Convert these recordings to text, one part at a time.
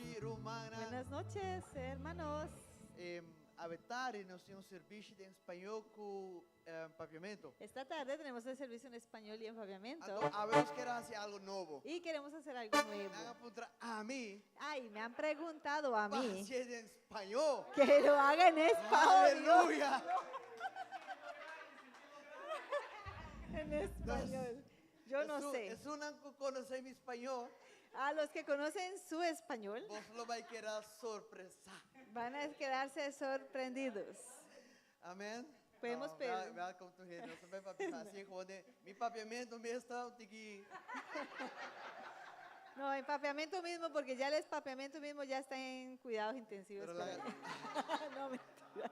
nochi, rumannan. Buenas noches, hermanos. Awe tardi nos tin un servisio den spañó ku papiamentu. Esta tarde tenemos el servicio en español y en papiamento. Anto awe nos ker hasi algu nobo. Y queremos hacer algo nuevo. Nan a puntra ami. Ay, me han preguntado a Pa mí. hasié den spañó. Que lo haga en español. Aleluya. En español. Yo no sé. Esunnan ku konosé mi spañó. A los que conocen su español. Boso lo bai keda sorpresá. Van a quedarse sorprendidos. Amén. Podemos No, pedir. Welcome to here. Nos ta bai papia así gewoon den mi papiamento mes ta un tiki. No, en papiamento mismo, porque ya el papiamento mismo ya está en cuidados intensivos. Pero laga No, mentira.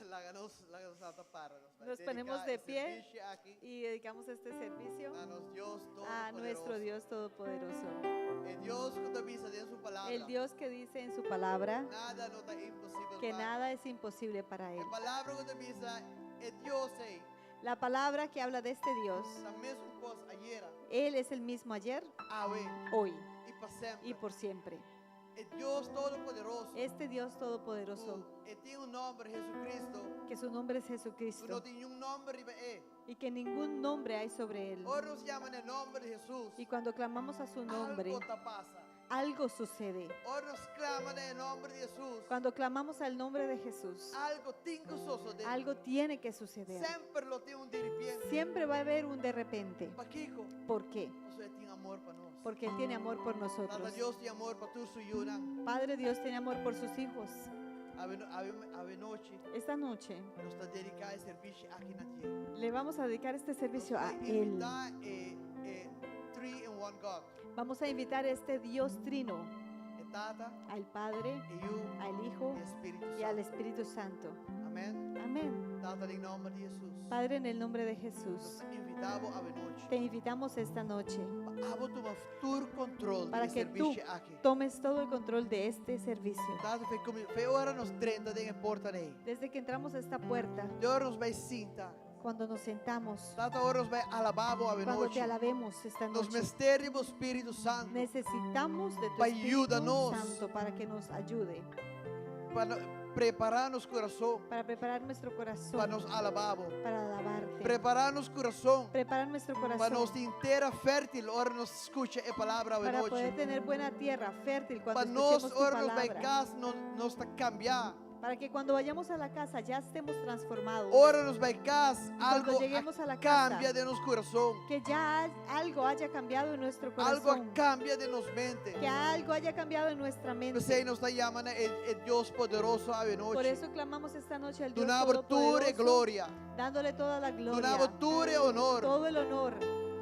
Laga nos, laga nos lanta para. Nos bai Nos ponemos dedica de e pie servicio aki y dedicamos este servicio na nos Dios a nuestro Todopoderoso. Dios Todopoderoso. E Dios ku ta bisa den su palabra. El Dios que dice en su palabra Nada no ta imposibel que pa nada es imposible para E él. palabra ku ta bisa e Dios ei. La palabra que habla de este Dios, Ta mesun kos ayera. Él es el mismo ayer, Awe. hoy I pa semper. y por siempre. E Dios Todopoderoso. Este Dios Todopoderoso. Ku e tin un nòmber Jesucristo. Que su nombre es Ku no Jesucristo. tin niun nòmber riba e. Y que ningún nombre hay sobre él. Ora nos yama na e nòmber di Hesus. Y cuando clamamos a su nombre, Algo ta pasa. algo sucede. Ora nos klama na e nòmber di Hesus. Cuando clamamos al nombre de Jesús, Algo tin ku sosodé. algo tiene que suceder. Semper lo tin un diripiente. Siempre va a haber un de repente. Pakiko? ¿Por qué? Pasobra e tin amor pa nos. Porque Él tiene amor por Tata nosotros. Dios tin amor pa tur su yunan. Padre Dios tiene amor por sus hijos. Awe awe awe nochi Esta noche nos ta dediká e servisio aki na dje. le vamos a dedicar este servicio a Nos ta Él. invitá e e Three in One God. Vamos a invitar a este Dios Trino, E Tata, al Padre, e Yu, al Hijo e Spiritu y al Santu. Espíritu Santo. Amèn. Amén. Tata, den nòmber di Hesus. Padre, en el nombre de Nos Jesús, ta invitá bo awe nochi. te invitamos esta noche Pa abo tuma tur control di para e que tú servicio aki. tomes todo el control de este servicio. Tata, fe kumi, fe ora nos drenta den e porta nei. Desde que entramos a esta puerta, Te ora nos bai sinta. cuando nos sentamos, Tata, ora nos bai alabá bo awe cuando te nochi. alabemos esta Nos noche, mester di bo Spiritu Santu. necesitamos de tu Pa Espíritu yuda nos. Santo para que nos ayude, Pa no, prepará nos kurason. para preparar nuestro corazón Pa nos alabá bo. para alabarte. Prepará nos kurason. Preparar nuestro Pa corazón nos tin tera fértil ora nos skucha e palabra awe para nochi. poder tener buena tierra fértil cuando Pa nos escuchemos tu ora nos bai palabra. kas no, nos ta kambiá. Para que cuando vayamos a la casa ya estemos transformados. Ora nos bai kas Cuando algo lleguemos a la a kambia casa, den nos kurason. que ya algo haya cambiado en nuestro Algo a corazón. kambia den nos mente. Que algo haya cambiado en nuestra mente. P'esei nos ta yama na e, e Dios poderoso awe Por nochi. eso clamamos esta noche al Dios Duna bo tur e Todopoderoso, gloria. dándole toda la Duna bo gloria, tur e honor. todo el honor,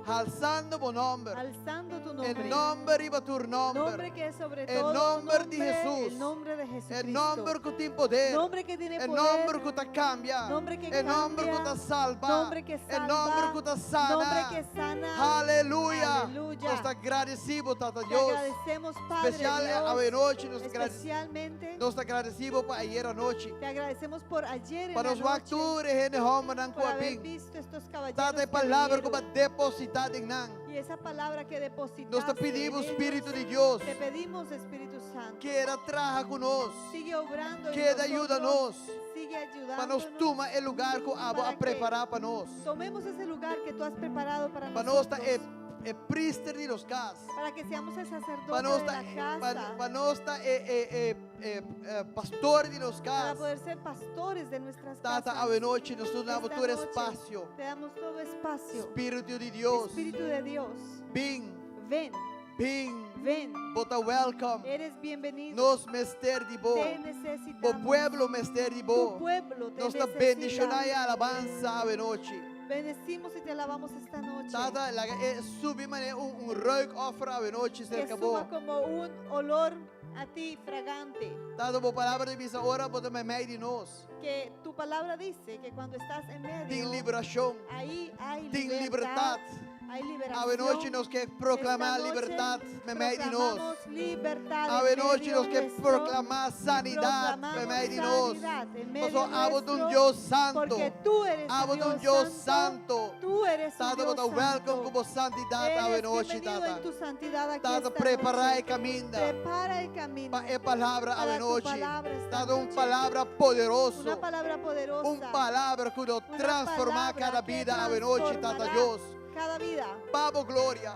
Halsando bo nòmber. alzando tu E nombre. nòmber riba tur nòmber. Nombre que es sobre E todo nòmber di nombre, Hesus. el nombre de E Jesucristo. nòmber ku tin poder. Nombre que tiene E poder. nòmber ku ta kambia. Nombre que E nòmber ku cambia. ta salba. Nombre que E salva. nòmber ku ta sana. Nombre que sana. Aleluya. Aleluya. Nos ta gradesido, Tata Te Dios. agradecemos, Padre Espesial Dios. awe nochi nos ta Especialmente Nos ta gradesido pa ayera nochi. te agradecemos por ayer en Pa la nos wak noche, tur e hende hòmbernan por ku a haber bin. visto estos caballeros Tata, e que palabra ku vinieron. bo a depositá den nan. Y esa palabra que depositaste Nos ta pidi en ellos, Spiritu di Dios. Te pedimos, Espíritu Santo. Keda traha ku nos. Sigue obrando en Keda nosotros. yuda nos. Sigue Pa nos ayudándonos. tuma e lugá ku abo Para a que prepará pa nos. Tomemos ese lugar que tú has preparado para Pa nos ta nosotros. e, e priester di nos kas. Para que seamos el sacerdote Pa nos de ta, la pa, casa. pa nos ta e, e, e, e, e, pastor di nos Para kas. poder ser pastores de nuestras Tata, casas. awe nochi nos ta duna Esta tur noche espasio. Te damos todo espacio. Spiritu di Dios. Espíritu de Dios. Bin, Ven, bin. ven. Bo ta welcome. Eres bienvenido. Nos mester di bo. Te Bo necesitamos. pueblo mester di Tu bo. pueblo te Nos ta necesita. bendishoná i alabansa awe nochi. Bendecimos y te alabamos esta noche. Tata, laga e subi manera un, un reukoffer awe nochi Que serka bo. suba como un olor a ti fragante. Tata, bo palabra ta bisa ora bo ta meimei di nos. Que tu palabra dice que cuando estás en medio, Tin liberashon, ahí hay tin libertad, libertat. Hay Awe nochi liberación. nos ke proklamá Esta noche libertat meimei di nos. proclamamos libertad Awe en nochi medio nos ke nuestro. proklamá sanidat Proclamamos meimei di nos. sanidad en medio Pasobra abo ta un nuestro, Dios santu. Porque tú eres un Abo ta un Dios Dios santo. santu. Tú eres un Tata, Dios bo ta welcome santo. ku bo santidat awe Eres nochi, bienvenido Tata. en tu santidad aquí Tata, esta prepará noche. e kaminda Prepara el camino pa e palabra para awe tu nochi. palabra esta Tata, un noche. palabra poderoso. Una palabra poderosa. Un palabra ku lo Una transformá palabra kada que bida awe nochi, Tata transformará Dios. Cada vida Pa bo gloria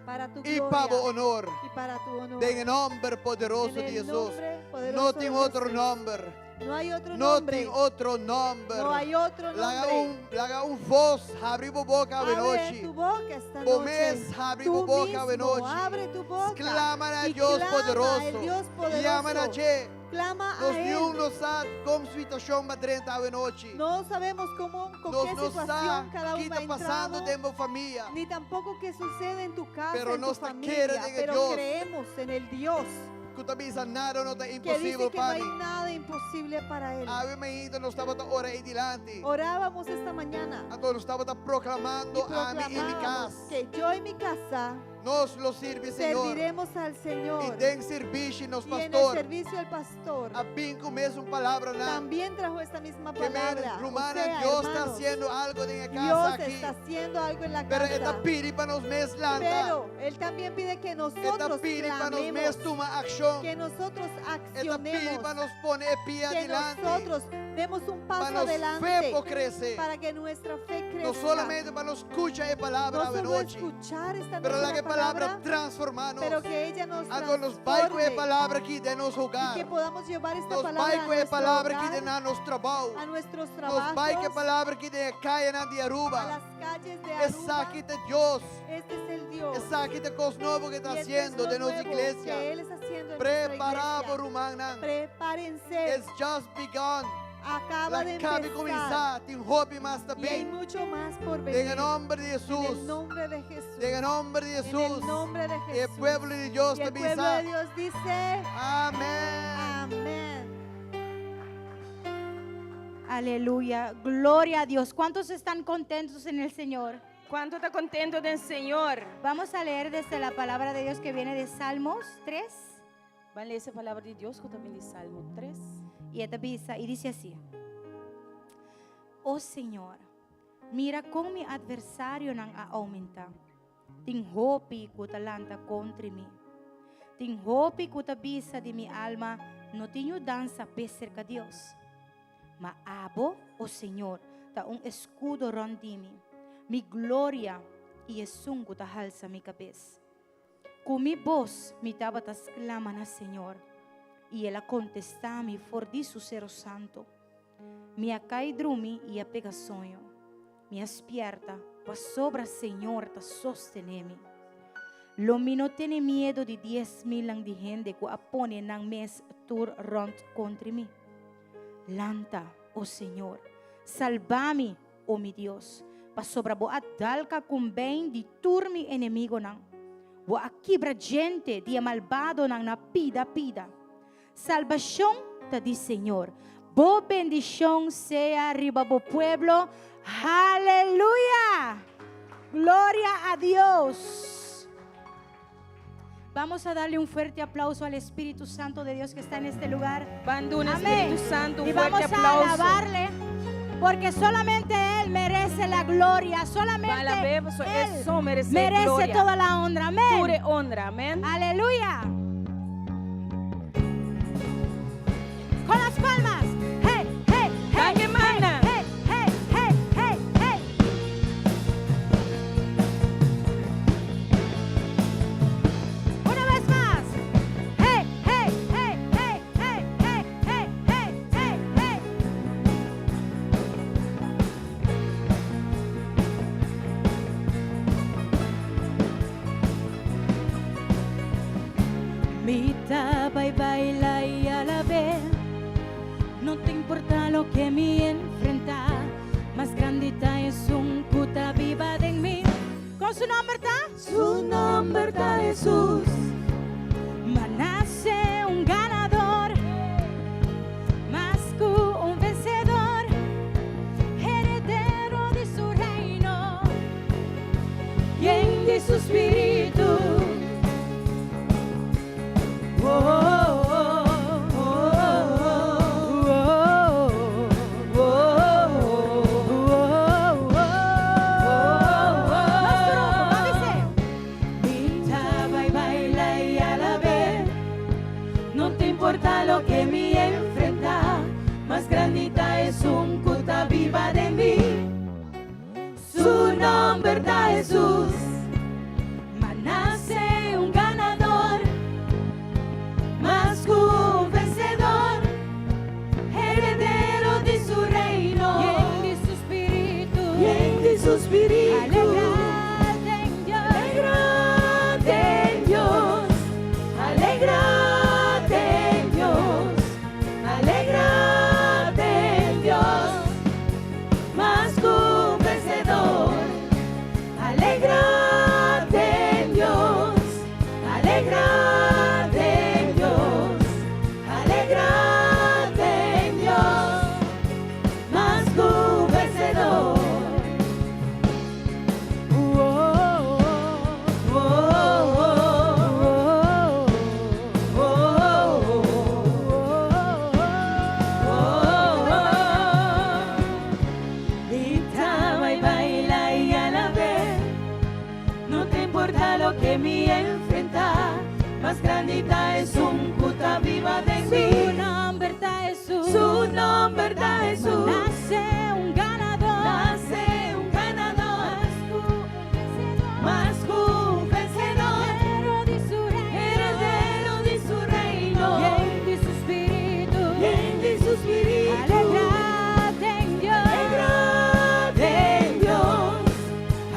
para tu i gloria pa bo honor. y para tu honor. Den e nòmber poderoso En di el Hesus. nombre poderoso No de tin otro Jesús. nòmber. No hay otro No nombre. tin otro nòmber. No hay otro Laga nombre. un, laga un voz habri bo boka Abre awe nochi. tu boca esta Bo noche. mes habri Tú bo boka awe mismo nochi. abre tu boca. Clama na y Dios clama poderoso. al Dios poderoso. Yama na dje. Clama a Nos Él. niun no sa kon situashon bo a drenta awe nochi. No sabemos cómo, con Nos qué no situación sa cada ki uno ta ha pasando entrado, den bo famia. ni tampoco qué sucede en tu casa, Pero en tu nos ta familia, kere den pero Dios. creemos en el Dios Ku ta bisa nada no ta que dice imposibel que no pa hay mi. nada imposible para Él. Awe mainta nos tabata ora ei dilanti. Orábamos esta mañana Anto nos tabata y proklamando ami i mi proclamábamos kas. que yo y mi casa Nos lo sirbi Señor. serviremos al Señor. I den sirbishi nos Y en el pastor. servicio al pastor A bin ku mesun palabranan. también trajo esta misma Ke men, palabra. O rumannan, sea, Dios ta hermanos, hasiendo algu den e kas Dios aki. está haciendo algo en la Pero casa. e ta pidi pa nos mes lanta. Pero Él también pide que E ta nosotros pidi pa nos clamemos, mes tuma akshon. que nosotros E ta pidi accionemos, pa nos pone e pia que dilanti. nosotros demos un Pa paso nos fe adelante por krese. para que nuestra fe No crezca. solamente pa nos skucha e palabra No awe solo nochi, escuchar esta pero noche la la ke palabra palabra, transformá nos. pero que ella nos Anto nos bai ku e transforme palabra aki den nos y hogar. que podamos llevar esta Nos palabra bai a ku e nuestro palabra aki hogar, den nos trabou. a nuestros Nos bai ku e trabajos, palabra aki den e kayanan di a Aruba. las calles de Aruba. Esaki ta Dios. Este es el Dios. Esaki ta kos nobo ku e ta Y esto es hasiendo lo den nos nuevo iglesia. que Él está haciendo en nuestra Prepará iglesia. rumannan. Prepárense. It's just begun. Acaba de El a kaba empezar. kuminsá. Tin hopi mas Y hay tambe. mucho más por En venir. el nombre de En Jesús. el nombre de Jesús. En el nombre de En Jesús. el nombre de Y el Jesús. pueblo de Dios Y el te pueblo bisa. de Dios dice, Amén. amén. Aleluya. Gloria a Dios. ¿Cuántos están contentos en el Señor? Kuantu ta kontentu den Señor? Vamos a leer desde la palabra de Dios que viene de Salmos 3. Ban lesa e palabra di Dios ku ta bin di Salmo 3. Y e ta bisa y dice así. Oh Señor, mira kon mi atversarionan a oumentá. Tin hopi ku ta lanta kontra mi. Tin hopi ku ta bisa di mi alma, no tin yudansa p'e serka Dios. Ma abo, oh Señor, ta un eskudo rònt di mi, mi gloria i esun ku ta halsa mi kabes. Ku mi bos mi tabata sklama na Señor, i El a kontestá mi for di su seru santu. Mi a kai drumi i a pega soño. Mi a spièrta, pasobra Señor ta sostené mi. Lo mi no tene miedu di dies milnan di hende ku a pone nan mes tur rònt kontra mi. Lanta, o Señor, salba mi, o mi Dios, pasobra bo a dal kakumbein di tur mi enemigonan. Bo a kibra djente di e malbadonan na pida pida. Salbashon ta di Señor. Bo bendishon sea riba bo pueblo. Haleluya! Gloria a Dios. Vamos a darle un fuerte aplauso al Espíritu Santo de Dios que está en este lugar. Ban duna Amén. Spiritu Santu un Y fuerte vamos a aplauso. alabarle porque solamente Él merece la gloria, solamente Alab'é, so Él E so meresé merece gloria. toda la honra. Amén. Tur honra, amèn. Aleluya. Con las palmas. Hey, hey, hey, Danki, hey, mana. hey, hey, hey, hey, hey. Una vez más. Hey, hey, hey, hey, hey, hey, hey, hey, hey, hey. Mi ta bai baila i alab'é. No ta importá loke mi enfrentá. Mas grandi ta Esun ku ta biba den mi. Kon su nòmber ta? Su nòmber ta Jesús. M'a nase un ganador, mas ku un vensedor, heredero di su reino. No ta importa loke mi enfrenta, mas grandi ta esun cu ta biba den mi. Su nomber ta Jesus. M'a nace un ganador, mas cu un vencedor, heredero di su reino. Yen di su spirito. Yen di su spirito. Alegrate en Dios. Alegrate en Dios, alegrate en Dios, alegrate en Dios, mas cu un vencedor. Alegrate en Dios, alegrate en Dios, alegrate en Dios, mas cu un vencedor. Oh, oh, oh, oh, oh, oh. Mi ta bay baila y alab'e. No ta importa loke mi enfrenta, mas grandi ta esun cu ta biba den Su mi. nomber ta Jesus. Su nomber ta Jesus. Nace un ganador. Nace un ganador, Mas cu un vencedor. mas cu un vencedor, Heredero di su reino. heredero di su reino. Yen di su spirito. Yen di su spirito. Alegrate en Dios. Alegrate en Dios,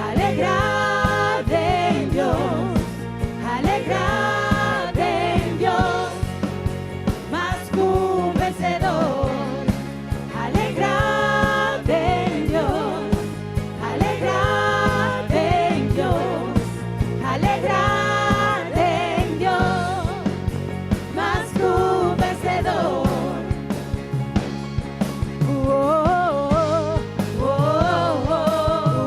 alegrate en Dios, alegrate en Dios, mas cu un vencedor. Alegrate en Dios, alegrate en Dios, alegrate en Dios, mas cu un vencedor. Oh, oh, oh,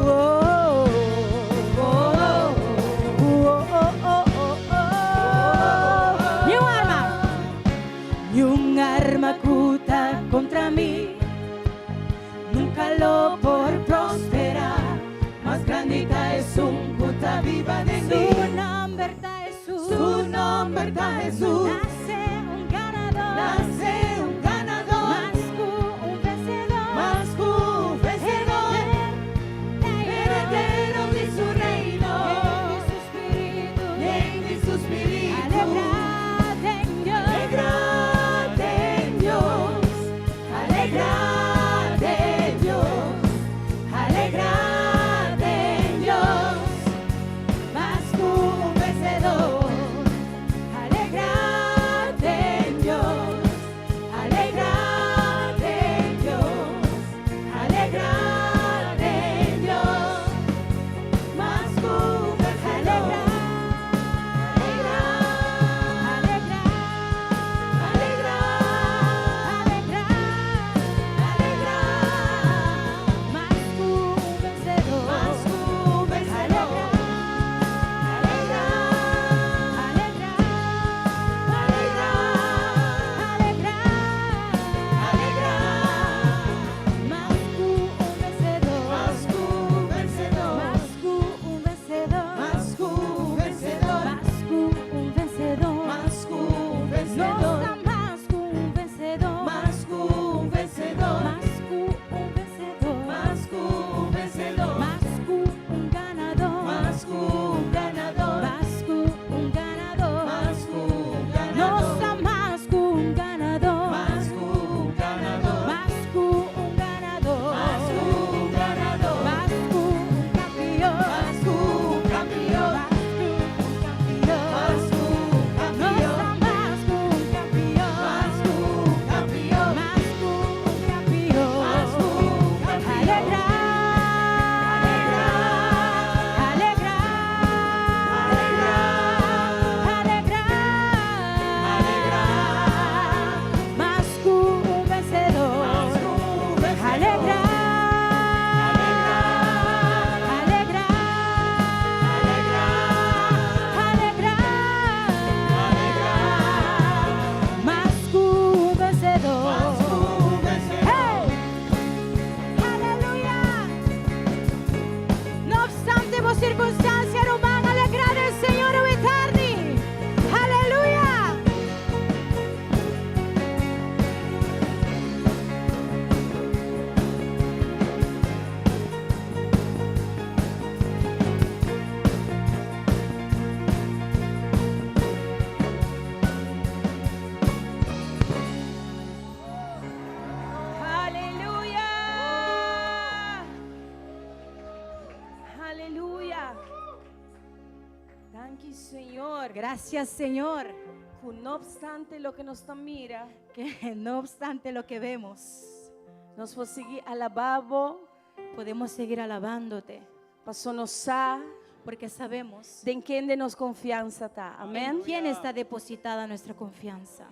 oh, oh, oh, oh. Ni un arma. Ni un arma cu ta contra mi nunca lo por prospera. Mas grandi ta esun cu ta biba den Su mi. nomber ta Jesus. Su nomber ta Jesus. Nace un ganador. Nace un ganador, Mas cu un vencedor. mas cu un vencedor, heredero di su reino. Yen di su spirito. Yen di su spirito. Alegrate en Dios. Alegrate en Dios, alegrate en Dios, alegrate en Dios, mas cu un vencedor. Alegrate. Gracias, Señor. Ku no opstante loke nos ta mira, Que no obstante lo que vemos, nos por sigui alabá bo, podemos seguir alabándote. Paso nos sa Porque sabemos den kende nos konfiansa ta. en Amèn. quién está depositada nuestra confianza.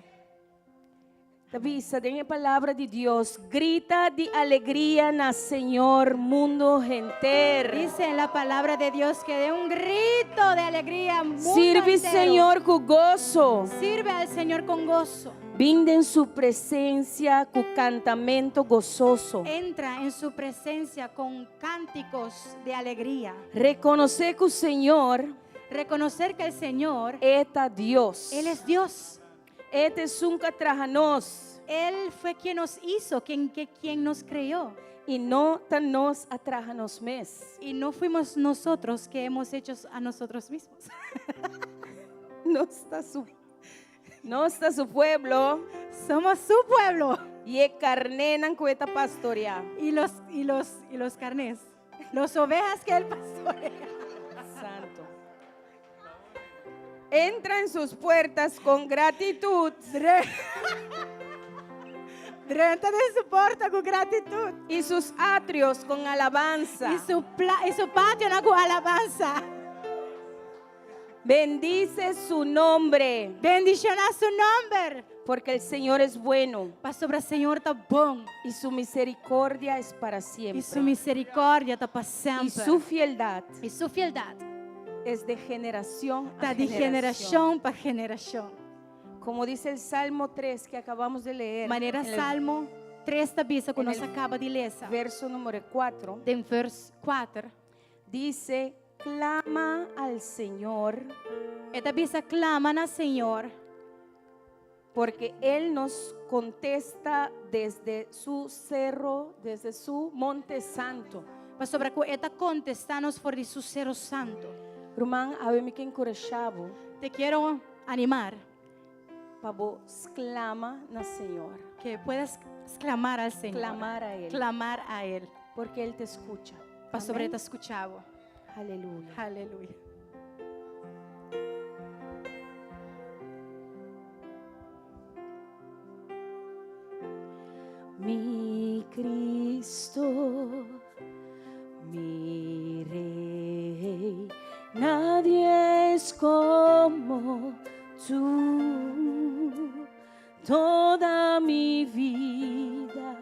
Ta bisa den e palabra di Dios, Grita di alegria na Señor, mundo henter. Dice en la palabra de Dios que dé un grito de alegría. Mundo Sirbi entero. Señor ku goso. Sirve al Señor con gozo. Bin den su presensia ku kantamentu gososo. Entra en su presencia con cánticos de alegría. Rekonosé ku Señor Reconocer que el Señor, E ta Dios. Él es Dios. E ta esun ku a traha nos. Él fue quien nos hizo, quien nos creó. I no ta nos a traha nos mes. Y no fuimos nosotros que hemos hecho a nosotros mismos. Nos ta su pueblo. Somos su pueblo. I e karnénan ku e ta pastoriá. Y los carnés. Los ovejas que él pastorea. Santo. Entra en sus puertas con gratitud. Drenta den su porta ku gratitut. Y sus atrios con alabanza. I su patio ku alabansa. Bendice su nombre. Bendishoná su nòmber. Porque el Señor es bueno. Pasobra Señor ta bon. Y su misericordia es para siempre. I su miserikòrdia ta pa semper. Y su fieldad I su fieldat es de generación a ta di generación. generashon pa generashon. Como dice el Salmo 3 que acabamos de leer. Manera en el Salmo 3 ta bisa ku en nos el a kaba di lesa. verso número 4. Den vers 4. Dice, clama al Señor E ta bisa sklama na Señor. Porque Él nos contesta desde su cerro, desde su monte santo. Pasobra ku E ta kontestá nos for di su seru santu. Ruman, awe mi ke enkurashá bo Te quiero animar pa bo sklama na Señor. Que puedas clamar al Señor. Clamar a Él. Clamar a Él. Porque Él te escucha. Pasobra Amén. E ta skucha bo. Aleluya. Aleluya. Mi Cristo, mi Rey, nadie es como tú. Toda mi vida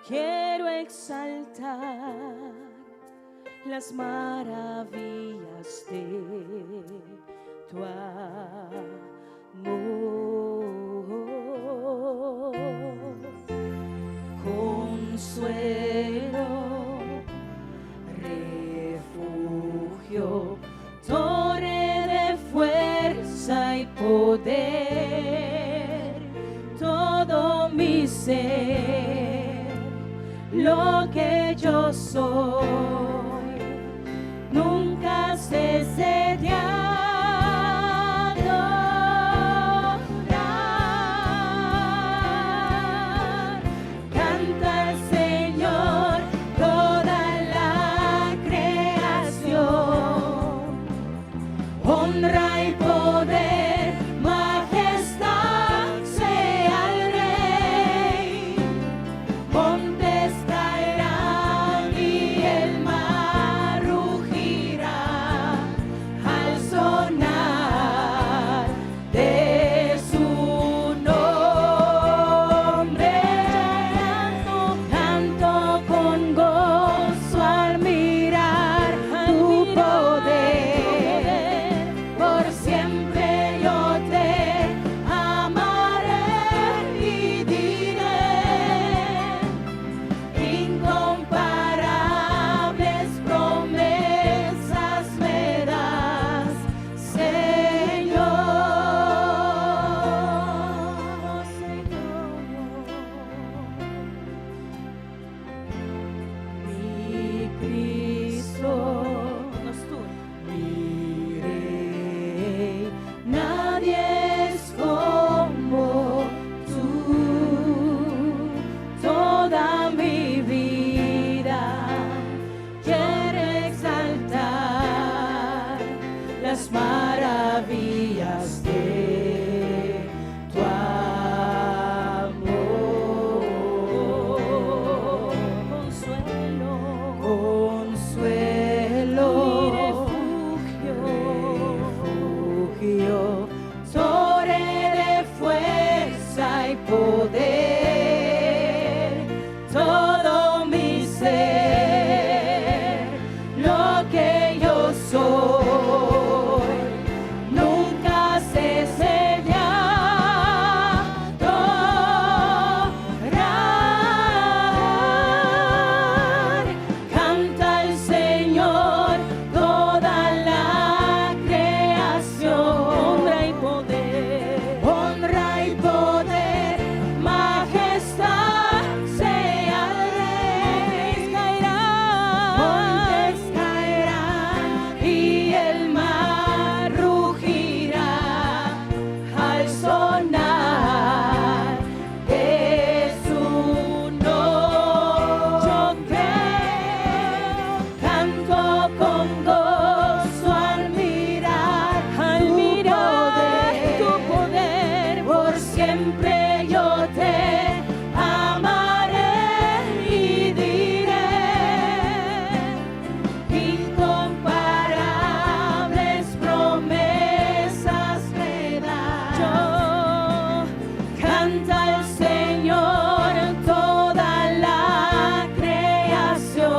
quiero exaltar las maravillas de tu amor. Consuelo, refugio, torre de fuerza y poder, todo mi ser, lo que yo soy, nunca cese de adorar. Canta al Señor toda la creación. Honra y poder, majestad sea al Rey. Montes caerán y el mar Siempre yo te amaré y diré incomparables promesas me das. Yo canta al Señor toda la creación.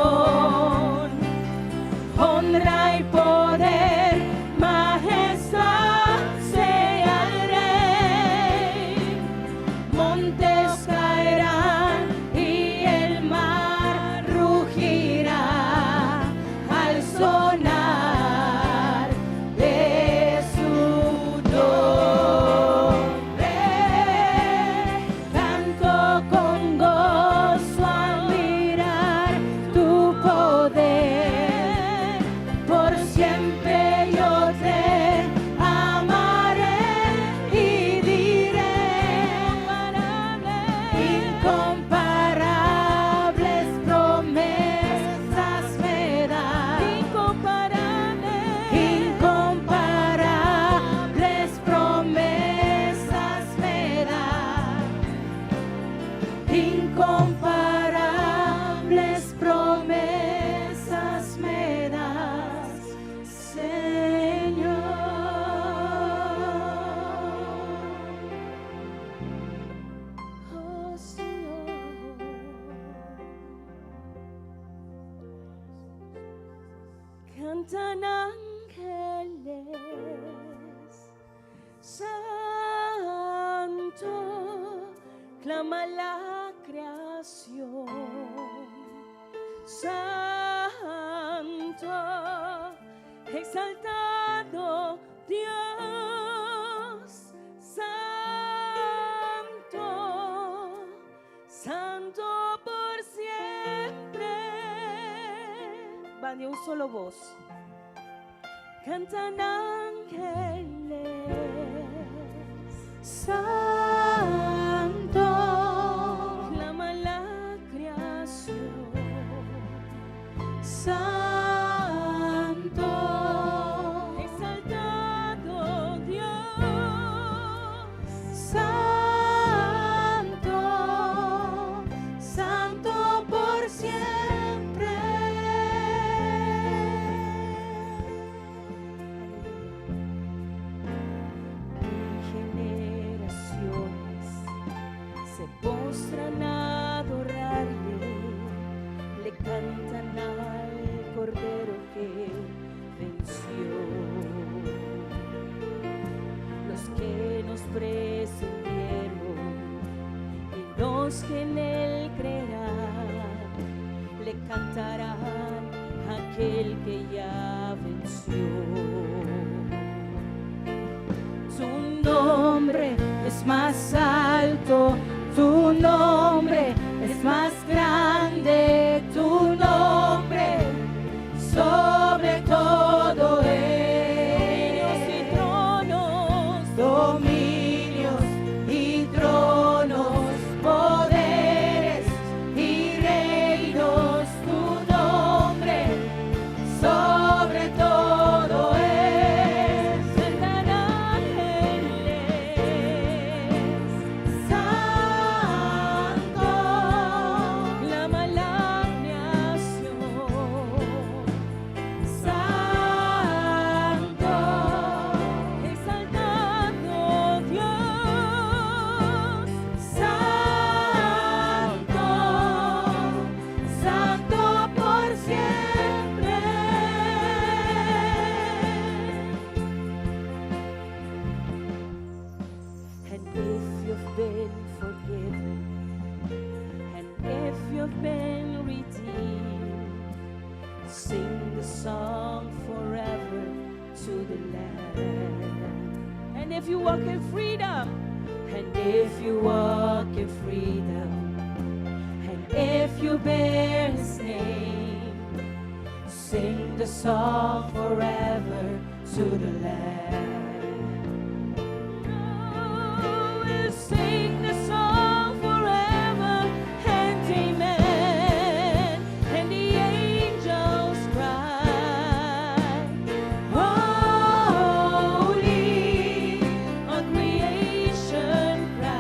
Honra y poder, majestad sea al Rey. Montes caerán y el mar rugirá al sonar de su nombre. Canto con gozo al mirar tu poder. Por siempre yo te amaré y diré incomparables promesas me das. Incomparables, incomparables promesas me das. Incomparables promesas me das, Señor. Oh, Señor. Cantan ángeles, Santo, clama la creación. Santo, exaltado Dios, Santo, Santo por siempre. Van de un solo voz. Cantan ángeles. Santo, Clama la creación. Santo, Exaltado Dios. Santo, Santo por siempre. Generaciones se postran a adorarle, le cantan al Cordero que venció. Los que nos precedieron y los que en él creerán, le cantarán a aquel que ya venció. Tu nombre es más alto, tu nombre es más grande, tu nombre sobre todo es. Dominios y tronos, Dominios y tronos, poderes y reinos, tu nombre sobre todo es. Cantan ángeles, Santo, clama la creación. Santo, Exaltado Dios, Santo, Santo por siempre. And if you've been forgiven, and if you've been redeemed, sing the song forever to the Lamb. And if you walk in freedom, and if you walk in freedom, and if you bear his name, sing the song forever to the Lamb. Oh, we'll sing the song forever and amen. And the angels cry, Holy, all creation cry.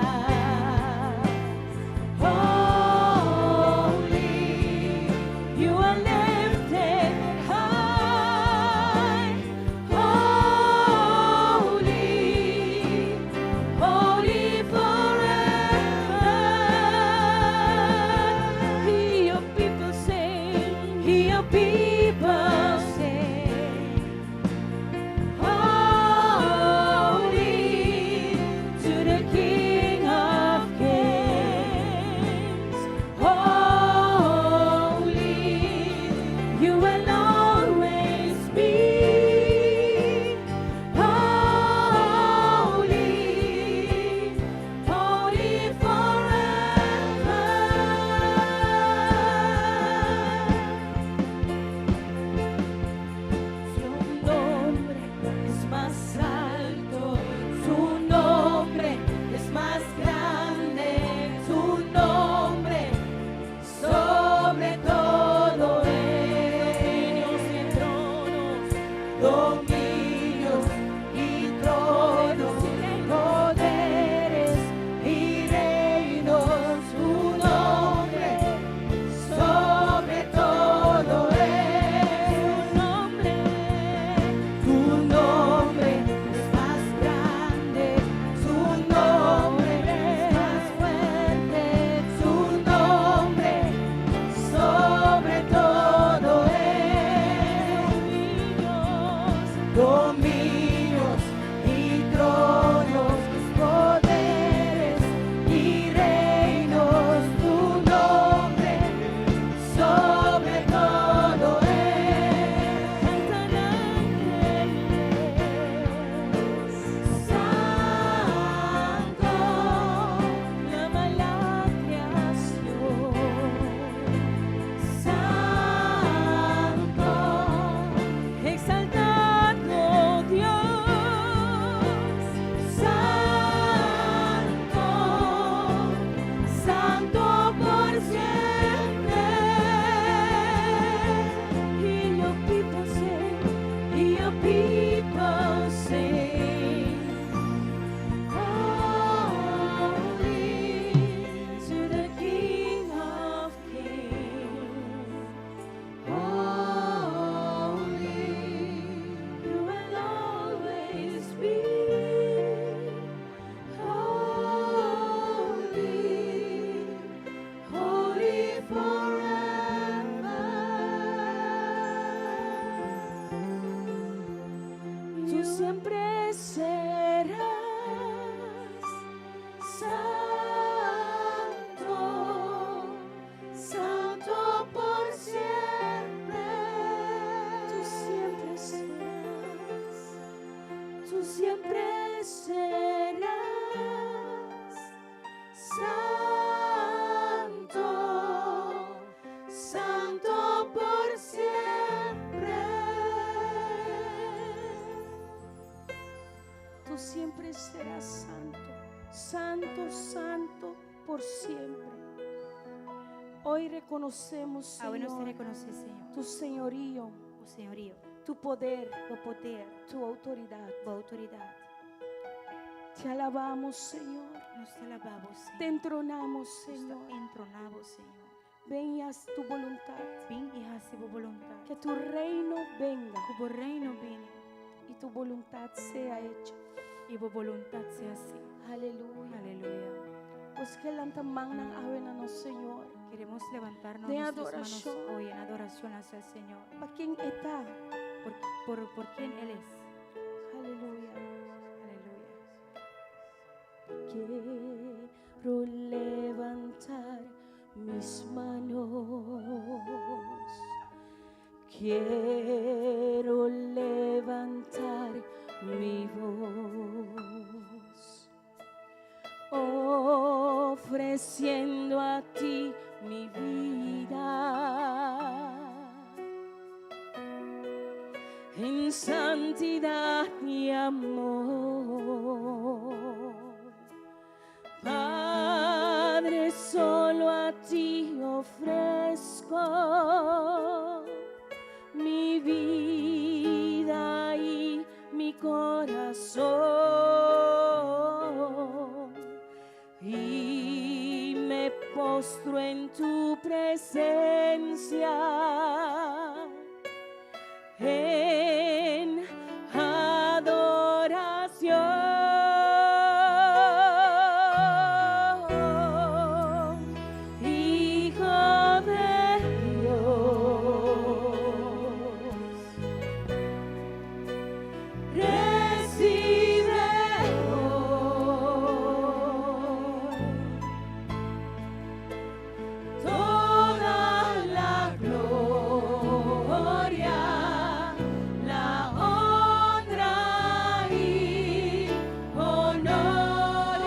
santo, santo por siempre. Hoy reconocemos, Awe nos ta Señor, rekonosé, Señor, tu señorío, bo señorío, tu poder, bo poder, tu autoridad. bo outoridat. Te alabamos, Señor. Nos ta alabá bo, Señor. Te entronamos, Nos ta Señor. entroná bo, Señor. Ven y haz tu voluntad. Bin i hasi bo boluntat. Que tu reino venga Ku bo reino bini y tu voluntad sea hecha. i bo boluntat sea hasí. Aleluya. Aleluya. Nos ke lanta mannan awe na nos Señor. Queremos levantarnos De nuestras manos adoración. hoy en adoración hacia el Señor. Pa ken e ta. Por quien Él es. Aleluya. Aleluya. Quiero levantar mis manos. Quiero levantar mi voz. Ofreciendo a ti mi vida en santidad y amor. Padre, solo a ti ofrezco mi vida y mi corazón. Y me postro en tu presencia en adoración. Hijo de Dios, recibe hoy toda la gloria, la honra y honor.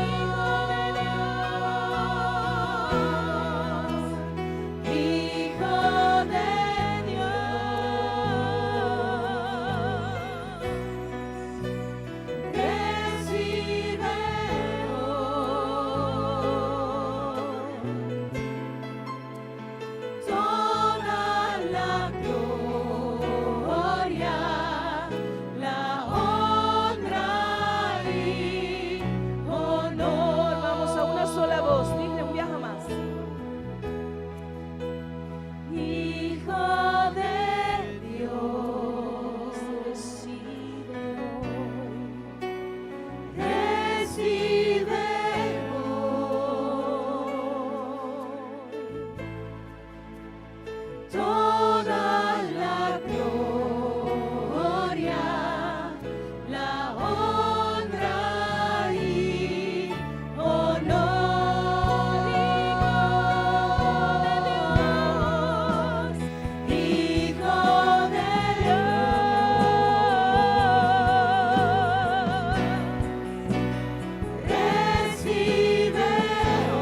Hijo de Dios, recibe hoy toda la gloria, la honra y honor. Vamos a una sola voz, dile un viaje más. Hijo de Dios, recibe hoy, recibe hoy toda la gloria, la honra y honor. Hijo de Dios, recibe hoy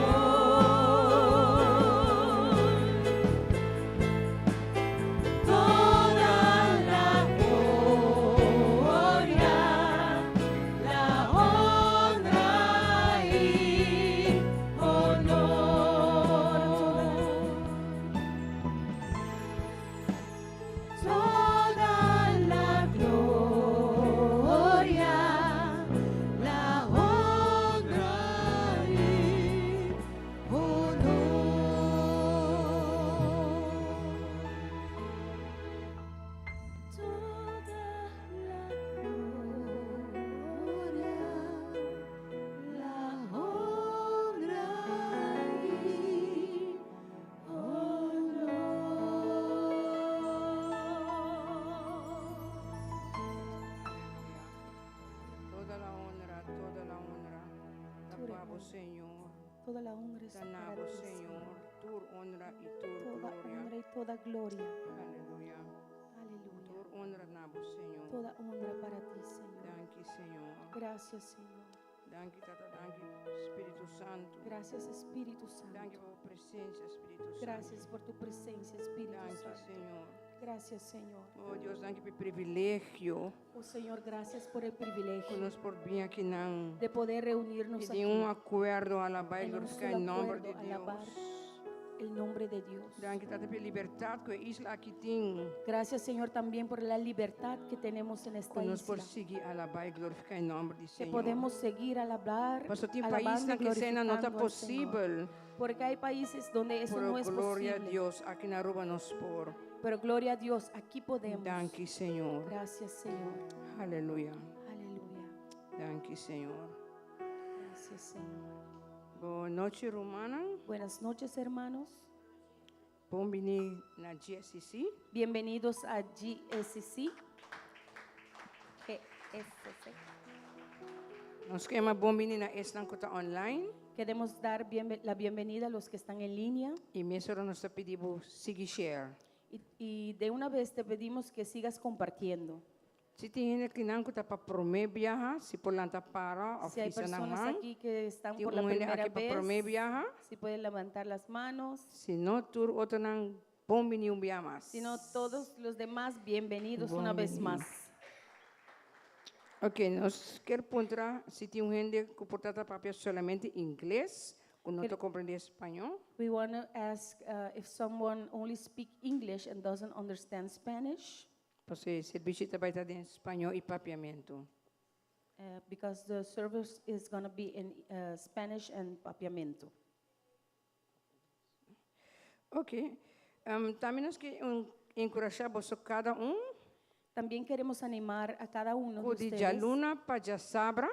toda la gloria, la honra y honor. Toda la gloria, la honra y honor. Toda la gloria, la honra y honor. Toda la honra, toda la honra. Tur Ta pa bo, Señor. Toda la honra es para Ta na bo, ti, Señor. Tur honra i tur Toda gloria. honra y toda gloria. Aleluya. Aleluya. Tur honra na bo, Señor. Toda honra para ti, Señor. Danki, Señor. Gracias, Señor. Danki, Tata. Danki, Spiritu Santu. Gracias, Espíritu Danki Santo. pa bo presensia, Spiritu Santu. Gracias por tu presencia, Espíritu Danki, Santo. Señor. Gracias, Señor. Oh Dios, danki pa e privilegio Oh Señor, gracias por el ku privilegio nos por bin akinan de poder i reunirnos den aquí un akuerdo alabá i en un glorifiká e solo nòmber di acuerdo, alabar Dios. el nombre de Dios. Danki Tata pa e libertat ku e isla aki tin, Gracias, Señor, también por la libertad que tenemos en esta ku nos por isla. sigui alabá i glorifiká e nòmber di Que Señor. podemos seguir alabar, Pasobra tin alabando y paisnan ku esei no ta glorificando al Señor. posibel. Porque hay países donde eso Pero no es gloria a posible. Dios, aki na Aruba nos por. Pero gloria a Dios, aquí podemos. Danki, Señor. Gracias, Señor. Aleluya. Aleluya. Danki, Señor. Gracias, Señor. Bon nochi, rumannan. Buenas noches, hermanos. Bon bini na GSCC. Bienvenidos a GSC. GSC. Nos ke yama bon bini na esnan ku ta online. Queremos dar la bienvenida a los que están en línea. I mesora nos ta pidi bo sigui share. Y de una vez te pedimos que sigas compartiendo. Si tin hende akinan ku ta pa promé biaha, si por lanta para òf Si hay hisa nan personas man. aquí que están Tin por la un hende primera aki pa promé vez, biaha. si pueden levantar las manos. Si no, tur otronan bon bini un biaha mas. Si no, todos los demás, bienvenidos Bon una vez bini. más. Ok, nos kier puntra si tin un hende ku por ta ta papia solamente ingles, ku no ta komprendé spañó. We want to ask if someone only speak English and doesn't understand Spanish, Pasobra e servisio ta bai ta den spañó i papiamentu. Because the service is going to be in Spanish and Papiamento. Ok, tambe nos ke enkurashá boso kada un. También queremos animar a cada uno de Ku di ustedes djaluna pa djasabra.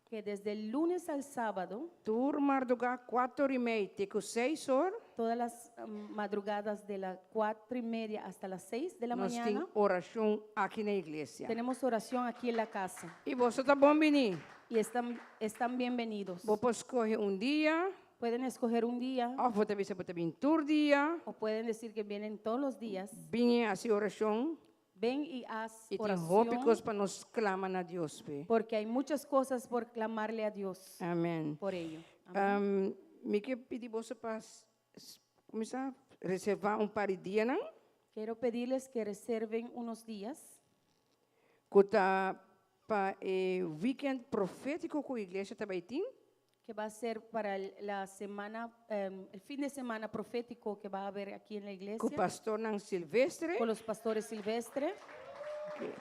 que desde el lunes al sábado, Tur mardugá kuater i mei te ku seis or. todas las madrugadas de las 4:30 hasta las 6 de la Nos tin mañana, orashon aki na iglesia. tenemos oración aquí en la casa. I boso ta bon bini. Y están bienvenidos. Bo por skohe un dia. Pueden escoger un día. Òf bo ta bisa bo ta bin tur dia. O pueden decir que vienen todos los días. Bin hasi orashon. Ven y haz I tin oración. hopi kos pa nos klama na Dios p'e. Porque hay muchas cosas por clamarle a Dios. Amén. Por ello. Amén. Mi ke pidi boso pa kuminsá reservá un par di dianan. Quiero pedirles que reserven unos días. Ku ta pa e weekend profétiko ku iglesia ta bai tin. Que va a ser para el, la semana, el fin de semana profético que va a haber aquí en la iglesia. Ku pastornan Silvestre. Con los pastores Silvestre. Okay.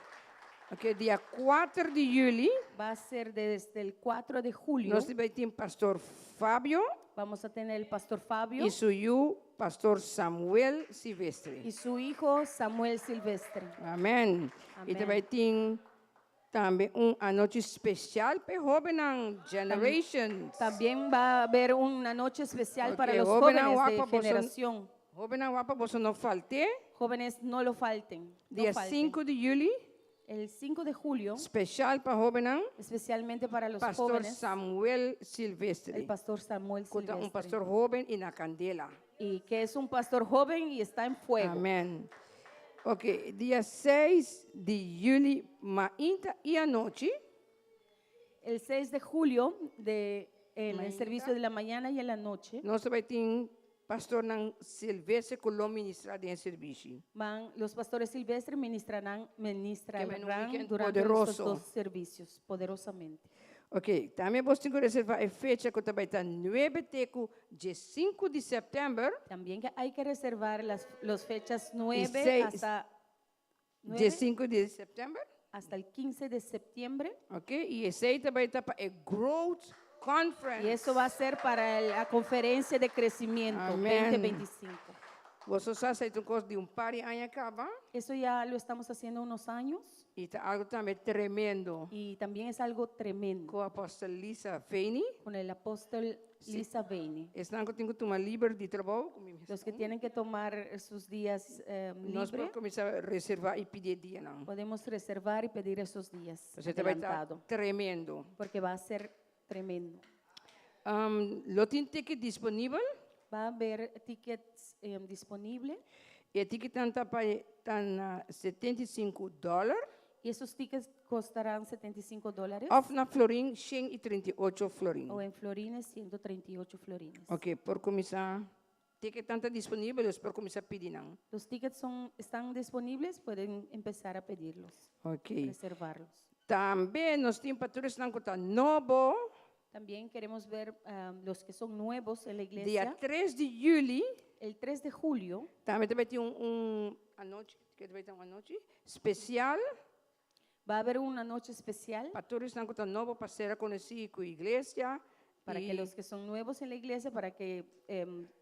Okay, dia 4 di yüli. Va a ser desde el 4 de julio. Nos ta bai tin pastor Fabio. Vamos a tener el pastor Fabio. I su yu, pastor Samuel Silvestre. Y su hijo Samuel Silvestre. Amèn. Amèn. I tambe tin tambe un anochi spesial pa hóbennan Generations. También va a haber una noche especial para Okay, los jóvenes jóvenes de guapa, vos son generación. Hóbennan wapa, boso no falta. Jóvenes, no lo falten. No Dia falten. 5 di yüli. El 5 de julio. Spesial pa hóbennan. Especialmente para los Pastor jóvenes. Samuel Silvestre. El pastor Samuel Ku ta un Silvestre. pastor hóben i na kandela. Y que es un pastor joven y está en fuego. Amèn. Ok, dia 6 di yüli, mainta i anochi. El 6 de julio, en el Mainta. servicio de la mañana y en la noche. Nos ta bai tin pastornan Silvestre ku lo ministrá den servisio. Van, los pastores Silvestre ministrarán Ke men un weekend durante estos poderoso. dos servicios, poderosamente. Ok, tambe boso tin ku reservá e fecha ku ta bai ta 9 te ku 5 di sèptèmber. También que hay que reservar las fechas 9 6, hasta 9, 5 di sèptèmber. hasta el 15 de septiembre. Ok, i esei ta bai ta pa e Growth Conference. Y eso va a ser para la conferencia de crecimiento Amén. 2025. Boso sa esei ta un kos di un par di aña kaba. Eso ya lo estamos haciendo unos años. I ta algu tambe tremendo. Y también es algo tremendo. Ku apòstel Lisa Feini. Con el apóstol Lisa Feini. Esnan ku tin ku tuma liber di trabou. Los que tienen que tomar sus días Nos libre. por kuminsá reservá i pidi dianan. Podemos reservar y pedir esos días Pasobra ta bai ta adelantado. tremendo. Porque va a ser tremendo. Lo tin ticket disponibel. Va a haber tickets disponible. E ticketnan ta pa ta na 75 dòler. Y esos tickets costarán 75 dólares. Òf na florin, 138 florin. O en florines, 138 florines. Ok, por kuminsá. Ticketnan ta disponibel, dus por kuminsá pidi nan. Los tickets son, están disponibles, pueden empezar a pedirlos, reservarlos. Tambe nos tin pa tur esnan ku ta nobo. También queremos ver los que son nuevos en la Dia iglesia. 3 di yüli. El 3 de julio. Tambe ta bai tin un un anochi, ke ta bai ta un anochi spesial. Va a haber una noche especial. Pa tur esnan ku ta nobo pa sera konosí ku iglesia. Para que los que son nuevos en la iglesia, para que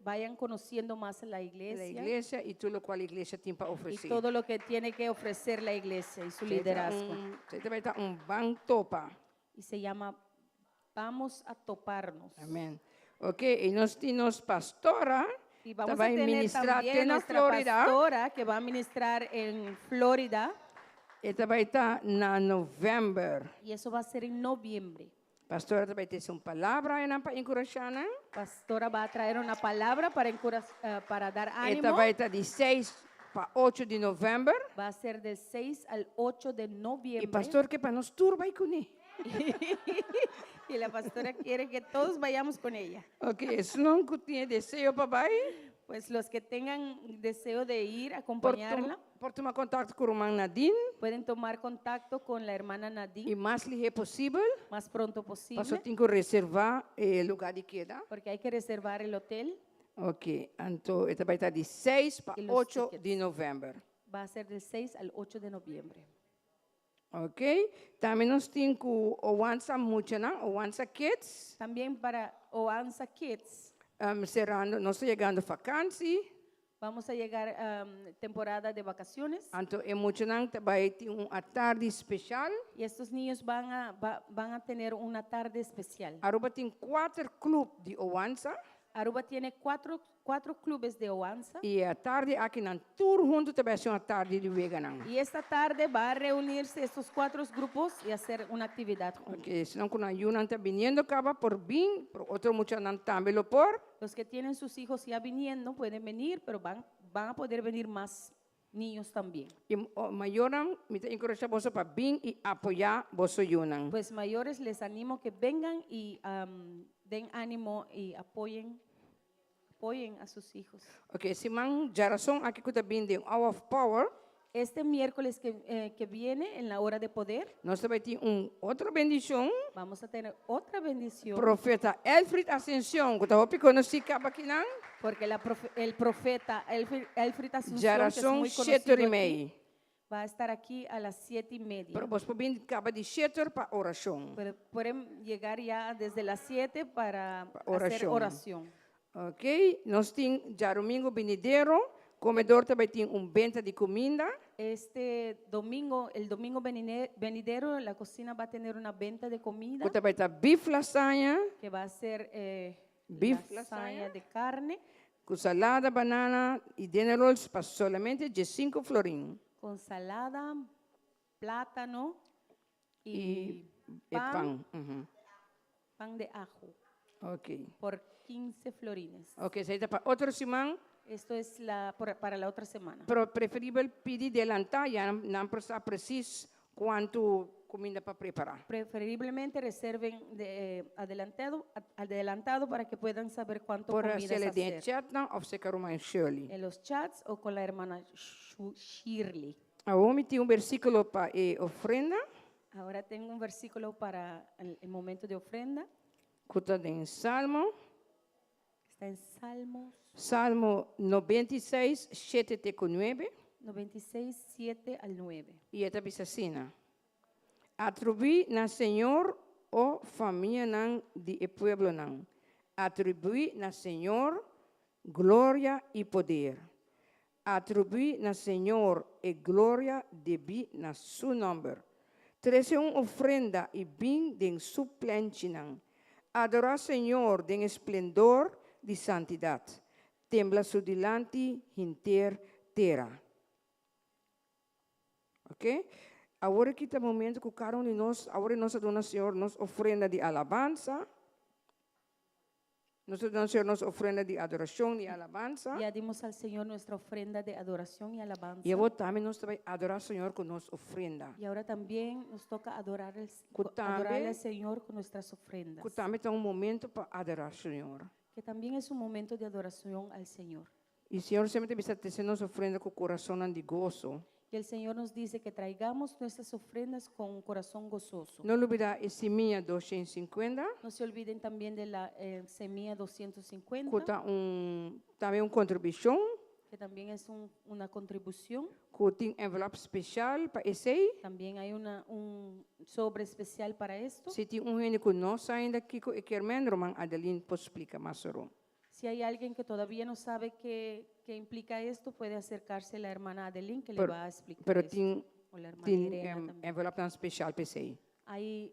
vayan conociendo más la iglesia. La iglesia y tur lokual iglesia tin pa ofresé. Y todo lo que tiene que ofrecer la iglesia y su liderazgo. Esei ta bai ta un ban topa. Y se llama Vamos a toparnos. Amen. Ok, y nos tin nos pastora. Y vamos ta a bai tener ministra también te na nuestra Florida. pastora que va a ministrar en Florida. E ta bai ta na novèmber. Y eso va a ser en noviembre. Pastora ta bai trese un palabra einan pa enkurashá nan. Pastora va a traer una palabra para encura, para dar E ta ánimo. bai ta di seis pa ocho di novèmber. Va a ser del 6 al 8 de noviembre. I pastor ke pa nos tur bai kuné. Y la pastora quiere que todos vayamos con ella. Ok, esnan ku tin e deseo pa bai. Pues los que tengan deseo de ir, acompañarla. Por tuma contacto ku ruman Nadine. Pueden tomar contacto con la hermana Nadine. I mas lihé posibel. Más pronto posible. Paso tin ku reservá e lugá di keda. Porque hay que reservar el hotel. Ok, anto e ta bai ta di seis pa Y los ocho tickets. di novèmber. Va a ser del 6 al 8 de noviembre. Ok, tambe nos tin ku Oansa muchanan, Oansa Kids. También para Oansa Kids. Cerrando, nos ta yegando vakansi. Vamos a llegar temporada de vacaciones. Anto e muchanan ta bai tin un atardi special. Y estos niños van a, va, van a tener una tarde especial. Aruba tin kuater club di Oansa. Aruba tiene cuatro, cuatro clubes de Oansa. I e atardi aki nan tur huntu ta bai hasi un atardi di weganan. Y esta tarde va a reunirse estos cuatro grupos y hacer una actividad juntos. Ok, esnan ku nan yunan ta biniendo kaba por bin, pero otro muchanan tambe lo por. Los que tienen sus hijos ya viniendo pueden venir, pero van, van a poder venir más niños también. I mayornan, mi ta enkurashá boso pa bin i apoyá boso yunan. Pues mayores les animo que vengan y den ánimo y apoyen, apoyen a sus hijos. Ok, siman djarason aki ku ta bin den Hour of Power. Este miércoles que, que viene en la hora de poder. Nos ta bai tin un otro bendishon. Vamos a tener otra bendición. Profeta Elfrid Ascension, ku ta hopi konosí kaba akinan. Porque la profe, el profeta Elfrid, Elfrid Asunción, que es Djarason muy shete conocido i aquí, mei. va a estar aquí a las siete y media. Pero bos por bin kaba di shete or pa orashon. Pero pueden llegar ya desde las 7 para Pa hacer orashon. oración. Ok, nos tin djarumingo binidero, comedor ta bai tin un benta di cuminda. Este domingo, el domingo venidero, la cocina va a tener una venta de comida. Cu ta bai ta beef lasaña. Que va a ser eh, Beef lasaña lasaña. de carne. Cu salada, banana y dinner rolls pa solamente diescinco florin. Con salada, plátano y Y e pan. pan. ujú. Pan de ajo. Ok. Por 15 florines. Ok, esei ta pa otro siman. Esto es la, por, para la otra semana. Pero preferibel pidi delantá, ya nan por sa precies cuantu cuminda pa prepará. Preferiblemente reserven de, eh, adelantado, adelantado para que puedan saber cuánto Por comida hasiel den e hacer. chatnan of serka ruman Shirley. En los chats o con la hermana Shirley. Awor mi tin un versículo pa e ofrenda. Ahora tengo un versículo para el, el momento de ofrenda. Ku ta den Salmo. Está en Salmos. Salmo 96, 7 te ku 9. 96, 7 al 9. I e ta bisa asina, Atribuí na Señor, o famianan di e pueblonan, atribuí na Señor gloria i poder. Atribuí na Señor e gloria debí na su nòmber. Trese un ofrenda i bin den su plenchinan. Adorá Señor den e splendor di santidat. Tembla su dilanti henter tera. Ok? Awor aki ta momento ku kada un di nos, awor nos a duna Señor nos ofrenda di alabansa. Nos a duna Señor nos ofrenda di adorashon i alabansa. Ya dimos al Señor nuestra ofrenda de adoración y alabanza. I awor tambe nos ta bai adorá Señor ku nos ofrenda. Y ahora también nos toca adorar el, Ku tambe, adorarle al Señor con nuestras ofrendas. Ku tambe ta un momento pa adorá Señor. Que también es un momento de adoración al Señor. I Señor semper ta bisa trese nos ofrenda ku kurasonnan di goso. Y el Señor nos dice que traigamos nuestras ofrendas con un corazón gozoso. No lubidá e simia 250. No se olviden también de la semilla 250. Ku ta un tambe un kontribushon. Que también es un, una contribución. Ku tin envelop speshal pa esei. También hay una, un sobre especial para esto. Si tin un hende ku no sa ainda kiko e kier men, ruman Adeline por splika mas oro. Si hay alguien que todavía no sabe qué, qué implica esto, puede acercarse a la hermana Adeline que le Pero, va a explicar pero esto. tin, O la hermana tin Irena em, también. envelopnan speshal pa esei. Hay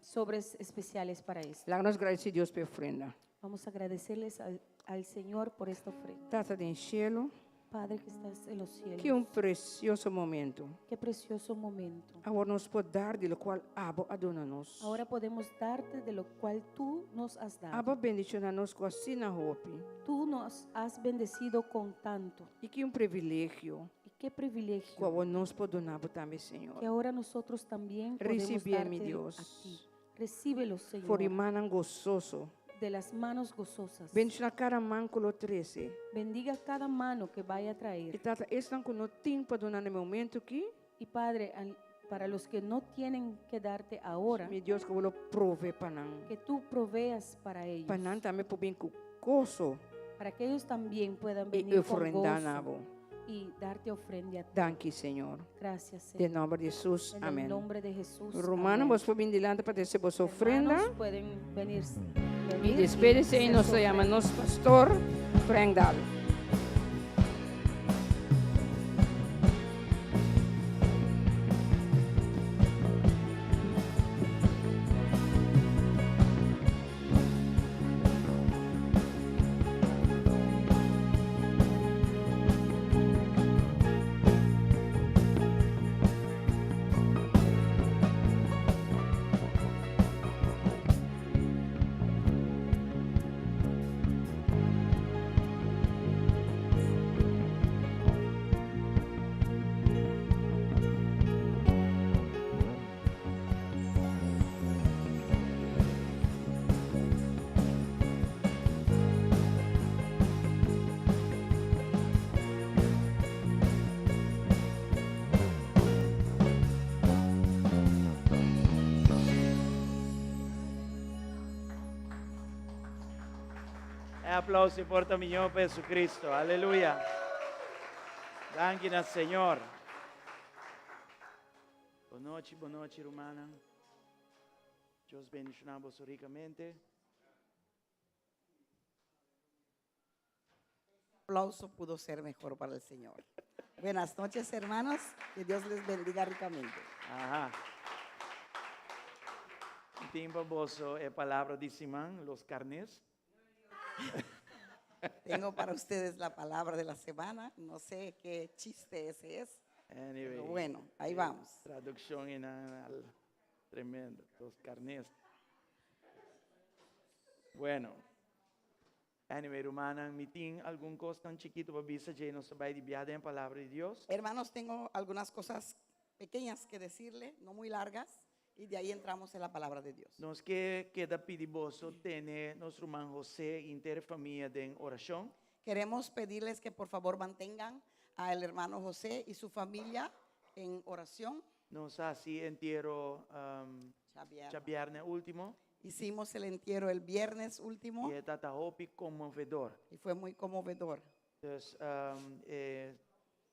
sobres especiales para esto. Laga nos gradisí Dios pa e ofrenda. Vamos a agradecerles al, al Señor por esta ofrenda. Tata den shelu, Padre que estás en los cielos. ki un presioso momento. Qué precioso momento. Awor nos por dar di lokual abo a duna nos. Ahora podemos darte de lo cual tú nos has dado. Abo a bendishoná nos ku asina hopi. Tú nos has bendecido con tanto. I ki un privilegio. Y qué privilegio. Ku awor nos por duna bo tambe, Señor. Que ahora nosotros también podemos Risibié, mi darte Dios. a ti. Recíbelo, Señor. For di mannan gososo. De las manos gozosas. Bendishoná kada man ku lo trese. Bendiga cada mano que vaya a traer. I Tata, esnan ku no tin pa duna na e momento aki. Y Padre, al, para los que no tienen que darte ahora. Mi Dios, ku bo lo provee pa nan. Que tú proveas para ellos. Pa nan tambe por bin ku goso. Para que ellos también puedan I venir con ofrendá na gozo bo. y darte ofrenda a ti. Danki, Señor. Gracias, Señor. Den nomber di Hesus. En el Amen. nombre de Jesús. Rumannan, Amén. bos por bin dilanti pa trese bos ofrenda. Hermanos, pueden venir, I venir despues di esei hacer nos su ta yama ofrenda. nos pastor Frank Daal. E aplauso e por ta miñó pa Jesucristo. Aleluya. Danki na Señor. Bon nochi, bon nochi, rumannan. Dios bendiciona boso ricamente. Aplauso pudo ser mejor para el Señor. Buenas noches, hermanos. Que Dios les bendiga ricamente. Aha. Tin pa boso e palabra di siman, los carnes. Tengo para ustedes la palabra de la semana. No sé qué chiste ese es. Anyway, pero bueno, ahí vamos. Traducción en al, tremendo, los carnes. Bueno. Anyway, rumannan, mi tin algun kos tan chikitu pa bisa dje nos ta bai di biaha den Palabra di Dios. Hermanos, tengo algunas cosas pequeñas que decirle, no muy largas, y de ahí entramos en la palabra de Dios. Nos ke keda pidi boso tene nos ruman José i henter e famia den orashon. Queremos pedirles que por favor mantengan al hermano José y su familia en oración. Nos a hasi entiero djabièrnè último. Hicimos el entierro el viernes último. I e tata hopi konmovedor. Y fue muy conmovedor. Dus e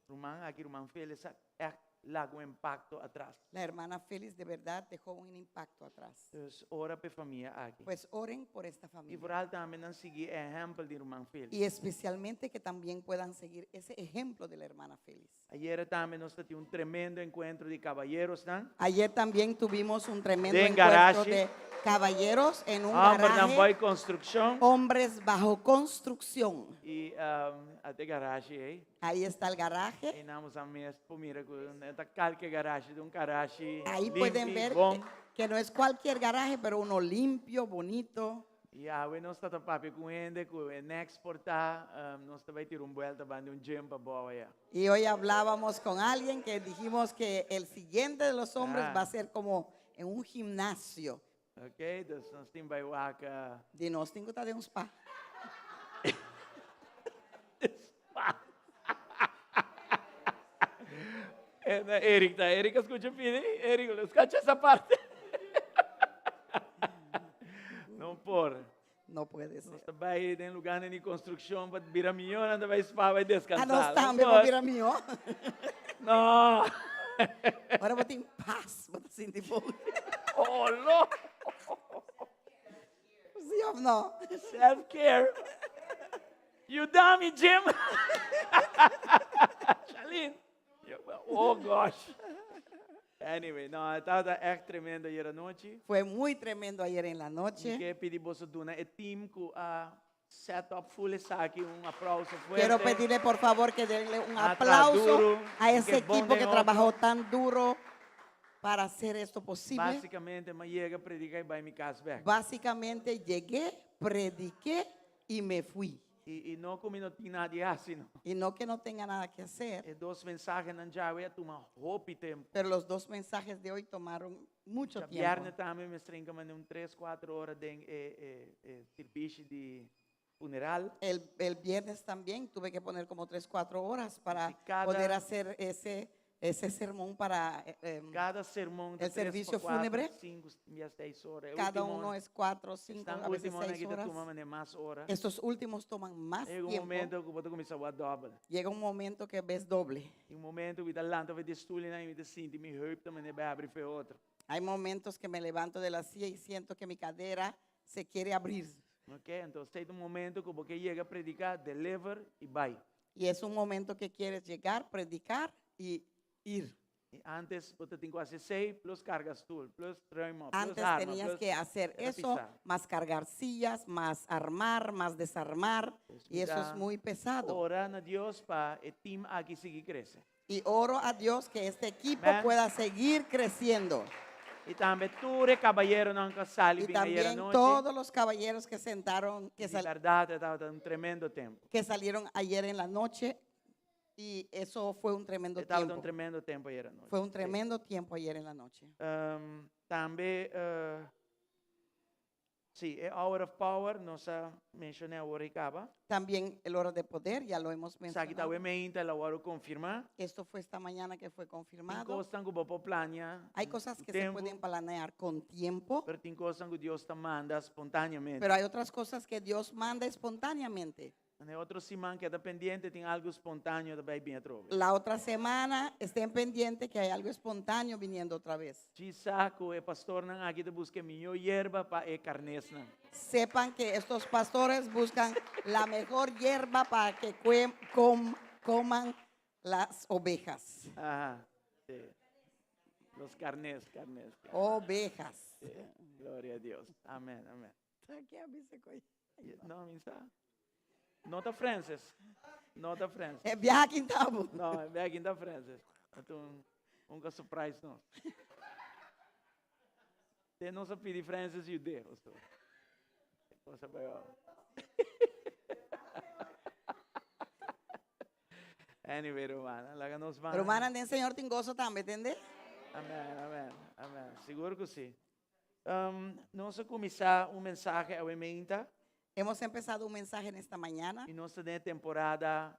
ruman aki, ruman Félix, a ègt laga un impakto atras. La hermana Félix de verdad dejó un impacto atrás. Dus ora pa e famia aki. Pues oren por esta familia. I vooral tambe nan sigui e ehèmpel di ruman Félix. Y especialmente que también puedan seguir ese ejemplo de la hermana Félix. Ayera tambe nos ta tin un tremendo encuentro di caballerosnan. Ayer también tuvimos un tremendo Den encuentro garashi. de caballeros en un Hombernan garaje. bou construccion. Hombres bajo construcción. Y ate garashi ey. Ahí está el garaje. Ey nan a mes por mira cu no ta calke garashi, ta un garashi Ahí limpi, pueden ver bon. que no es cualquier garaje, pero uno limpio, bonito. I awe nos ta ta papia ku hende ku e next por ta, nos ta bai tira un buelta banda un gym pa bou aya. Y hoy hablábamos con alguien que dijimos que el siguiente de los hombres Ah. va a ser como en un gimnasio. Ok, dus nos tin bai wak. Di nos tin ku ta den un spa. Eric ta, Eric a scucha pidi, Eric lo scacha esa parte. No por. No puede ser. Nos ta bay den lugarnan di construccion pa bira miyo, nan ta bay spa bay descansa. A nos No tambe pa por. bira miyo. No. Ora bo tin paz, bo ta sinti bon. Oh, lo. Sí of no? Self care. Yuda mi, Jim. Shalin. Oh gosh. Anyway, no, e tabata echt tremendo ayer anochi. Fue muy tremendo ayer en la noche. Mi ke pidi boso duna e team ku a set up full esaki un aplauso fuerte. Quiero pedirle por favor que denle un A traha aplauso duro, a ese ke bon equipo que den otro. trabajó tan duro para hacer esto posible. Básicamente mi a yega predica y bai mi cas bek. Básicamente llegué, prediqué y me fui. Y no cu mi no tin nada di haci, no. Y no que no tenga nada que hacer. E dos mensahenan djawe a tuma hopi tempo. Pero los dos mensajes de hoy tomaron mucho Dja tiempo. bierne tambe mi stringa mane un tres, cuatro ora den e, e, e sirbishi di funeral. El, el viernes también tuve que poner como tres, cuatro horas para Si cada- poder hacer ese, ese sermón para eh, em, Cada sermon ta el tres pa servicio cuatro, fúnebre. cinco, bia seis ora. E Cada último uno es cuatro, cinco, esnan a veces último nan seis aki ta horas. tuma mane mas ora. Estos últimos toman más Llega un tiempo. momento ku bo ta kuminsá wak dòbel. Llega un momento que ves doble. Tin un momento ku mi ta lanta for di e stulnan i mi ta sinti mi heup ta manera bai abri for e otro. Hay momentos que me levanto de la silla y siento que mi cadera se quiere abrir. Ok, anto esei ta un momento ku bo ke yega prediká, deliver i bai. Y es un momento que quieres llegar, predicar y ir. I antes bo ta tin ku hasi esei, plus karga stul, plus ruim op, plus Antes arma, tenías plus que hacer era eso, pisá. más cargar sillas, más armar, más desarmar. Pues Y eso es mi ta muy pesado. Ora na Dios pa e team aki sigui crece. Y oro a Dios que este equipo Amen. pueda seguir creciendo. Y tambe tur e caballeronan cu a sali Y bin ayer también anochi. todos los caballeros que sentaron, que, Di sal- berdad e tabata un tremendo tempo. que salieron ayer en la noche. Y eso fue un tremendo E tabata un tiempo. tremendo tempo ayer anochi. Fue un Sí. tremendo tiempo ayer en la noche. Tambe, sí, e Hour of Power nos a menciona awor y caba. También el Hora de Poder, ya lo hemos Esaki ta mencionado. awe meinta, el a wòrdu konfirmá. Esto fue esta mañana que fue Tin confirmado. kosnan ku bo por plania Hay cosas ku que se tempu, pueden planear con tiempo, pero tin kosnan ku Dios ta manda spontáneamente. pero hay otras cosas que Dios manda espontáneamente. E otro siman keda pendiente, tin algu spontáneo ta bai bin atrobe. La otra semana estén pendientes que hay algo espontáneo viniendo otra vez. Djis sa ku e pastornan aki ta buska e mihó yerba pa e karnesnan. Sepan que estos pastores buscan la mejor hierba para que coman las ovejas. Aha, sí. Los carnes, carnes. Ovejas. Sí. Gloria a Dios. Amén, amén. Aquí a mí se coge. No, mi sa. No ta Francis. No ta Francis. Eh, viaja Quintabo. No, viaja Quinta Francis. Anto un, un ka surprise nos. Te nos a pidi Francis yud'é, pastor. Cosa bai op. Anyway, rumannan, laga nos ban. Rumannan, den Señor tin gozo tambe, tende? Amen, amen, amen. Sigur ku si. Um, nos a kuminsá un mensahe awe meinta. Hemos empezado un mensaje en esta mañana. I nos ta den e temporada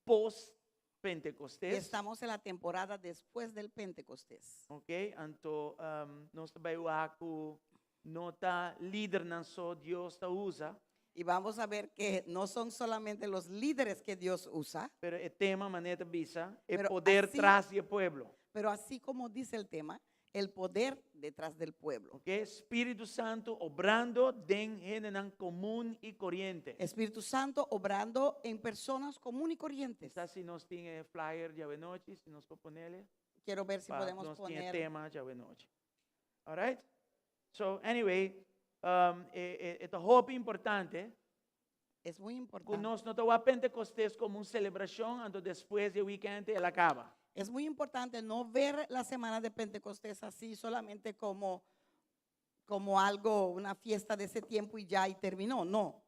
post Pentecostés. Y estamos en la temporada después del Pentecostés. Ok, anto um, nos ta bai wak ku no ta lidernan so Dios ta usa. Y vamos a ver que no son solamente los líderes que Dios usa. Pero e tema manera ta bisa, e Pero poder así tras di e pueblo. Pero así como dice el tema, el poder detrás del pueblo. Ok, Spiritu Santu obrando den hendenan komun i koriente. Espíritu Santo obrando en personas común y corrientes. Sa si nos tin e flyer djawe nochi, si nos por ponele. Quiero ver si Pa podemos nos tin e poner. tema djawe nochi. All right? So, anyway, e, e, e ta hopi importante. Es muy Ku importante. nos no ta wak Pentecostés komo un selebrashon, anto despues di e weekend el a kaba. Es muy importante no ver la semana de Pentecostés así solamente como, como algo, una fiesta de ese tiempo y ya y terminó. No.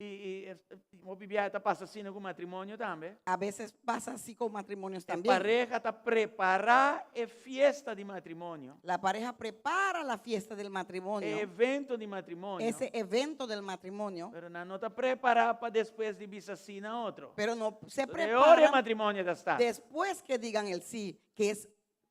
I i hopi biaha ta pasa asina ku matrimonio tambe. A veces pasa así con matrimonios E también. pareha ta prepará e fiesta di matrimonio, La pareja prepara la fiesta del e matrimonio, evento di matrimonio, ese evento del matrimonio, pero nan no ta prepará pa despues di bisa sí na otro. pero no se E ora e preparan matrimonio ta start. después que digan el sí, que es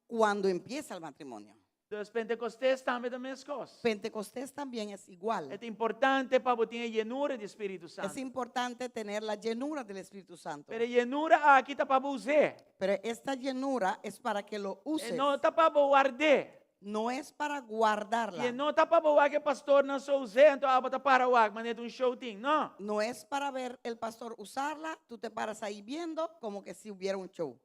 cuando empieza el matrimonio. Dus Pentecostés tambe ta meskos. Pentecostés también es igual. E ta importante pa bo tin e yenura di Spiritu Es Santu. importante tener la llenura del Espíritu Santo. Pero e yenura aki ta pa bo us'é. Pero esta llenura es para que lo E uses. no ta pa bo ward'é. No es para I e guardarla. no ta pa bo wak e pastornan so us'é, anto abo ta para wak manera ta un show tin. No. No es para ver el pastor usarla, tú te paras ahí viendo como que si hubiera un show.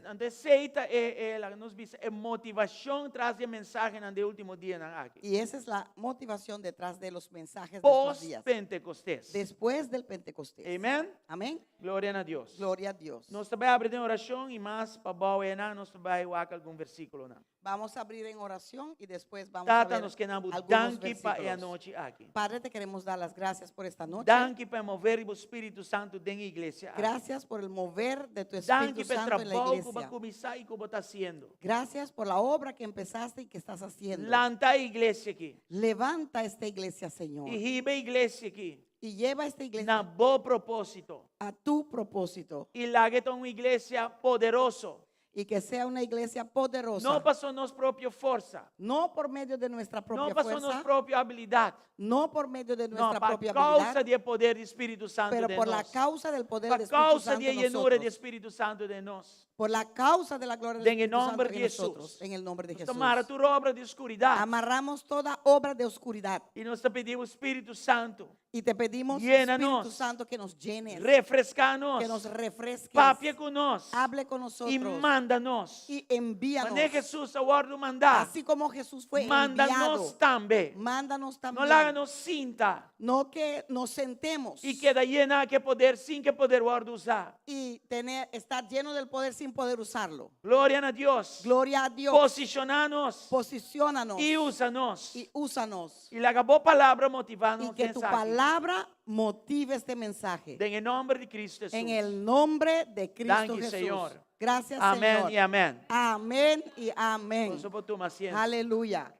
Anto esei ta e, e, laga nos bisa, e motivashon tras di e mensahenan di e último dianan aki. Y esa es la motivación detrás de los mensajes de estos días. Post-Pentecostés. Después del Pentecostés. Amen? Amén. Gloria na Dios. Gloria a Dios. Nos ta bai abri den orashon i mas pabou einan nos ta bai wak algun versíkulonan. Vamos a abrir en oración y después vamos a Tata, ver nos ke na bo algunos danki pa e versículos. anochi aki. Padre, te queremos dar las gracias por esta noche. Danki pa e mover di bo Spiritu Santu den e iglesia aki. Gracias por el mover de tu Espíritu Danki pa e Santo en la trabou ku bo a iglesia. kuminsá i ku bo ta hasiendo. Gracias por la obra que empezaste y que estás haciendo. Lanta e iglesia aki. Levanta esta iglesia, Señor. I hiba e iglesia aki Y lleva esta iglesia na bo propósito. a tu propósito. I laga e ta un iglesia poderoso. Y que sea una iglesia poderosa. No paso nos propio forsa. No por medio de nuestra propia No paso nos fuerza. propio habilidat. No por medio de No, nuestra pa propia causa habilidad. di e poder di Spiritu Santu Pero den por la nos. causa del poder Pa del Espíritu causa Santo di e en llenura di nosotros. Spiritu Santu den nos. Por la causa de la gloria del Den e Espíritu Santo nomber en di Jesus. nosotros. En el nombre de Nos ta Jesús. mara tur obra di oscuridat. Amarramos toda obra de oscuridad. I nos ta pidi bo Spiritu Santu. Y te pedimos, Llena Espíritu nos. Santo, que nos llenes, Refreská nos. que nos refresques, Papia ku nos. hable con I nosotros manda nos. y envíanos. Manera Jesus a wòrdu mandá. Así como Jesús fue Manda enviado, nos tambe. mándanos No también. laga nos sinta. No que nos sentemos I keda yená ku e poder sin ku e poder wòrdu usá. y tener, estar lleno del poder sin poder usarlo. Gloria na Dios. Gloria a Dios. Posishoná nos. Posiciónanos I usa nos. y úsanos. I laga bo palabra motivá Y nos que tu mensahe. palabra motive este mensaje. Den e nòmber di Cristo En Hesus. el nombre de Cristo Danki, Jesús. Señor. Gracias, Amèn Señor. i amèn. Amén y amén. Boso por tuma asiento. Aleluya.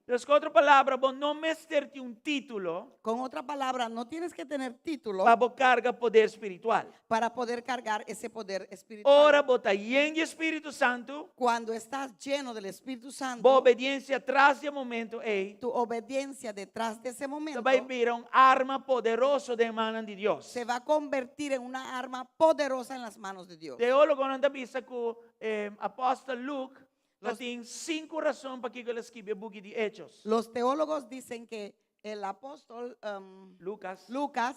Dus ku otro palabra, bo no mester tin un título Con otra palabra, no tienes que tener título pa bo karga poder spiritual. para poder cargar ese poder espiritual. Ora bo ta yen di Spiritu Santu, Cuando estás lleno del Espíritu Santo, bo obediensia tras di e momento ei tu obediencia detrás de ese ta momento bai bira un arma poderoso den mannan di Dios. se va a convertir en una arma poderosa en las manos de Dios. Teólogonan ta bisa ku eh, apòstel Luke Los- tin sinku rason pakiko el a skirbi e buki di Hechos. Los teólogos dicen que el apóstol Lucas. Lucas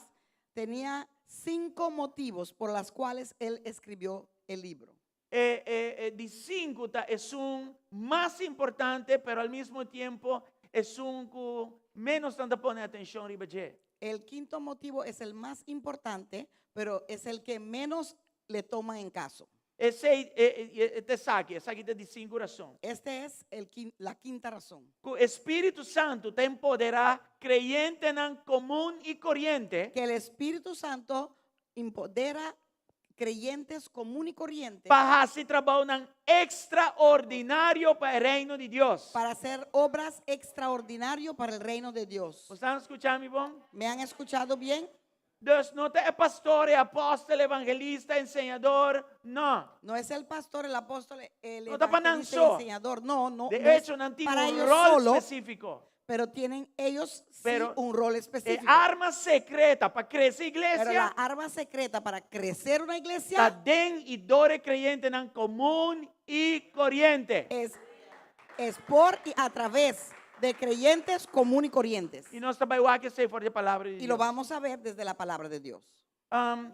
tenía cinco motivos por las cuales él escribió el libro. E, e, e di sinku ta esun mas importante, pero al mismo tiempo esun ku menos nan ta pone atenshon riba dje. El quinto motivo es el más importante, pero es el que menos le toman en caso. Esei e, e, e, ta esaki, esaki ta di sinku rason. Este es el la quinta razón. Ku Spiritu Santu ta empoderá kreyentenan komun i koriente. Que el Espíritu Santo empodera creyentes común y corriente Pa hasi trabounan ekstraordinario pa e reino di Dios. para hacer obras extraordinarias para el reino de Dios. Boso a skucha mi bon? ¿Me han escuchado bien? Dus no ta e pastor, e apòstel, evangelista, enseñador, no. No es el pastor, el apóstol, el No ta pa nan evangelista y so. enseñador. No, no, De no es echo, nan tin para un ellos rol solo, spesífiko. pero tienen ellos sí Pero un rol E específico. arma sekreta pa krese Pero la iglesia arma secreta para crecer una iglesia ta den i dor e kreyentenan komun i koriente. es por y a través de creyentes común y corrientes. I nos ta bai wak esei for di e palabra di Y lo Dios. vamos a ver desde la palabra de Dios.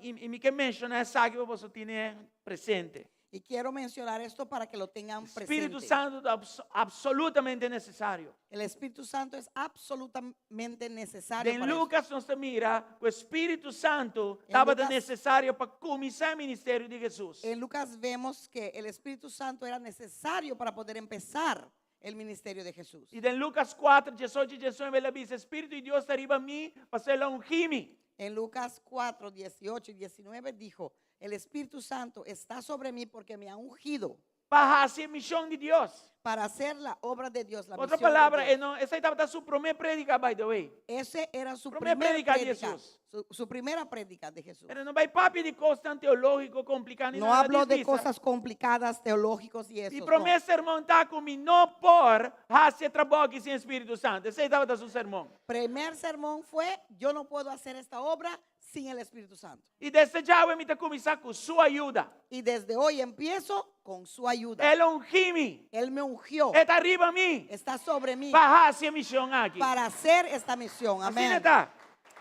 I, i mi ke menshoná esaki pa boso tin'é presente. Y quiero mencionar esto para que lo tengan Spiritu presente. Santu ta absolutamente nesesario. El Espíritu Santo es absolutamente necesario. Den para esto. Lucas nos ta mira ku Spiritu Santu En tabata Lucas nesesario pa kuminsá e ministerio di Jesus. En Lucas vemos que el Espíritu Santo era necesario para poder empezar el ministerio de Jesús. I den Lucas kuater, diesocho i diesnuebe, el a bisa, Spiritu di Dios ta riba mi, pasobra el a ungi mi. En Lucas 4, 18 y 19 dijo, el Espíritu Santo está sobre mí porque me ha ungido Pa hasi e mishon di Dios. para hacer la obra de Dios. La Otro misión de palabra, Dios. e no, esei tabata su promé prédika, by the way. Ese era su Primera primer prédica de prédica, Jesús. su, su primera prédica de Jesús. E no a bai papia di kosnan teológiko kompliká ni No nada habló de di cosas complicadas, teológicos y eso. E no. promé sermon ta ku mi no por hasi e trabou aki sin Spiritu Santu. Esei tabata su sermon. Primer sermón fue, yo no puedo hacer esta obra sin el Espíritu Santo. I desde djawe mi ta kuminsá ku su ayuda. Y desde hoy empiezo con su ayuda. El a ungi mi. Él me ungió. E ta riba mi. Está sobre mí Pa hasi e mishon aki. para hacer esta misión. Asina Amén. ta.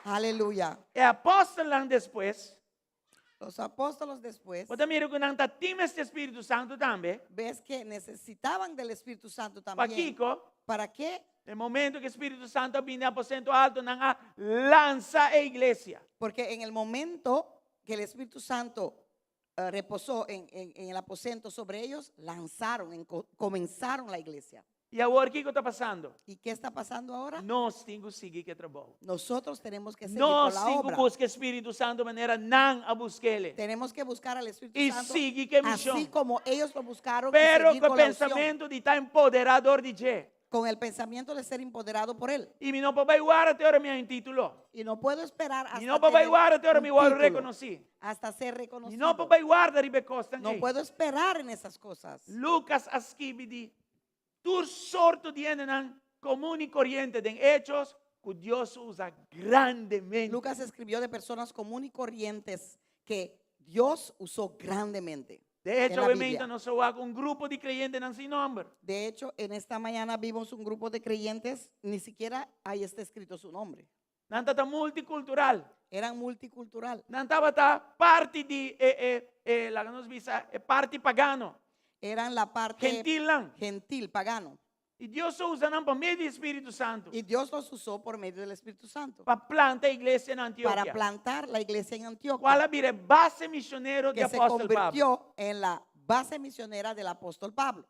Aleluya. E apòstelnan despues, Los apóstolos después, bo ta mira ku nan tabatin mester Spiritu Santu tambe. ves que necesitaban del Espíritu Santo también. Pakiko? ¿Para qué? E momento ku Spiritu Santu a bini den aposento alto, nan a lansa e iglesia. Porque en el momento que el Espíritu Santo eh, reposó en, en- en el aposento sobre ellos, lanzaron, en co- comenzaron la iglesia. I awor kiko ta pasando? ¿Y qué está pasando ahora? Nos tin ku sigui ku e trabou. Nosotros tenemos que seguir Nos con la tin ku obra. buska Spiritu Santu manera nan a busk'é. Tenemos que buscar al Espíritu Y Santo sigui ku e mishon. así como ellos lo buscaron y Pero seguir ku con la unción, pensamentu di ta empoderá dor di dje. con el pensamiento de ser empoderado por él. I mi no por bai warda te ora mi haña un título. Y no puedo esperar hasta Mi no por bai tener warda te ora un mi wòrdu título, rekonosí. hasta ser Mi reconocido. no por bai warda riba e kosnan No ei. puedo esperar en esas cosas. Lucas a skibi di tur sorto di hendenan komun i koriente den Hechos ku Dios a usa grandemente. Lucas escribió de personas comunes y corrientes que Dios usó grandemente. De en hecho, la obviamente, Biblia. nos a wak un grupo di kreyentenan sin nòmber. De hecho, en esta mañana vimos un grupo de creyentes, ni siquiera ahí está escrito su nombre. Nan tabata multikultural. Eran multicultural. Nan tabata parti di e e e laga nos bisa e parti pagano. Eran la parte Gentilnan. gentil, pagano. I Dios a usa nan pa medio di Spiritu Santu. Y Dios los usó por medio del Espíritu Santo Pa planta e iglesia na para Antioquia. plantar la iglesia en Antioquia, Kual a bira e base misionero di que se apòstel Pablo. convirtió en la base misionera del apóstol Pablo.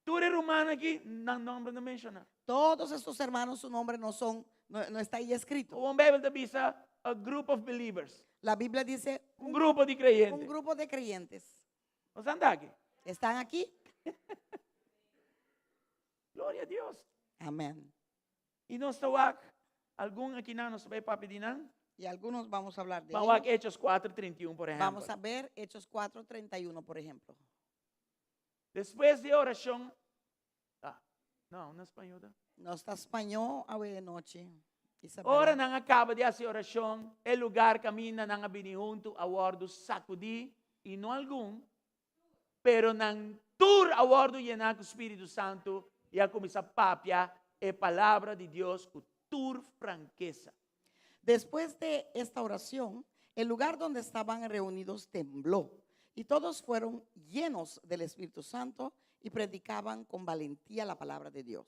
Tur e rumannan aki, nan nòmber no a menshoná. Todos estos hermanos, su nombre no son, no, no está ahí escrito. Un Beibel ta bisa a group of believers. La Biblia dice Un grupo di kreyente. un grupo de creyentes. Nos ta aki. ¿Están aquí? Gloria na Dios. Amén. I nos ta wak algun akinan nos ta bai papia di nan. Y algunos vamos a hablar de Ban wak ellos. Hechos 4:31, por ehèmpel. Vamos a ver Hechos 4:31, por ejemplo. Despues di orashon, ah, no, na spañó ta. No está español a de noche. Isabela. Ora nan a kaba di hasi orashon, e lugá kaminda nan a bini huntu a wòrdu sakudí i no algun, pero nan tur a wòrdu yená ku Spiritu Santu i a kuminsá papia e palabra di Dios ku tur frankesa. Después de esta oración, el lugar donde estaban reunidos tembló y todos fueron llenos del Espíritu Santo y predicaban con valentía la palabra de Dios.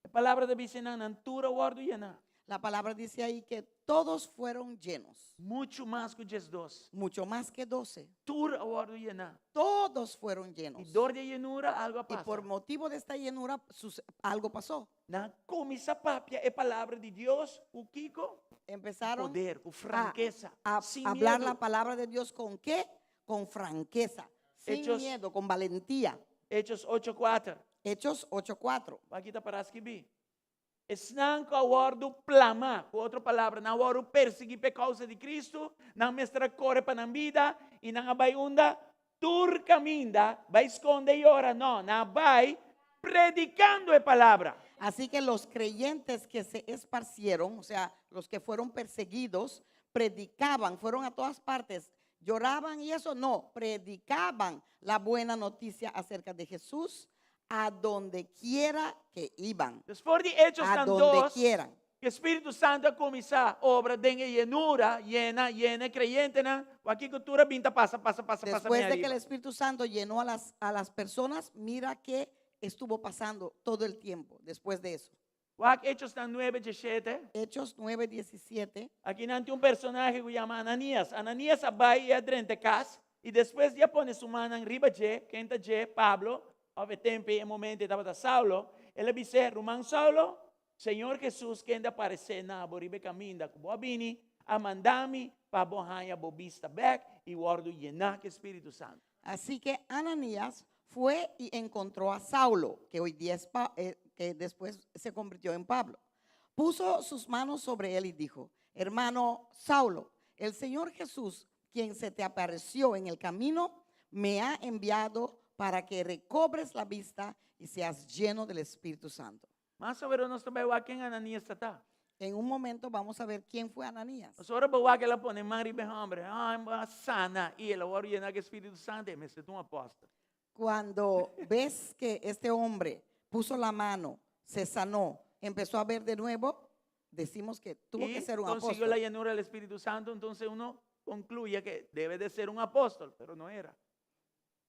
E palabra ta bisa nan nan tur a wòrdu yená. La palabra dice ahí que todos fueron llenos, Muchu mas ku 12. mucho más que doce. Tur a wòrdu yená. Todos fueron llenos. I dor di e yenura algu a Y pasa. por motivo de esta llenura, sus- algo pasó. Nan a kuminsá papia e palabra di Dios, ku kiko? Empezaron Poder, ku frankesa, a sin hablar miedu. la palabra de Dios con qué? Con franqueza, sin Hechos- miedo, con valentía. Hechos 8:4. Hechos 8:4. Aki ta pará skibí. Esnan ku a wòrdu plamá, ku otro palabra, nan a wòrdu persiguí pa kousa di Kristu, nan mester a kore pa nan bida i nan a bai unda tur kaminda, bai skonde i ora, no, nan a bai predikando e palabra. Así que los creyentes que se esparcieron, o sea, los que fueron perseguidos, predicaban, fueron a todas partes, lloraban y eso no, predicaban la buena noticia acerca de Jesús a donde quiera que iban, Despues di Hechos a nan donde 2, quieran. ku Spiritu Santu a kuminsá obra den e yenura, yena, yena e kreyentenan, wak ku tur a bin ta pasa, pasa, pasa, pasa Después mi de que el ariba. Espíritu Santo llenó a las, a las personas, mira que estuvo pasando todo el tiempo después de eso. Wak Hechosnan 9, 17. Hechos 9, 17. Akinan tin un personahe ku yama Ananías. Ananías a bai i a drenta kas i despues di a pone su mannan riba dje, ken ta dje? Pablo, òf e tempu ei, e momento ei tabata Saulo, el a bis'é, Ruman Saulo, Señor Hesus kende a aparesé na bo riba e kaminda ku bo a bini, a manda mi pa bo haña bo bista bèk i wòrdu yená ku e Spiritu Santu. Así que Ananías fue y encontró a Saulo, que hoy día es Pa- eh, que después se convirtió en Pablo. Puso sus manos sobre él y dijo, hermano Saulo, el Señor Jesús, quien se te apareció en el camino, me ha enviado para que recobres la vista y seas lleno del Espíritu Santo. Mas aweró nos ta bai wak ken Ananías ta ta. En un momento vamos a ver quién fue Ananías. Pasobra bo wak el a pone man riba e hòmber, e hòmber a sana i el a wòrdu yená ku e Spiritu Santu, e mester ta un apòstel. Cuando ves que este hombre puso la mano, se sanó, empezó a ver de nuevo, decimos que tuvo que Y ser un consiguió la apóstol. llenura del Espíritu Santo, entonces uno concluye que debe de ser un apóstol, pero no era.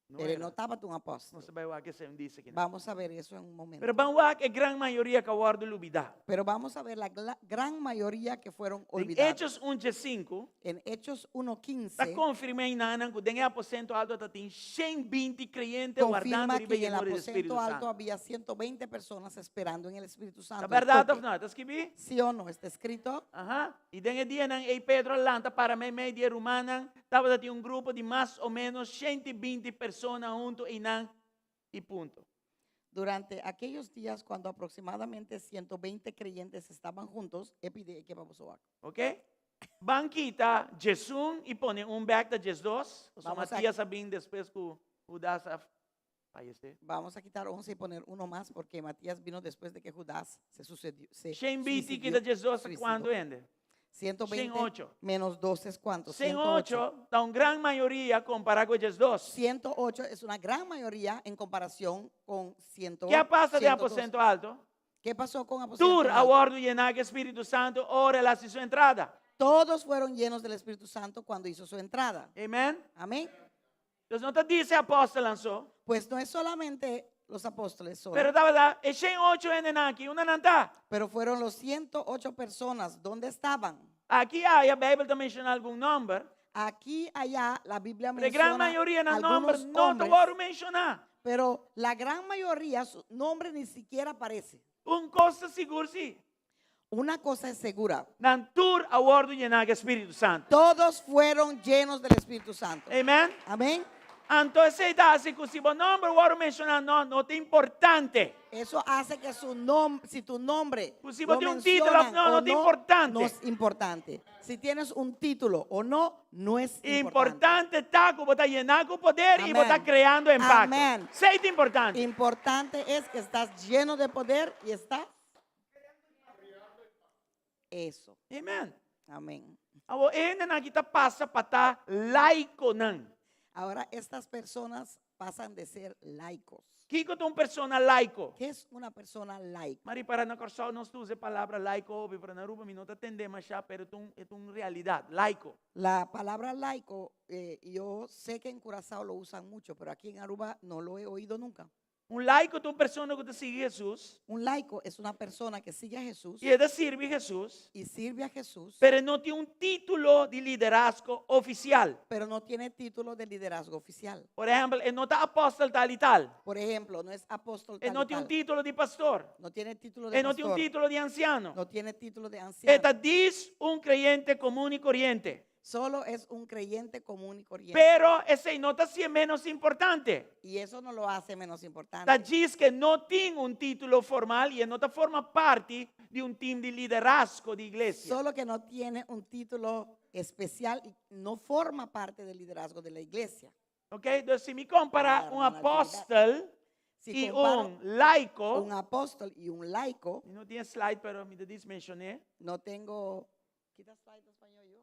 No Pero era. no tabata un apóstol. Nos ta bai wak esei un dia aki. Vamos a ver eso en un momento. Pero ban wak e gran mayoria ku a wòrdu lubidá. Pero vamos a ver la gran mayoría que fueron Den olvidados. Hechos un diesinku, En Hechos 1:15 ta konfirmá einan ku den e aposento alto ta tin 120 kreyente wardando confirma riba que en el llenura di Spiritu aposento alto Santo. había 120 personas esperando en el Espíritu Ta Santo. el bèrdat toque. òf no? Ta skibí? ¿Sí o no? ¿Está escrito? Aha. I den e dianan ei Pedro a lanta para meimei di e rumannan. Tabata tin un grupo di mas o ménos 120 persona huntu einan i punto. Durante aquellos días, cuando aproximadamente 120 creyentes estaban juntos, e pide que vamos a wak. Ok? Ban kita 11 i pone un bèk ta 12, pasobra Vamos a Matias a bin despues ku Judas a fallecé. Vamos a quitar 11 y poner uno más porque Matías vino después de que Judas se sucedió, se 120 suicidió, kita 12 suicidó. kuantu hende? 120 108. menos 12 es cuánto? 108. 108 ta un gran mayoria kompará ku 12. 108 es una gran mayoría en comparación con 100, Ke a pasa den 112. aposento alto? ¿Qué pasó con aposento Tur a alto? wòrdu yená ku e Spiritu Santu ora el a hasi su entrada. Todos fueron llenos del Espíritu Santo cuando hizo su entrada. Amen. Amén. Entonces no ta djis e apòstelnan so. Pues no es solamente los apóstoles solo. Pero tabata e 108 hendenan aki, unda nan ta? Pero fueron los 108 personas. ¿Dónde estaban? Aki aya Beibel ta menshoná algun nòmber. Aquí, allá, la Biblia Pero e gran menciona mayoria nan nòmber algunos no ta hombres, wòrdu menshoná. pero la gran mayoría, su nombre ni siquiera aparece. Un kos ta sigur sí. Una cosa es segura. Nan tur a wòrdu yená ku e Spiritu Santu. Todos fueron llenos del Espíritu Santo. Amen. Amén. Anto esei ta hasi ku si bo nòmber wòrdu menshoná no, no ta importante. Eso hace que su nom-, si tu nombre Ku si bo lo tin un título òf mencionan no, o no ta no, importante. no es importante. Si tienes un título o no, no es importante. Importante ta ku bo ta yená ku poder i bo ta Amén. kreando impakto. Amén. Esei ta importante. Importante es que estás lleno de poder y estás Eso. Amen. Amén. Awor e hendenan aki ta pasa pa ta laikonan. Ahora estas personas pasan de ser laicos. Kiko ta un persona laiko? ¿Qué es una persona laica? Mari para na Kòrsou nos ta usa e palabra laiko hopi, pero na Aruba mi no ta tende mashá, pero ta un, e ta un realidat, laiko. La palabra laico, eh, yo sé que en Curazao lo usan mucho, pero aquí en Aruba no lo he oído nunca. Un laiko ta un persona ku ta sigui Hesus. Un laico es una persona que sigue a Jesús. I e ta sirbi Hesus. Y sirve a Jesús. Pero e no tin un título di liderazgo ofisial. Pero no tiene título de liderazgo oficial. Por ehèmpel, e no ta apòstel tal i tal. Por ejemplo, no es apóstol E tal no y tin un tal. título di pastor. No tiene título de E no tin un pastor. título di ansiano. No tiene título de anciano. E ta djis un kreyente komun i koriente. Solo es un creyente común y corriente. Pero esei no ta hasié menos importante. Y eso no lo hace menos importante. Ta djis ke no tin un título formal i e no ta forma parti di un team di liderazgo di iglesia. Solo que no tiene un título especial y no forma parte del liderazgo de la iglesia. Ok, dus si mi kompará un apòstel Si i comparo un laiko, un apóstol y un laico, mi no tin e slide pero mi ta djis menshon'é. No tengo, kita slide na spañó yo?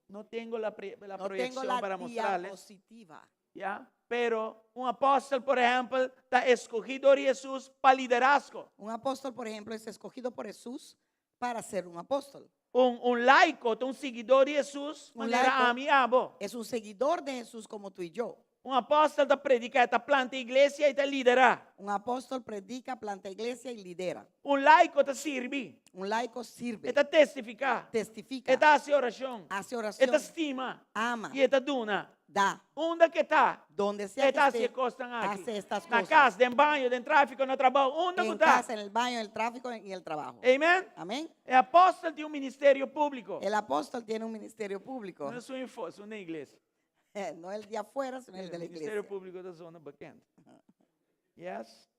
No tengo la, la No tengo proyección la para mostrarles. diapositiva. Ya? Pero un apóstol, por ejemplo, ta escogí dor di Jesús pa liderazgo. Un apóstol, por ejemplo, es escogido por Jesús para ser un apóstol. Un, un laico ta un siguidó di Jesús, Un manera laico ami i abo. es un seguidor de Jesús como tú y yo. Un apòstel ta prediká, e ta planta iglesia i ta liderá. Un apóstol predica, planta iglesia y lidera. Un laiko ta sirbi. Un laico sirve. E ta testifiká. Testifica. E ta hasi orashon. Hace oración. E ta stima. Ama. I e ta duna. Da. Unda ku e ta, Donde sea e que ta hasi esté, e kosnan aki. hace estas Na cosas. kas, den baño, den tráfiko, na trabou, unda ku En ta. casa, en el baño, en el tráfico y en el trabajo. Amen. Amén. E apòstel tin un ministerio públiko. El apóstol tiene un ministerio público. No esun afó, esun den iglesia. No el de afuera, sino el de la Ministerio iglesia. públiko ta zona bekend. Yes.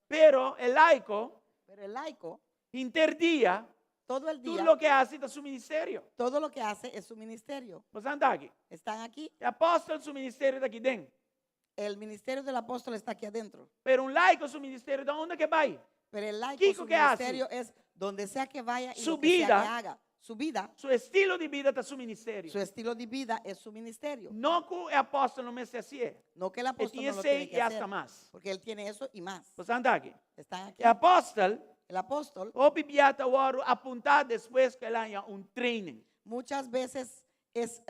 Pero e laiko, Pero el laico, henter dia, todo el tur día, loke e hasi ta su ministerio. todo lo que hace es su ministerio. Boso ta aki. ¿Están aquí? E apòstel su ministerio ta aki den. El ministerio del apóstol está aquí adentro. Pero un laiko su ministerio ta unda ku e bai. Pero el laico, Kiko su ke hasi? ministerio es donde sea que vaya y Su lo que sea vida. que haga. Su vida, Su estilo di bida ta su ministerio. su estilo de vida es su ministerio. No ku e apòstel no mester hasié. No que el E apóstol tin no lo esei tiene que i hasta hacer, mas. porque él tiene eso y más. Boso ta aki. Están aquí. E apòstel, El apóstol hopi bia ta wòrdu apuntá despues ku el a haña un training. muchas veces es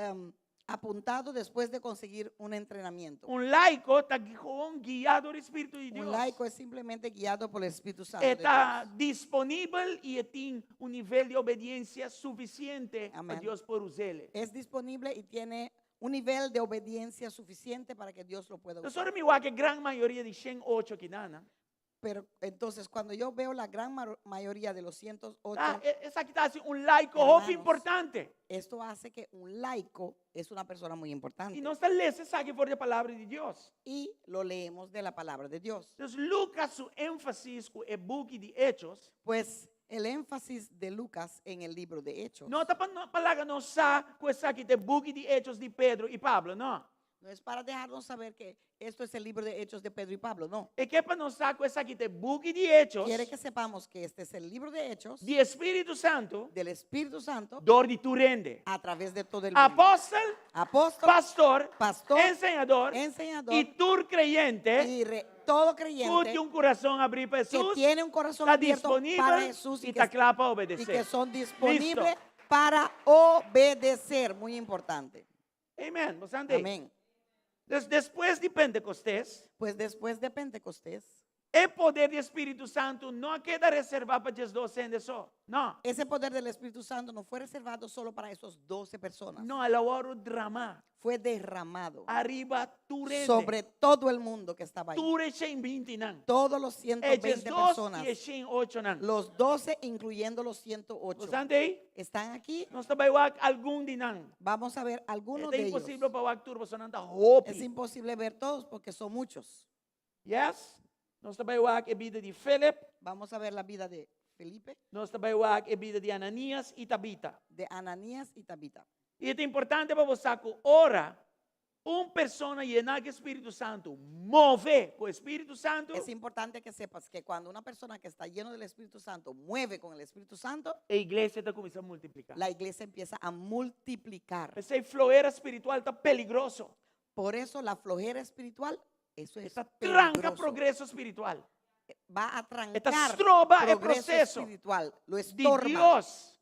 apuntado después de conseguir un entrenamiento. Un laiko ta gewoon guiá dor di Spiritu di Un Dios. laico es simplemente guiado por el Espíritu Santo. E de ta Dios. disponibel i e tin un nivel di obediensia sufisiente pa Amén. Dios por us'é. Es disponible y tiene un nivel de obediencia suficiente para que Dios lo pueda Entonces, usar. ora mi wak e gran mayoria di 108 akinan, Pero entonces, cuando yo veo la gran mayoría de los 108, ah, esaki ta hasi un laico hopi hermanos, importante. esto hace que un laico es una persona muy importante. I nos ta lesa esaki for di e palabra di Dios. Y lo leemos de la palabra de Dios. Entonces, Lucas su énfasis ku e buki di Hechos, Pues el énfasis de Lucas en el libro de Hechos no ta pa no, pa laga nos sa ku esaki ta e buki di Hechos di Pedro i Pablo, no. No es para dejarnos saber que esto es el libro de Hechos de Pedro y Pablo, no. E ke pa nos sa ku esaki ta e buki di Hechos Quiere que sepamos que este es el libro de Hechos di Spiritu Santu del Espíritu Santo dor di tur hende. a través de todo el mundo. Apòstel, Apóstol, pastor, pastor, enseñador, enseñador i tur kreyente y todo ku creyente tin un kurason abrí pa que Hesus, tiene un corazón ta abierto para disponibel Jesús y i que ta kla pa y obedesé. que son disponibles Listo. para obedecer. Muy importante. Amen. Bo sa ei? Amén. Des, despues di Pentecostés, Pues después de Pentecostés, e poder di Spiritu Santu no a keda reservá pa 12 hende so. No. ese poder del Espíritu Santo no fue reservado solo para esos 12 personas. No, el a wòrdu dramá Fue derramado ariba tur hende. sobre todo el mundo que estaba ahí. Tur e 120 nan. Todos los E 120 2 personas. i e 108 nan. Los 12, incluyendo los 108. Bo sa ei? ¿Están aquí? Nos ta bai wak algun di nan. Vamos a ver algunos Ta de ellos. imposibel pa wak tur, pasobra nan ta hopi. Es imposible ver todos porque son muchos. Yes? Nos ta bai wak e bida di Philip. Vamos a ver la vida de Felipe, Nos ta bai wak e bida di Ananias i Tabita. de Ananías y Tabita. I ta importante pa bo sa ku ora un persona yená ku Spiritu Santu move ku Spiritu Santu, Es importante que sepas que cuando una persona que está lleno del Espíritu Santo mueve con el Espíritu Santo, e iglesia ta kuminsá multipliká. la iglesia empieza a multiplicar. P'esei flojera spiritual ta peligroso. Por eso la flojera espiritual, eso es E ta tranka peligroso. progreso spiritual. Va a E ta trancar stroba e progreso proseso espiritual, lo di estorba. Dios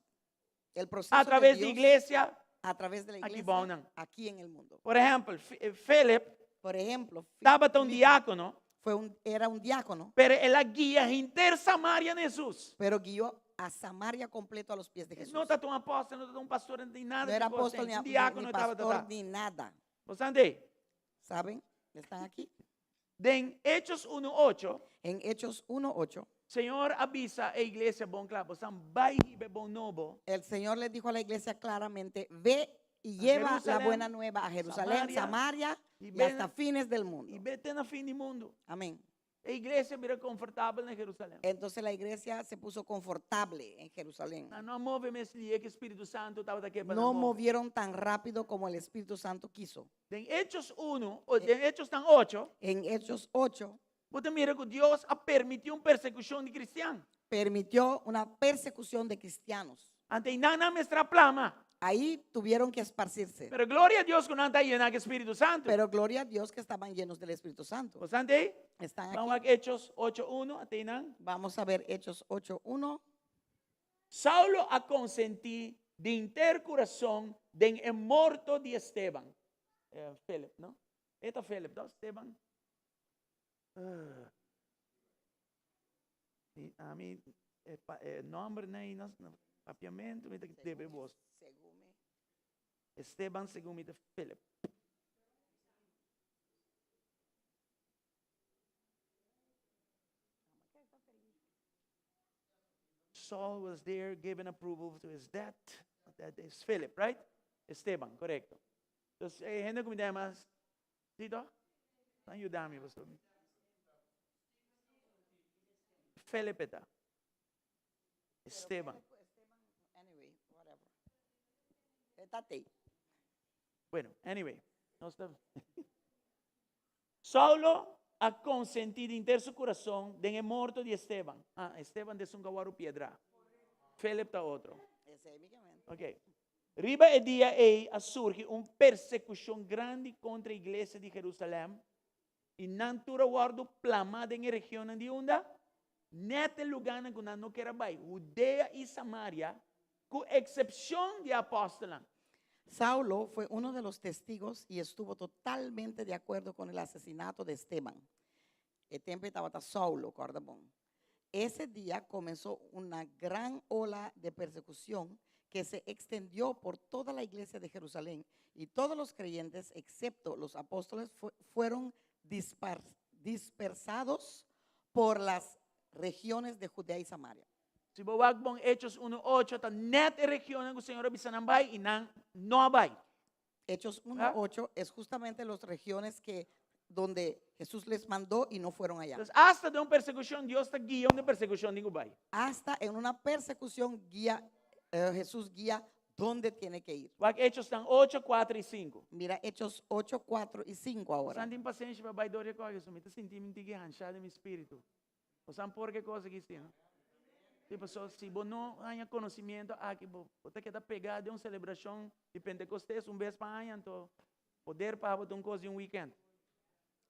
El proceso a de traves di Dios iglesia. a través de la Aki iglesia bou nan. aquí en el mundo. Por ehèmpel, Philip Por ejemplo, tabata un Felipe diákono, fue un, era un diácono, pero el a guia henter Samaria na Hesus. pero guió a Samaria completo a los pies de Jesús. No tabata un apòstel, no tabata un pastor, ni nada No era di kos, apóstol ni, un ni diákono tabata pastor ta. ni nada. Bo sa ei? ¿Saben? ¿Están aquí? Den Hechos 1:8, En Hechos 1.8, Señor a bisa e iglesia bon kla, bosonan bai hiba e bon nobo. el Señor le dijo a la iglesia claramente, ve y A lleva la Jerusalén, buena nueva a Jerusalén, Samaria, Samaria y y ven- hasta fines del mundo. I bai te na fin di mundu. Amén. E iglesia a bira konfortabel na Jerusalèm. Entonces la iglesia se puso confortable en Jerusalén. Nan no a move mes lihé ku Spiritu Santu tabata ke pa No nan move. movieron tan rápido como el Espíritu Santo quiso. Den Hechos 1, o den Hechosnan 8, En Hechos 8 bo ta mira ku Dios a permití un persekushon di kristian. permitió una persecución de cristianos. Anto einan nan mester a plama. Ahí tuvieron que esparcirse. Pero gloria a Dios ku nan ta yená ku Spiritu Santu. Pero gloria a Dios que estaban llenos del Espíritu Santo. Bo sa ei? Están Ban aquí. wak Hechos 8.1, ata einan. Vamos a ver Hechos 8.1. Saulo a konsentí di henter kurason den e morto di Esteban. Eh, Philip, no? E ta Philip, toch? Esteban. Uh. Mi, ami, e, pa, e nomber na na, na papiamento, mi ta debe bos. Esteban segun mi ta Philip. Saul was there giving approval to his death. That is Philip, right? Esteban, correcto. Entonces, eh, hende ku mi ta yama, sí toch? Están ayudando, pastor. Philip eta. Esteban. Anyway, whatever. E ta tei. Bueno, anyway. Nos ta... Saulo a consentí den henter su curason den e morto di Esteban. Ah, Esteban des un gawaru piedra. Philip ta otro. Ok. Riba e dia ei a surgi un persecucion grandi contra e iglesia di Jerusalem y nan tur a wordo plama den e regionnan di unda? Net e lugarnan cu nan no kier a bay, Judea y Samaria, cu excepcion di e apostelnan. Saulo fue uno de los testigos y estuvo totalmente de acuerdo con el asesinato de Esteban. E tempo tabata Saulo, corda bon. Ese día comenzó una gran ola de persecución que se extendió por toda la iglesia de Jerusalén y todos los creyentes, excepto los apóstoles, fueron dispersados por las regiones de Judea y Samaria. Si bo wak bon Hechos 1, 8 ta net e regionnan ku Señor a bisa nan bai i nan no a bai. Hechos 1, 8 es justamente las regiones que donde Jesús les mandó y no fueron allá. Entonces, hasta den un persekushon Dios ta guia unda e persekushon tin ku bai. Hasta en una persecución guía, eh, Jesús guía dónde tiene que ir. Wak Hechosnan 8, 4 i 5. Mira Hechos 8, 4 y 5 ahora. Bosan tin pasenshi pa bai dor e kos aki, mi ta sinti mi tin ki hanshá den mi spiritu. Bosan por ke kos aki si, no? Si, pasobra si bo no haña konosimiento aki, bo bo ta keda pegá den un selebrashon di Pentekostes un bes pa aña, anto poder pa bo ta un kos di un weekend.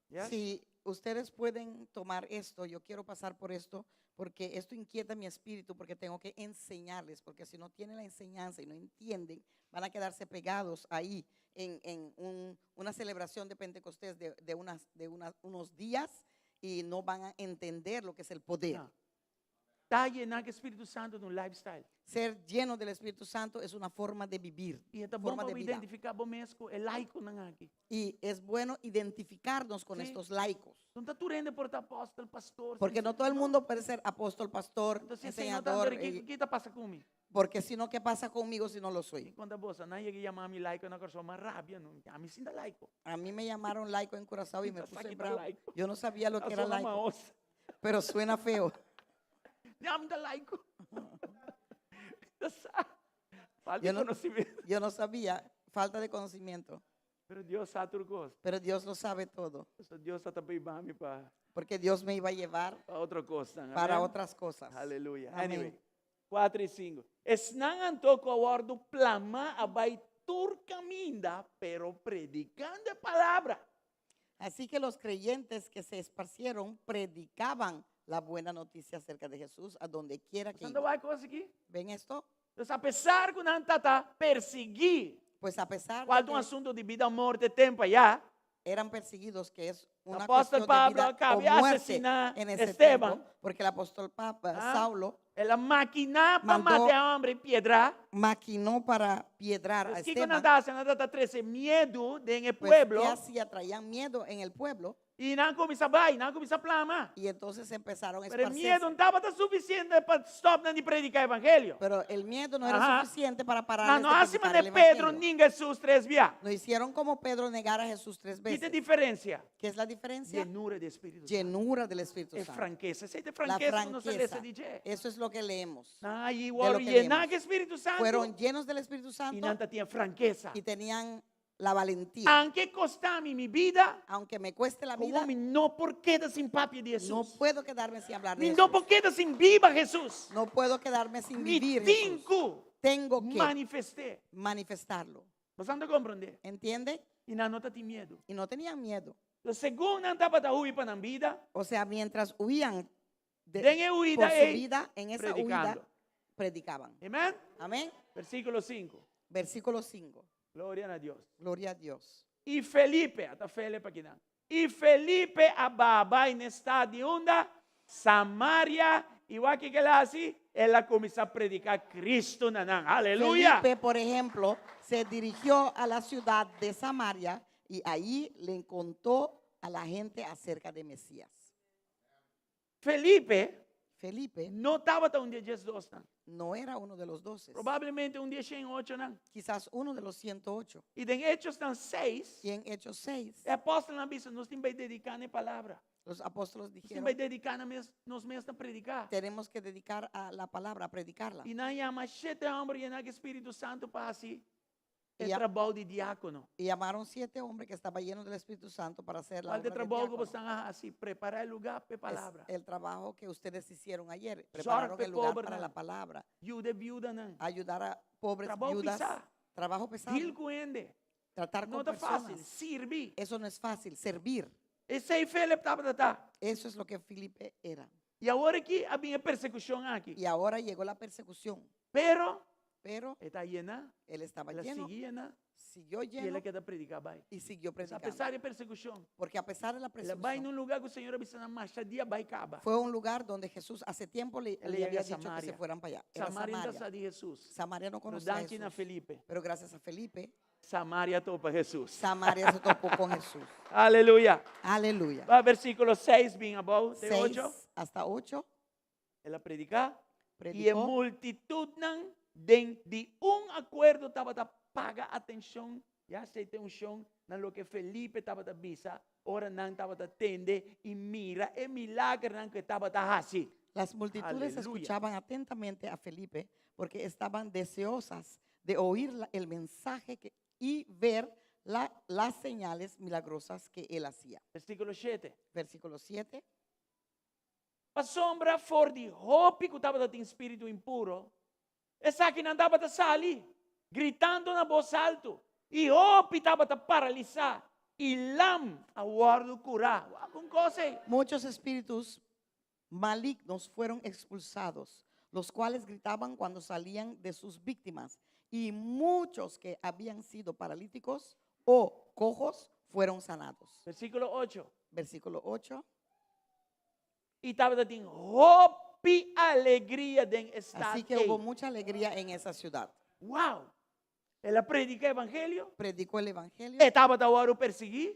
Yes? Si ustedes pueden tomar esto, yo quiero pasar por esto, porque esto inquieta mi espíritu, porque tengo que enseñarles, porque si no tienen la enseñanza y no entienden, van a quedarse pegados ahí en, en un, una celebración de Pentecostés de, de, unas, de unas, unos días y no van a entender lo que es el poder. Ah. Ta yená ku e Spiritu Santu ta un lifestyle. Ser lleno del Espíritu Santo es una forma de vivir, I e ta bon forma pa de bo vida. identifiká bo mes ku e laikonan aki. Y es bueno identificarnos con Sí. estos laicos. No ta tur hende por ta apòstel, pastor. Porque no todo el mundo puede ser apóstol, pastor, Entonces, si esei no ta enseñador. anto, eh, ki, ki ta pasa ku mi? porque si no, ¿qué pasa conmigo si no lo soy? Mi konta boso, nan yega yama mi laiko na Kòrsou, m'a rabia, no, ami sin ta laiko. A mí me llamaron laico en Curazao y me Ta puse sa ki ta bravo. laico. Yo no sabía lo Ta que era sona laico, maos. pero suena feo. Ami ta laico. Ta sa. Falta Yo di no- conocimiento. Yo no sabía, falta de conocimiento. Pero Dios sa tur cos. Pero Dios lo sabe todo, So Dios ta ta hiba mi pa porque Dios me iba a llevar pa otro cosnan. para Amén? otras cosas. Aleluya. Amén. Anyway, 4 y 5. Esnan anto ku a wòrdu plamá a bai tur kaminda, pero predikando e palabra. Así que los creyentes que se esparcieron predicaban la buena noticia acerca de Jesús a donde quiera que Boso ta iban. wak kos aki? ¿Ven esto? Entonces, apesar ku nan tata persiguí, Pues a pesar de kual ta un que asunto di bida o morte tempu ayá, eran perseguidos, que es una Apóstol cuestión de Pablo vida acaba o de muerte asesinar en ese Esteban. tiempo, porque el apóstol Papa, Ah. Saulo El a makiná pa Mandó mata e hòmber i piedrá. maquinó para piedrar a Pues kiko nan Esteban. ta hasi? Nan ta trese miedu den e Pues, pueblo. ¿qué hacía? Traían miedo en el pueblo I nan kuminsá bai, nan kuminsá plama. y entonces empezaron a Pero e esparcirse. miedu no tabata sufisiente pa stòp nan di prediká evangelio. Pero el miedo no era Ajá. suficiente para Nan pararles no de hasi predicar manera el Pedro evangelio. ninga Hesus tres bia. No hicieron como Pedro negar a Jesús tres Ki ta veces. diferensia? ¿Qué es la diferencia? Yenura di Spiritu Santu. Llenura del Espíritu E Santo. frankesa. Esei ta e La frankesa ku nos ta lesa franqueza. di dje. Eso es lo que leemos. Nan a De lo wòrdu que yená leemos. ku e Spiritu Santu. Fueron llenos del Espíritu I Santo nan ta tin frankesa. y tenían la valentía. Anke kosta mi mi bida, Aunque me cueste la komo vida, mi no por keda sin papia di no Hesus. puedo quedarme sin hablar de Mi no Jesús. por keda sin biba Hesus. No puedo quedarme sin Mi vivir tin Jesús. ku Tengo que manifest'é. manifestarlo. Bo ta komprondé? ¿Entiende? I nan no tatin miedu. Y no tenían miedo. Entonces, segun nan tabata hui pa nan bida, O sea, mientras huían de, den e huida por su ei, vida, en esa huida predicando. predicaban. Amén? Amén. Versíkulo 5. Versículo 5. Gloria na Dios. Gloria a Dios. I Felipe, ata Felip akinan. I Felipe a baha bai n'e stad di unda? Samaria. I wak kiko el a hasi? El a kuminsá prediká Kristu na nan. Aleluya! Felipe, por ehemplo, se dirigió a la ciudad de Samaria y ahí le contó a la gente acerca de Mesías. Felipe Felipe no tabata un di e diesdosnan. no era uno de los doces. Probablemente un di e shen ochonan. Quizás uno de los 108. I den Hechosnan seis, Y en Hechos 6, e apòstelnan a bisa, Nos tin bai dediká na e palabra. los apóstoles Nos tin dijeron, bai dediká na mes, nos mes na prediká. tenemos que dedicar a la palabra, a predicarla. I nan yama shete hòmber yená ku e Spiritu Santu pa hasi e I a- trabou di diákono. Y llamaron siete hombres que estaban llenos del Espíritu Santo para hacer la Cual ta e obra de trabou ku diácono. bosan a hasi? Prepará e lugá pa e Es palabra. el trabajo que ustedes hicieron ayer. Zorg Prepararon pa e el lugar para pobernan. la palabra. Yuda e viudanan. Ayudar a pobres Trabou viudas. pisá. Trabajo pesado. Deal ku hende. Tratar No con ta fásil. personas. Sirbi. Eso no es fácil. Servir. Esei Felip tabata ta. Eso es lo que Felipe era. I awor aki a bin e persekushon aki. Y ahora llegó la persecución. Pero Pero e ta yená. él estaba El a lleno, sigui yená. siguió I el lleno a keda prediká bai. y siguió A predicando. pesar di e persekushon. Porque a pesar de la El a bai persecución, na un lugá ku Señor a bisa nan masha dia bai kaba. fue a un lugar donde Jesús hace tiempo le, El le llega había a dicho que se Samaria. fueran para allá. Era Samaria no Samaria. sa di Hesus. Samaria no Pero conocía a danki na Jesús. Felipe. Pero gracias a Felipe, Samaria topa Hesus. Samaria se topó con Jesús. Aleluya. Aleluya. Bai versíkulo seis bin abou, te ocho. 6 hasta 8. El a prediká. I e Predicó. multitutnan den di un akuerdo tabata paga atenshon, ya sea atenshon, na loke Felipe tabata bisa ora nan tabata tende i mira e milagernan ku e tabata hasi. Las multitudes Aleluya. escuchaban atentamente a Felipe porque estaban deseosas de oír la, el mensaje que, y ver la, las señales milagrosas que él hacía. Versíkulo shete. Versículo 7. Pasobra for di hopi ku tabata tin spiritu impuro, esakinan tabata sali, gritando na bos altu, i hopi tabata paralisá i lam a wòrdu kurá. Wak un kos ei! Muchos espíritus malignos fueron expulsados, los cuales gritaban cuando salían de sus víctimas, y muchos que habían sido paralíticos o cojos fueron sanados. Versíkulo ocho. Versículo 8. I tabata tin hopi alegria den e stat Así que ei. hubo mucha alegría en esa ciudad. Wow! El a prediká evangelio. Predicó el evangelio. E tabata wòrdu persiguí.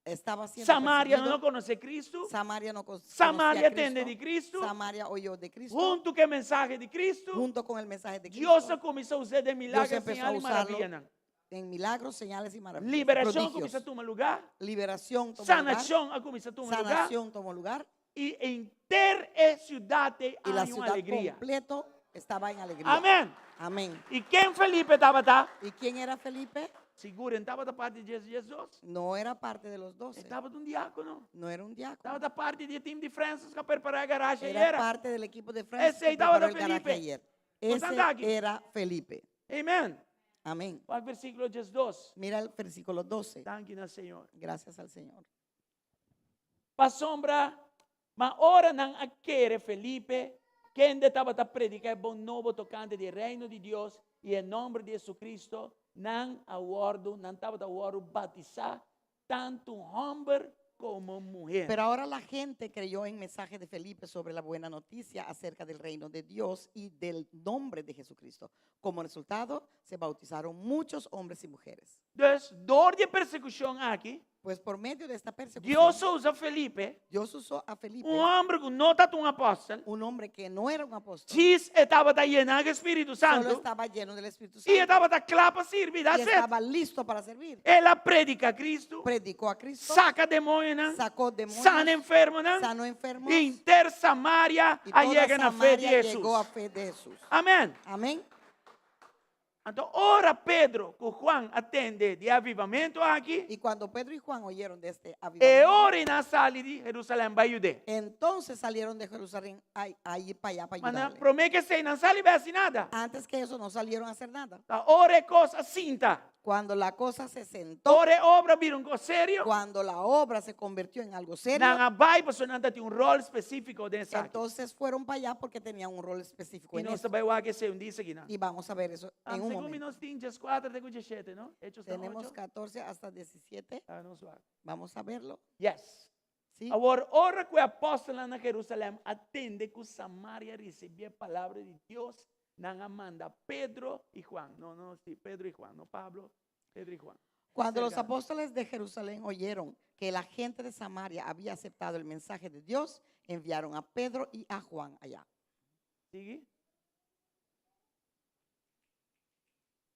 Estaba siendo Samaria no perseguido. konosé Kristu. Samaria no conocía a Samaria Cristo. tende di Kristu. Samaria oyó de Cristo. Huntu ku e mensahe di Kristu. Junto con el mensaje de Cristo. Dios a kuminsá us'é den Dios milager, empezó a señal i usarlo maravianan. en milagros, señales y maravillas. Liberashon prodigios. kuminsá tuma lugá. Liberación tomó lugar. Sanashon a kuminsá tuma lugá. Sanación tomó lugar. I henter e siudat ei Y la haña un ciudad alegria. completo estaba en alegría. Amén. Amén. I ken Felipe tabata? ¿Y quién era Felipe? Sigur, e no tabata parti di diesdos. No era parte de los E doce. tabata un diákono. No era un diácono. Tabata parti di e team di Francis ku a prepará e garashi Era ayera. parte del equipo de Francis Ese que preparó tabata el garaje Felipe. ayer. Bo Ese ta aki? era Felipe. Amen. Amén. Wak versíkulo diesdos. Mira el versículo 12. Danki na Señor. Gracias al Señor. Pasobra, ma ora nan a kere Felipe, kende tabata prediká e bon nobo tokante di e Reino di Dios i e nòmber di Jesucristo, nan a wòrdu, nan tabata wòrdu batisá, tantu hòmber komo muher. Pero ahora la gente creyó en mensaje de Felipe sobre la buena noticia acerca del reino de Dios y del nombre de Jesucristo. Como resultado, se bautizaron muchos hombres y mujeres. Dus, dor di e persekushon aki, Pues por medio de esta persecución, Dios a usa Felipe, Dios usó a Felipe, un hòmber ku no tabata un apòstel, un hombre que no era un apóstol, djis e tabata yená ku e Spiritu solo Santu, estaba lleno del Espíritu i e Santo tabata kla pa sirbi, y that's it. estaba listo para servir. El a prediká Kristu, Predicó a Cristo, saka demoñonan, sacó demonios, sana enfermonan, sanó enfermos, i henter Samaria y a toda yega na fe di Samaria Hesus. llegó a fe de Jesús. Amèn. Amén. Anto ora Pedro ku Juan a tende di e avivamentu aki, Y cuando Pedro y Juan oyeron de este e avivamiento, ora nan a sali di Jerusalèm bai yud'é. entonces salieron de Jerusalén ahí, ahí para allá para Ma nan ayudarle. promé ku esei nan sali bai hasi nada. Antes que eso no salieron a hacer nada. Ta ora e kos a sinta. Cuando la cosa se sentó, Ora e obra bira un kos serio, cuando la obra se convirtió en algo serio, nan a bai pasobra nan ta tin un ròl spesífiko den esaki. entonces fueron para allá porque tenían un rol específico I en nos ta eso. bai wak esei un dia esaki nan. Y vamos a ver eso en Am un se Segun mi momento. nos tin 14 te ku 17, no? Hechos ta Tenemos 8. 14 hasta 17. Ah, nos wak. Vamos a verlo. Yes. Sí. Awor, ora ku e apòstelnan na Jerusalèm a tende ku Samaria risibí e palabra di Dios, nan a manda Pedro i Juan, no, no, sí, Pedro i Juan, no Pablo, Pedro i Juan. Cuando los Cerca. apóstoles de Jerusalén oyeron que la gente de Samaria había aceptado el mensaje de Dios, enviaron a Pedro y a Juan allá. Sigui.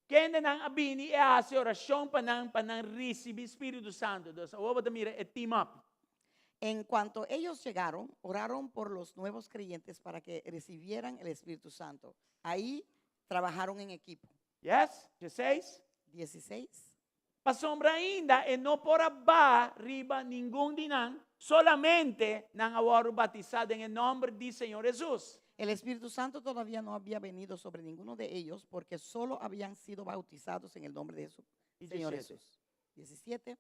Kendenan a bini i a hasi orashon pa nan pa nan risibí Spiritu Santu. Dus awor bo ta mira e team up. En cuanto ellos llegaron, oraron por los nuevos creyentes para que recibieran el Espíritu Santo. Ahí trabajaron en equipo. Yes? 16. 16. Pasobra ainda e no por a baha riba ningun di nan, solamente nan a wòrdu batisá den e nòmber di Señor Hesus. El Espíritu Santo todavía no había venido sobre ninguno de ellos porque solo habían sido bautizados en el nombre de Jesús, I Señor 17. Jesús. 17.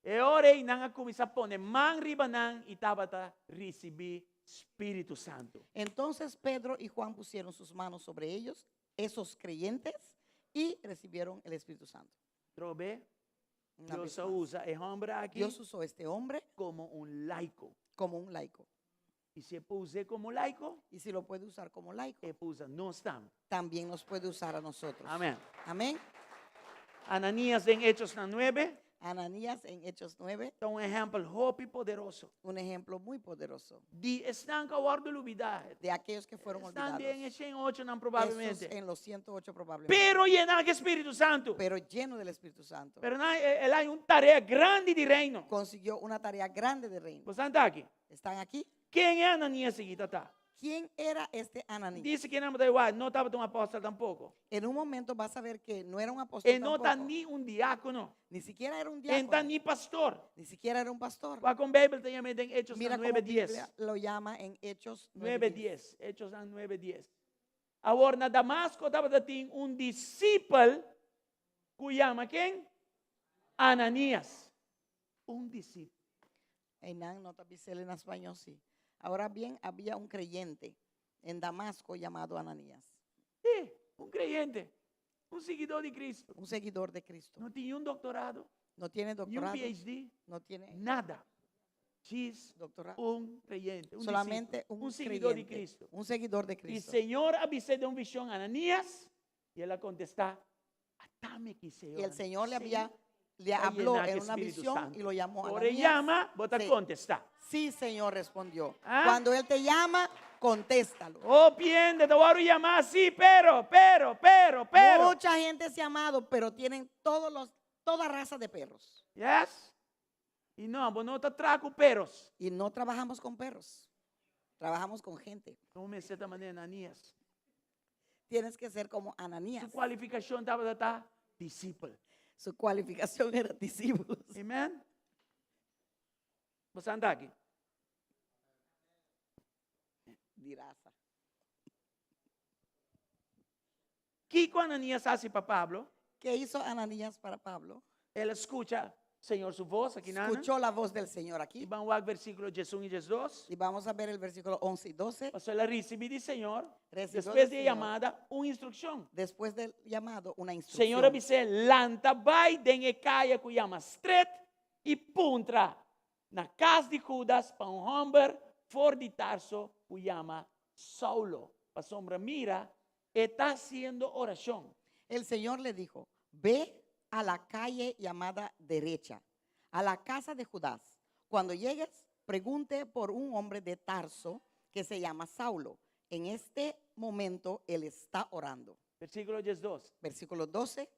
E ora ei nan a kuminsá pone man riba nan i tabata risibí Spiritu Santu. Entonces Pedro y Juan pusieron sus manos sobre ellos, esos creyentes, y recibieron el Espíritu Santo. Trobe, Una Dios vez a más, usa e hòmber aki Dios usó este hombre komo un laiko. como un laico. I si e por us'é komo laiko, Y si lo puede usar como laico, e por usa nos tambe. también nos puede usar a nosotros. Amèn. Amén. Ananías den Hechosnan 9 Ananías en Hechos 9, ta un ehèmpel hopi poderoso. un ejemplo muy poderoso Di esnan ku a wòrdu lubidá. de aquellos que fueron Esnan den e olvidados. 108nan Esos probablemente. en los 108 probablemente. Pero yená ku e Spiritu Santu. Pero lleno del Espíritu Santo. Pero nan, el a haña un tarea grandi di reino. Consiguió una tarea grande de reino. Bosan ta aki? ¿Están aquí? Ken e Ananías aki ta ta? ¿Quién era este Ananías? Dice que no igual, no tabata un apòstel tampoko. En un momento vas a ver que no era un apóstol E no ta tampoco. ni un diákono. Ni siquiera era un E no ta diácono. ni pastor. Ni siquiera era un pastor. Wak kon Beibel ta yam'é den Hechos Mira cómo 9 10. Biblia lo llama en Hechos 9 9:10. 10. Hechos 9 10. Awor na Damasco tabata tin un disipel ku yama ken? Ananías. Un disipel. Einan no ta bis'é na spañó sí. Ahora bien, había un creyente en Damasco llamado Ananías. Sí, un creyente, un siguidó di Cristo. Un seguidor de Cristo. No tin un doktorado, No tiene ni un doctorado. PhD, No tiene nada. Djis doctorado. un creyente, un Solamente discípulo, un, un siguidó di creyente, Cristo. Un seguidor de I Cristo. Señor a bis'é den un vishon Ananías, i el a kontestá, At'ami aki, Señor. Y el Señor le había, Sí. le Va a habló llenar en de una Espíritu visión Santo. y lo llamó Ora e Ananías. yama, bo ta Sí. kontestá. Sí, Señor, respondió. ¿Ah? Cuando Él te llama, contéstalo. Hopi hende ta wòrdu yamá, sí, pero, pero, pero, pero. Mucha gente se ha amado, pero tienen todos los, toda raza de perros. Yes? I no, bo no ta traha ku peros. Y no trabajamos con perros, trabajamos con gente. Bo mester ta manera Ananías. Tienes que ser como Ananías. Su kualifikashon tabata ta disipel. Su cualificación era discípulos. Amen? Bo ta aki? Di raza. Kiko Ananías a hasi pa Pablo? ¿Qué hizo Ananías para Pablo? El a skucha Señor su voz aki nan. Escuchó la voz del Señor aquí. I ban wak versíkulo 11 i 12. Y vamos a ver el versículo 11 y 12. Pasobra el a risibí di Señor, Recibió despues del di Señor. yamada, un instrukshon. Después del llamado, una instrucción. Señor a bis'é, lanta bai den e kaya ku yama Stret i puntra na kas di Judas pa un hòmber for di Tarso ku yama Saulo. Pasobra mira, e ta hasiendo orashon. El Señor le dijo, ve a la calle llamada derecha, a la casa de Judas. Cuando llegues, pregunte por un hombre de Tarso que se llama Saulo. En este momento él está orando. Versíkulo 12. Versículo 12.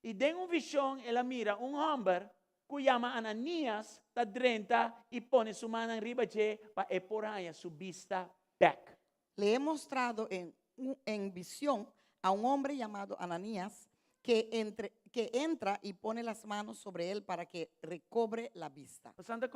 I den un vishon el a mira un hòmber ku yama Ananias ta drenta i pone su mannan riba dje pa e por haña su bista bèk. Le he mostrado en, en visión a un hombre llamado Ananías que, entre, que entra y pone las manos sobre él para que recobre la vista. Boso ta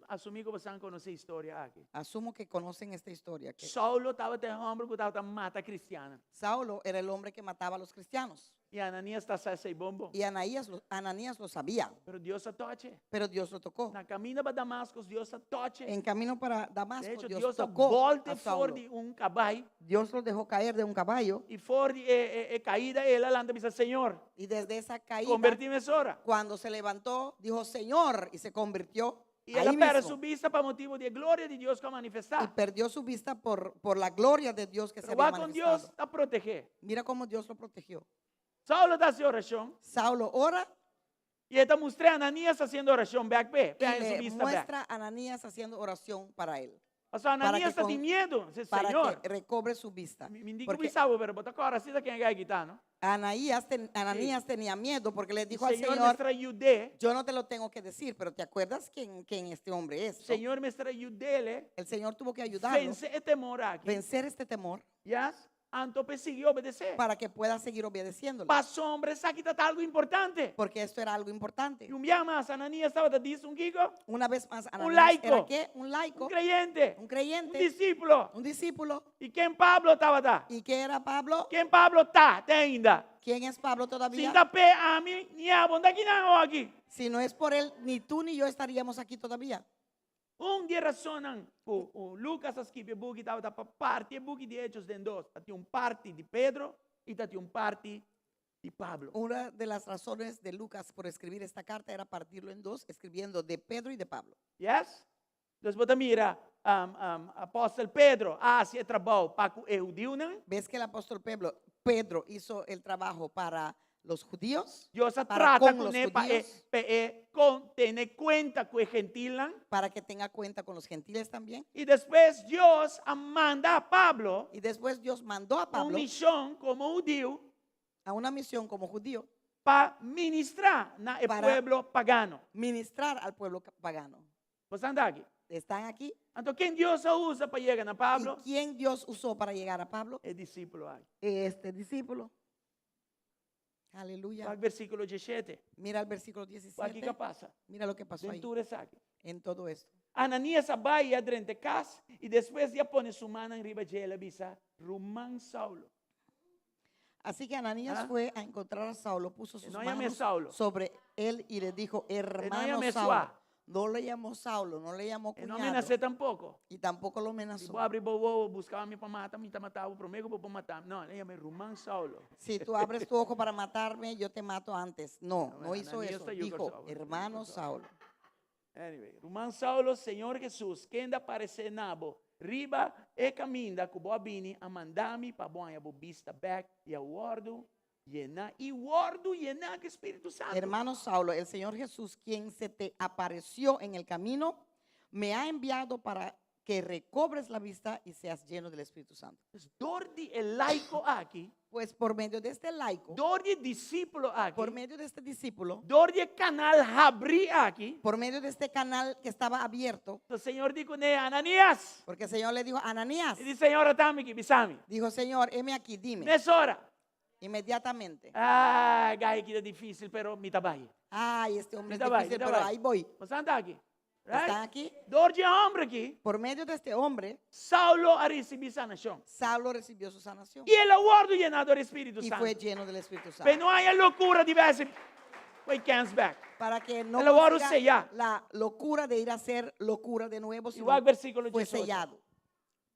asumí ku boso konosé e historia aki. Asumo que conocen esta historia. Que Saulo tabata e hòmber ku tabata mata kristiannan. Saulo era el hombre que mataba a los cristianos. I Ananías ta sa esei bon bon. Y Anaías lo, Ananías lo sabía, Pero Dios a touch e. pero Dios lo tocó. Na kaminda pa Damascus, Dios a touch e. En camino para De Damasco, hecho, Dios Dios a tocó bòlt'e a for Saulo. di un kabai. Dios lo dejó caer de un caballo. I for di e, e, e kaida, el a lanta bisa, Señor, Y desde esa caída, konvertí mesora. cuando se levantó, dijo, Señor, y se convirtió I el a ahí pèrdè mismo. su bista pa motibu di e gloria di Dios ku a manifestá. Y perdió su vista por, por la gloria de Dios que se Pero había wak kon manifestado. Dios ta proteh'é. Mira cómo Dios lo protegió. Saulo ta hasi orashon. Saulo ora I e ta mustra Ananías hasiendo orashon bèk p'e, y p'e haña su le bista bèk. muestra a Ananías haciendo oración para él. Pasobra para Ananías que ta tin miedu. Dice, para Señor, que recobre su vista. mi, mi di ku Porque bisa bo, pero bo ta kòrda si ta ken a gai kita, no? Anaías, ten- Ananías tenía miedo porque le dijo al Señor Señor, mester a yud'é. yo no te lo tengo que decir, pero ¿te acuerdas quién, quién este hombre es? no? Señor mester a yud'é El Señor tuvo que ayudarlo vense e temor aki. vencer este temor Yes? Anto p'e sigui obedesé. para que pueda seguir obedeciéndole. Pasobra esaki ta algu importante. Porque esto era algo importante. I un bia mas, Ananías tabata djis un kiko? Una vez más, Un Ananías laico. era ¿qué? Un laico. Un kreyente. Un creyente. Un disípulo. Un discípulo. I ken Pablo tabata? ¿Y qué era Pablo? Ken Pablo ta te ainda? ¿Quién es Pablo todavía? Si n' ta p'e, ami ni abo n' ta akinan awe. Si no es por él, ni tú ni yo estaríamos aquí todavía. Un di e rasonnan ku Lukas a skibi e buki tabata pa parti e buki di Hechos den dos. Ta tin un parti di Pedro i ta tin un parti di Pablo. Una de las razones de Lucas por escribir esta carta era partirlo en dos, escribiendo de Pedro y de Pablo. Yes? Dus bo ta mira, apòstel Pedro a hasi e trabou pa ku e hudiunan. Ves que el apóstol Pedro, Pedro hizo el trabajo para los judíos. Dios a para trata con los kuné pa e, judíos. pa e kon tene kuenta ku e gentilnan. Para que tenga cuenta con los gentiles también. I despues Dios a manda a Pablo Y después Dios mandó a un Pablo mishon komo hudiu a una misión como judío pa ministrá na e para pueblo pagano. ministrar al pueblo pagano. Bo ta aki? Están aquí? Anto ken Dios a usa pa yega na Pablo? ¿Y quién Dios usó para llegar a Pablo? E disípulo aki. Este discípulo. Aleluya. Wak versíkulo diesshete. Mira el versículo Wak kiko 17. a pasa. Mira lo que pasó Den ahí. tur esaki. En todo esto. Ananías a bai i a drenta e kas, i despues di a pone su mannan riba dje, el a bisa, Ruman Saulo. Así que Ananías ¿Ah? fue a encontrar a Saulo, puso sus No llamé manos Saulo. sobre él y le dijo, no hermano llamé Saulo. Suá. No le llamó Saulo, no le llamó E no cuñado. amenas'é tampoko. Y tampoco lo Si amenazó. bo abri bo wowo buska mi pa mata, mi ta mata bo, promé ku bo por mata mi. No, el a yam'é ruman Saulo. Si tú abres tu ojo para matarme, yo te mato antes. No, no hizo Ananías eso. ta yuka Dijo, Saulo, hermano yuka Saulo. Anyway, ruman Saulo, Señor Jesús, kende a paresé na bo riba e kaminda ku bo a bini, a manda mi pa bo haña bo bista bèk i a wòrdu yená i wòrdu yená ku Spiritu Santu. Hermano Saulo, el Señor Jesús, quien se te apareció en el camino, me ha enviado para que recobres la vista y seas lleno del Espíritu Santo. Pues dor di e laiko aki, Pues por medio de este laico, dor di e disípulo aki, por medio de este discípulo, dor di e kanal habrí aki, por medio de este canal que estaba abierto, Señor di kuné, Ananías. Porque el Señor le dijo, Ananías. E di, Señor, at'ami aki, bisa mi. Dijo, Señor, heme aquí, dime. Mesora. Inmediatamente. Ah, gai aki ta difísil, pero mi ta bai. Ay, este hombre es Mi ta bai, difícil, mi ta pero bai. ahí voy. Bo ta aki. Right? ¿Están aquí? Dor di e hòmber aki. Por medio de este hombre, Saulo a risibí sanashon. Saulo recibió su sanación. I el a wòrdu yená dor Spiritu Y Santu. fue lleno del Espíritu Santo. Pe no haña lokura di bai hasi kèns bèk. Para que no El a wòrdu consiga seyá. la locura de ir a hacer locura de nuevo, sino Wak versíkulo fue 18. sellado.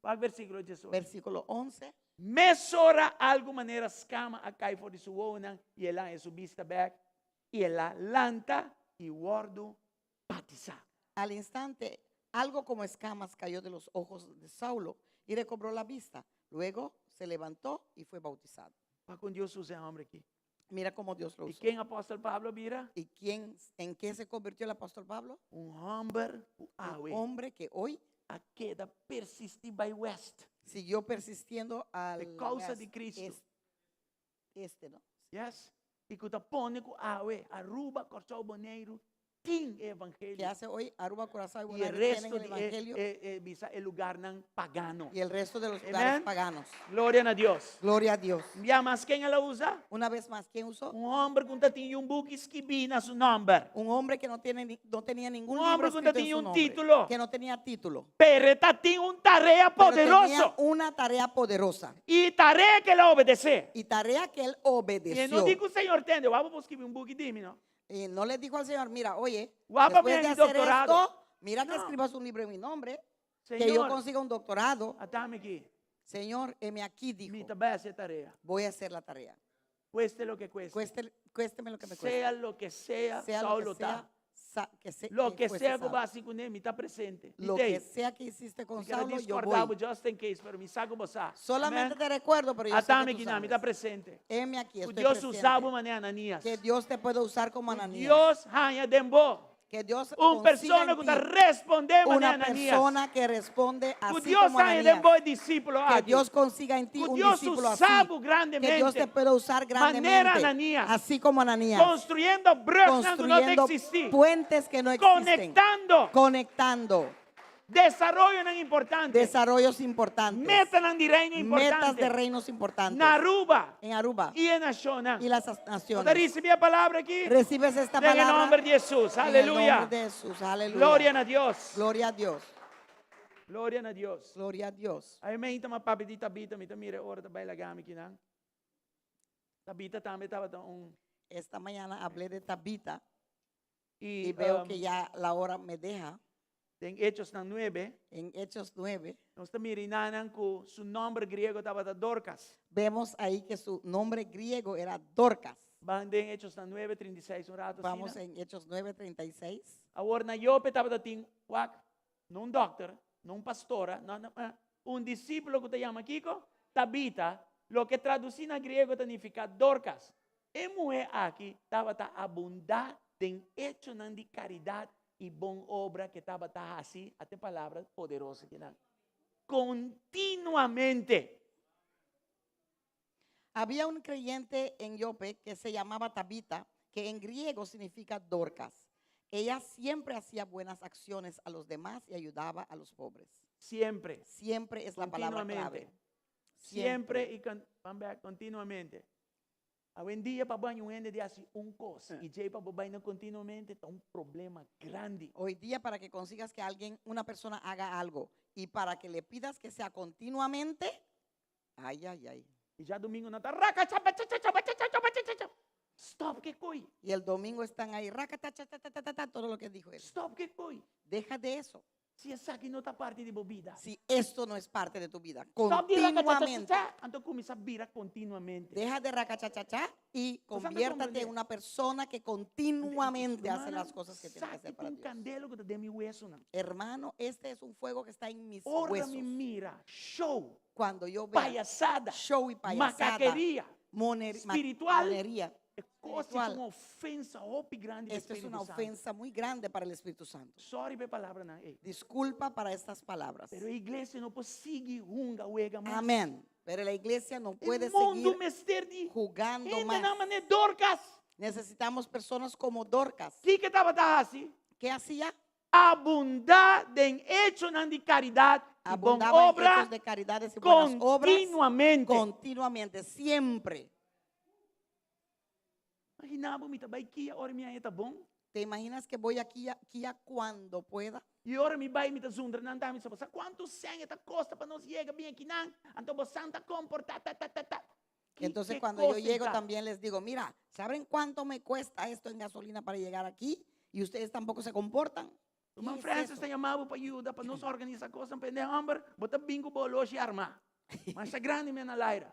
Wak versíkulo 18. Versículo 11. Mesora algu manera skama a kai for di su wowonan i el a haña su bista bèk i el a lanta i wòrdu batisá. Al instante, algo como escamas cayó de los ojos de Saulo y recobró la vista. Luego se levantó y fue bautizado. Wak kon Dios usa e hòmber aki. Mira cómo Dios lo I usó. ken apòstel Pablo a bira? ¿Y quién, en qué se convirtió el apóstol Pablo? Un hòmber ku Un awe hombre que hoy a keda persistí bai wèst. siguió persistiendo al Pe kousa west, di Cristo. es- este, ¿no? Yes. I ku ta pone ku awe, Aruba, Kòrsou, Boneiru, tin e Que evangelio. hace hoy Aruba, Curazao y I e Bonaire tienen resto el di e, evangelio e, e, bisa e lugarnan pagano. y el resto de los lugares Amen. paganos. Gloria na Dios. Gloria a Dios. Bia mas ken el a usa? Una vez más, ¿quién usó? Un hòmber ku no tatin un buki skibí na su nòmber. Un hombre que no, tiene, ni- no tenía ningún Un libro hombre que no escrito en tenía su un nombre, título. Que no tenía título. Pero e tatin un tarea Pero tenía poderoso. una tarea poderosa. I tarea ku el a obedesé. Y tarea que él I no obedeció. di ku Señor tende, wak bo skirbi un buki di mi, no? Y no le dijo al Señor, mira, oye, Guapa, después de mi hacer doctorado. esto, mira que No. escribas un libro en mi nombre, que yo Señor, consiga un doctorado. ata mi aki. Señor, heme aquí, dijo, Mi ta bai hasi e tarea. voy a hacer la tarea. Cueste lo que cueste. Cueste, cuésteme lo que me cueste. Sea lo que sea, Sea lo Saulo que sea, ta. sa- que se- Lo que fuese sea ku Saulo. bo a hasi kuné, mi ta presente. Mi Lo t'ei. que sea que hiciste con Mi quiero Saulo, yo discordar voy. just in case, pero mi sa ku bo sa. Solamente Amen. te recuerdo, pero yo sé Ata mi que tú aki nan, mi ta sabes. presente. Heme aquí, Ku estoy Dios usa bo presente. manera Ananías. Que Dios te pueda usar como Ananías. Dios haña den bo. Que Dios Un consiga persona en ku ta ti respondé manera una Ananías. persona que responde Ku así Dios como haña den Ananías. bo disípulo Que aki. Dios consiga en ti Ku un Dios discípulo así. usa bo Que grandemente. Dios te pueda usar Manera grandemente. Ananías. Así como Ananías. Construyendo brugnan ku no ta Construyendo eksistí. puentes que no existen. Konektando. Conectando. Desaroyonan importante. Desarrollos importantes. Metanan di reino Metas importante. de reinos importantes. Na Aruba. En Aruba. I e nashonnan. Y las Bo ta naciones. risibí e palabra aki? Recibes esta En el palabra. nombre di Hesus. En el Aleluya. nombre de Jesús. Aleluya. Gloria na Dios. Gloria a Dios. Gloria na Dios. Gloria a Dios. Awe mainta m'a papia di Tabita, mi ta mira e ora ta bai laga mi kinan. Tabita tambe tabata un Esta mañana hablé de Tabita y, y veo um, que ya la hora me deja. Den Hechosnan 9, En Hechos 9, nos ta mira einan ku su nòmber griego tabata Dorcas. vemos ahí que su nombre griego era Dorcas. Ban den Hechosnan 9, 36 un ratu Vamos asina. en Hechos 9, 36. Awor na Jope tabata tin wak, no un dòkter, no un pastora, no, no, eh, un disípulo ku ta yama kiko? Tabita, loke tradusí na griego ta nifiká Dorcas. E muhé aki tabata abundá den echonan di karidat i bon obra ku e tabata hasi, ata e palabra poderoso kinan, kontinuamente. Había un creyente en Jope que se llamaba Tabita, que en griego significa Dorcas. Ella siempre hacía buenas acciones a los demás y ayudaba a los pobres. Siempre. Siempre es la palabra clave. Continuamente. Siempre y con, van back, continuamente. Awendia pa bo haña un hende di hasi un kos i djei pa bo bai na continuamente ta un problema grandi. Hoy día para que consigas que alguien, una persona haga algo y para que le pidas que sea continuamente, ay, ay, ay. I djadumingu nan ta raka chapa cha cha chapa cha cha chapa cha cha cha. Stop ku e koi. Y el domingo están ahí, raca, ta, cha, ta, ta, ta, ta, ta, todo lo que dijo él. Stop ku e koi. Deja de eso. Si esaki no ta parti di bo bida. Si esto no es parte de tu vida, Stop di raca cha cha cha continuamente. cha, anto kuminsá bira continuamente. Deja de raca, cha, cha, cha y Nos anda conviértate en comprende. una persona que continuamente hace Hermana, las cosas que tiene que Esaki hacer ta para un Dios. candela ku ta den mi wesonan. Hermano, este es un fuego que está en mis Ora huesos. mi mira show, Cuando yo veo payasada, show y payasada, macaqueria, espiritual, monería, e kos ta espiritual. un ofensa hopi grandi pa Esto es Spiritu una Santu. ofensa muy grande para el Espíritu Santo. Sorry pa e palabranan ei. Disculpa para estas palabras. Pero e iglesia no por sigui hunga wega mas. Amén. Pero la iglesia no E puede mundu seguir mester di jugando hende más. nan manera Dorcas. Necesitamos personas como Dorcas. Kiko e tabata hasi? ¿Qué hacía? Abundá den echonan di karidat i bon Abundaba en obra hechos de caridades y buenas obras continuamente. continuamente, siempre. Imaginá bo mi ta bai Kia ora mi haña ta bon. ¿Te imaginas que voy aquí a Kia cuando pueda? I ora mi bai mi ta zundra nan tambe, mi sa, Sa kuantu sèn e ta kosta pa nos yega bin akinan? Anto bo san ta komportá ta ta ta ta. Ki Entonces ke cuando yo kos llego ta? también les digo, mira, ¿saben cuánto me cuesta esto en gasolina para llegar aquí? Y ustedes tampoco se comportan. ¿Qué Ruman es Francis eso? ta yama bo pa yuda pa nos organisá kosnan, pero ne hòmber, bo ta bin ku bo oloshi armá. Masha grandi mi na laira.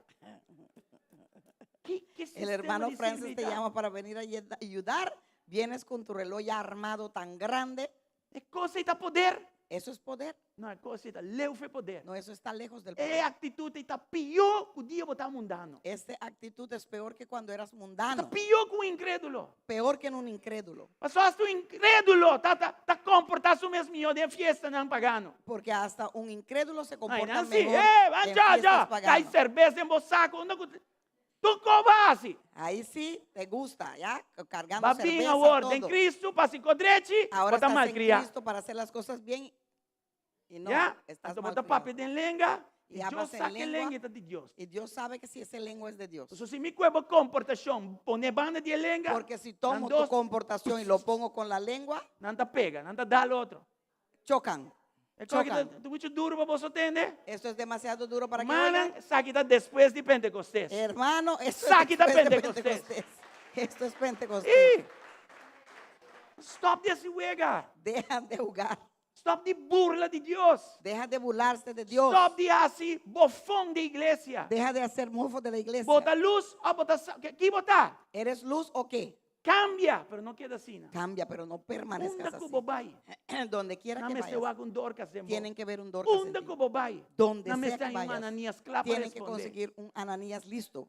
Ki ke El sistema hermano di Francis sirbi te ta? llama para venir a ayudar. Vienes con tu reloj ya armado tan grande. E kos ei ta poder. ¿Eso es poder? No, e kos ei ta leu for di poder. No, eso está lejos del E poder. aktitut ei ta pió ku dia bo ta mundano. Esta actitud es peor que cuando eras Ta mundano. pió ku un inkrédulo. Peor que en un incrédulo. Pasobra hasta un inkrédulo ta ta ta komportá su mes mihó den fiestanan pagano. Porque hasta un incrédulo se Ay, comporta Nancy, mejor eh, en ya, fiestas ya, paganas. Kai serbes den bo saco, unda ku. Tur kos bo a hasi. Ahí sí te gusta, ya, cargando Ba bin cerveza, awor den todo. Cristo pa hasi kos drechi, Ahora bo ta estás en malcriá. Cristo para hacer las cosas bien y no, Ya? estás Anto bo ta malcriado. papia den lenga Y i hablas Dios en sa ke lengua. lenga ta di Dios. Y Dios sabe que si ese lengua es de Dios. So si mi kue bo komportashon pone banda di e lenga, Porque si tomo nan tu dos comportación y lo pongo con la lengua, nan ta pega, nan ta dal otro. chocan. E kos aki ta Chocan. ta muchu duru pa boso tende? Esto es demasiado duro para que Manan, oigan. esaki ta despues di Pentecostés. Hermano, esto es Esaki ta después de Pentecostés. Pentecostés. Esto es Pentecostés. I stop di hasi wega. Dejan de jugar. Stop di burla di Dios. Deja de burlarse de Dios. Stop di hasi bofon di iglesia. Deja de hacer mofo de la iglesia. Bo ta lus o bo ta sa- Ki bo ta? ¿Eres luz o qué? Cambia, pero no keda asina. Cambia, pero no permanezcas Unda así. ku bo bai? Donde quiera Nan que mester vayas, wak un Dorcas den bo. tienen que ver un Dorcas en Unda ti. ku bo bai? Donde Nan sea mester que hay un vayas, Ananías kla pa tienen que respondé. conseguir un Ananías listo.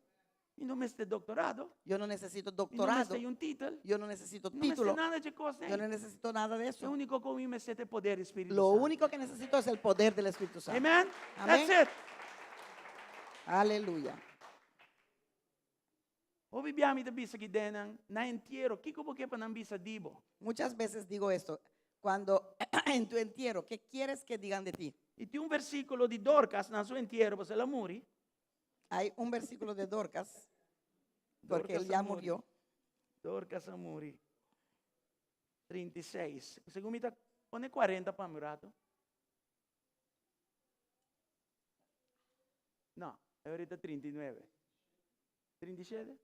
Mi no mester doctorado. Yo no necesito Mi no doctorado. mester un título. Yo no necesito No mester título. nada di kos Yo no ei. necesito nada de E eso. úniko ku mi mester ta e poder di Spiritu Lo Santu. único que necesito es el poder del Espíritu Santo. Amen? Amén. That's it. Aleluya. Hopi bia mi ta bisa ki den nan, na entiero, kiko bo ke pa nan bisa di bo? Muchas veces digo esto, cuando en tu entierro, ¿qué quieres que digan de ti? I tin un versíkulo di Dorcas na su entiero, pasobra el a muri. Hay un versículo de Dorcas, porque Dorcas él ya a muri. murió. Dorcas a muri. 36. Segun mi ta pone 40 pa mi un rato. No, ahorita 39. 37?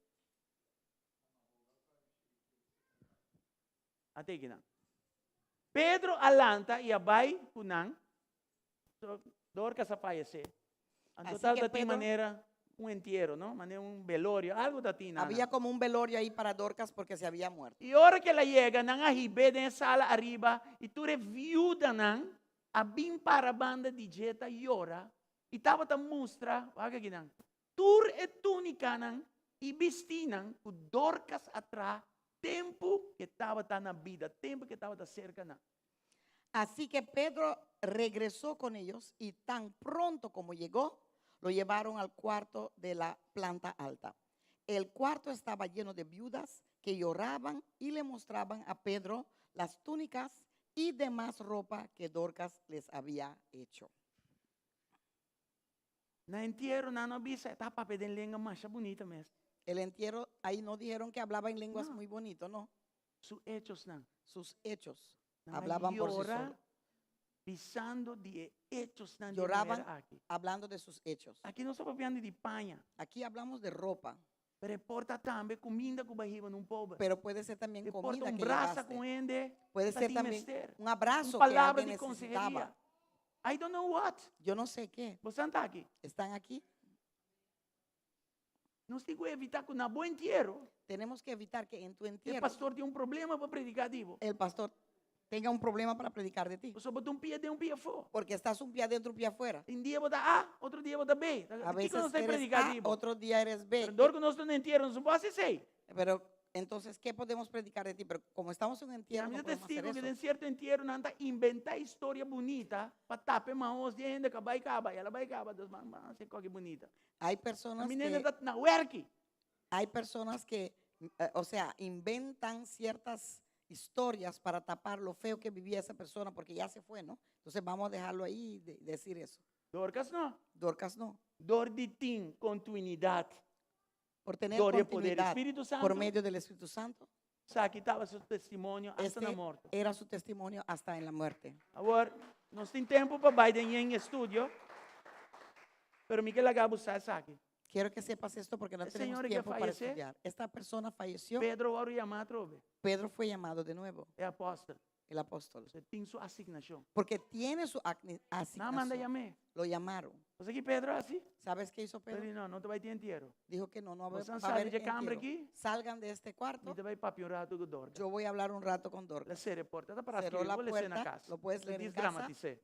A teki nan. Pedro a lanta i a bai ku nan. So, Dorcas a fallecé. Anto Así tal que ta tin Pedro manera un entiero, no? Manera un velorio, algo ta tin nan. Había como un velorio ahí para Dorcas porque se había muerto. I ora ku el a yega, nan a hib'é den e sala ariba, i tur e viudanan a bin para banda di dje ta yora, i tabata mustra, wak akinan, tur e túnikanan i bistínan ku Dorcas a traha tempu ku e tabata na bida, tempu ku e tabata serka nan. Así que Pedro regresó con ellos y tan pronto como llegó, lo llevaron al cuarto de la planta alta. El cuarto estaba lleno de viudas que lloraban y le mostraban a Pedro las túnicas y demás ropa que Dorcas les había hecho. Na entierro nan no a bisa, e ta papia den lenga masha bunita mes. El entierro, ahí no dijeron que hablaba en lenguas No. muy bonito, no. Su hechosnan. Sus hechos Nan a hablaban por sí yora solos. bisando di e hechosnan di e Lloraban muher aki. hablando de sus hechos. Aki nos ta papiando di paña. Aquí hablamos de ropa. Pero e por ta tambe kuminda ku bo a hiba na un pober. Pero puede ser también E por ta comida un que brasa llevaste. ku hende Puede ta ser tin también mester. un abrazo Un que palabra alguien di necesitaba. conseheria. I don't know what. Yo no sé qué. Bosan ta aki. ¿Están aquí? Nos tin ku evitá ku na bo entiero. Tenemos que evitar que en tu E entierro pastor tin un problema pa prediká di bo. el pastor tenga un problema para predicar de ti. Pasobra bo ta un pia den un pia afó. Porque estás un pie adentro, un pie afuera. Un dia bo ta A, otro dia bo ta B. A Kiko veces nos ta eres prediká A, di bo? otro día eres B. Pero dor ku nos ta na entiero, nos no por hasi esei. Pero entonces, ¿qué podemos predicar de ti? Pero como estamos en un entierro, Mi no ta podemos hacer testigo ku eso. den sierto entiero nan ta inventá historia bunita pa tapa e maos di e hende ku a bai kaba. I el a bai kaba, dus man a hasi koki bunita. Hay personas Mi nene que ta na werki. Hay personas que, o sea, inventan ciertas historias para tapar lo feo que vivía esa persona porque ya se fue, ¿no? Entonces vamos a dejarlo ahí y decir eso. Dorcas no. Dorcas no. Dor di tin kontinuidat. Por tener Dor di e poder continuidad Spiritu Santu. por medio del Espíritu Santo. Esaki tabata su testimonio hasta Este na morto. era su testimonio hasta en la muerte. Awor, nos tin tempu pa bai den yen estudio, pero mi ke laga bo sa esaki. Quiero que sepas esto porque no E tenemos señor que tiempo para falleció. estudiar. Esta persona falleció. Pedro a wòrdu yamá atrobe. Pedro fue llamado de nuevo. E apòstel. El apóstol. Pasobra e tin su asignashon. Porque tiene su Nan a manda asignación. yam'é. Lo llamaron. Bo sa ki Pedro a hasi? ¿Sabes qué hizo Pedro? Pedro di, no, no ta bai tin entiero. Dijo que no, no va Bosan a sali haber dje kamber entierro. aki. Salgan de este cuarto. Mi ta bai papia un rato ku Dorcas. Yo voy a hablar un rato con Dorcas. La sera e porta. Ta para Cerró skirbi, la bo lesa na puerta, kas. lo puedes leer en casa. Disdramatis'é.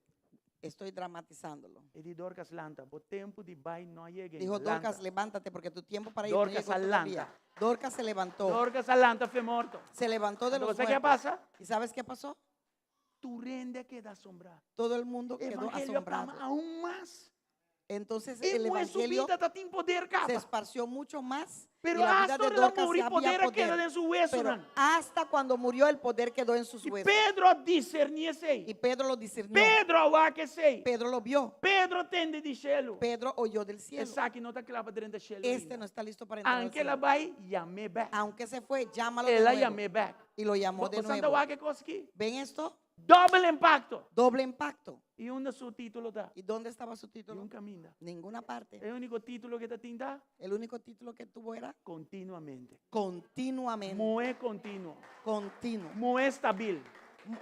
Estoy dramatizándolo. E di Dorcas lanta, bo tempu di bai no a yega ainda. Dijo, Dorcas, Lanta. levántate porque tu tiempo para ir no Dorcas llegó todavía. alanta. Dorcas se levantó. Dorcas a lanta fe morto. Se levantó de Anto, los bo sa ke a muertos. pasa? ¿Y sabes qué pasó? Tur hende a keda asombrá. Todo el mundo quedó Evangelio a plama asombrado. aún mas. Entonces E el muhé su evangelio bida tatin poder se kaba. esparció mucho más. y Pero la vida hasta de ora el a Dorcas muri, ya había poder a keda poder. den su Pero wesonan. hasta cuando murió el poder quedó en sus I huesos. Pedro a diserní esei. Y Pedro lo discernió. Pedro a wak esei. Pedro lo vio. Pedro a tende di shelu. Pedro oyó del cielo. Esaki no ta kla pa drenta shelu Este ainda. no está listo para entrar al Aunke el a cielo. bai, yam'é bèk. Aunque se fue, llámalo de El a nuevo. yam'é bèk. Y lo llamó Bo de bo sa ta nuevo. wak e kos aki? ¿Ven esto? Doble impacto. Doble impacto. I unda su título ta? ¿Y dónde estaba su título? Niun kaminda. Ninguna parte. E úniko título ku e tatin ta? El único título que tuvo era Kontinuamente. continuamente. Muhé kontinuo. Continuo. Muhé stabil.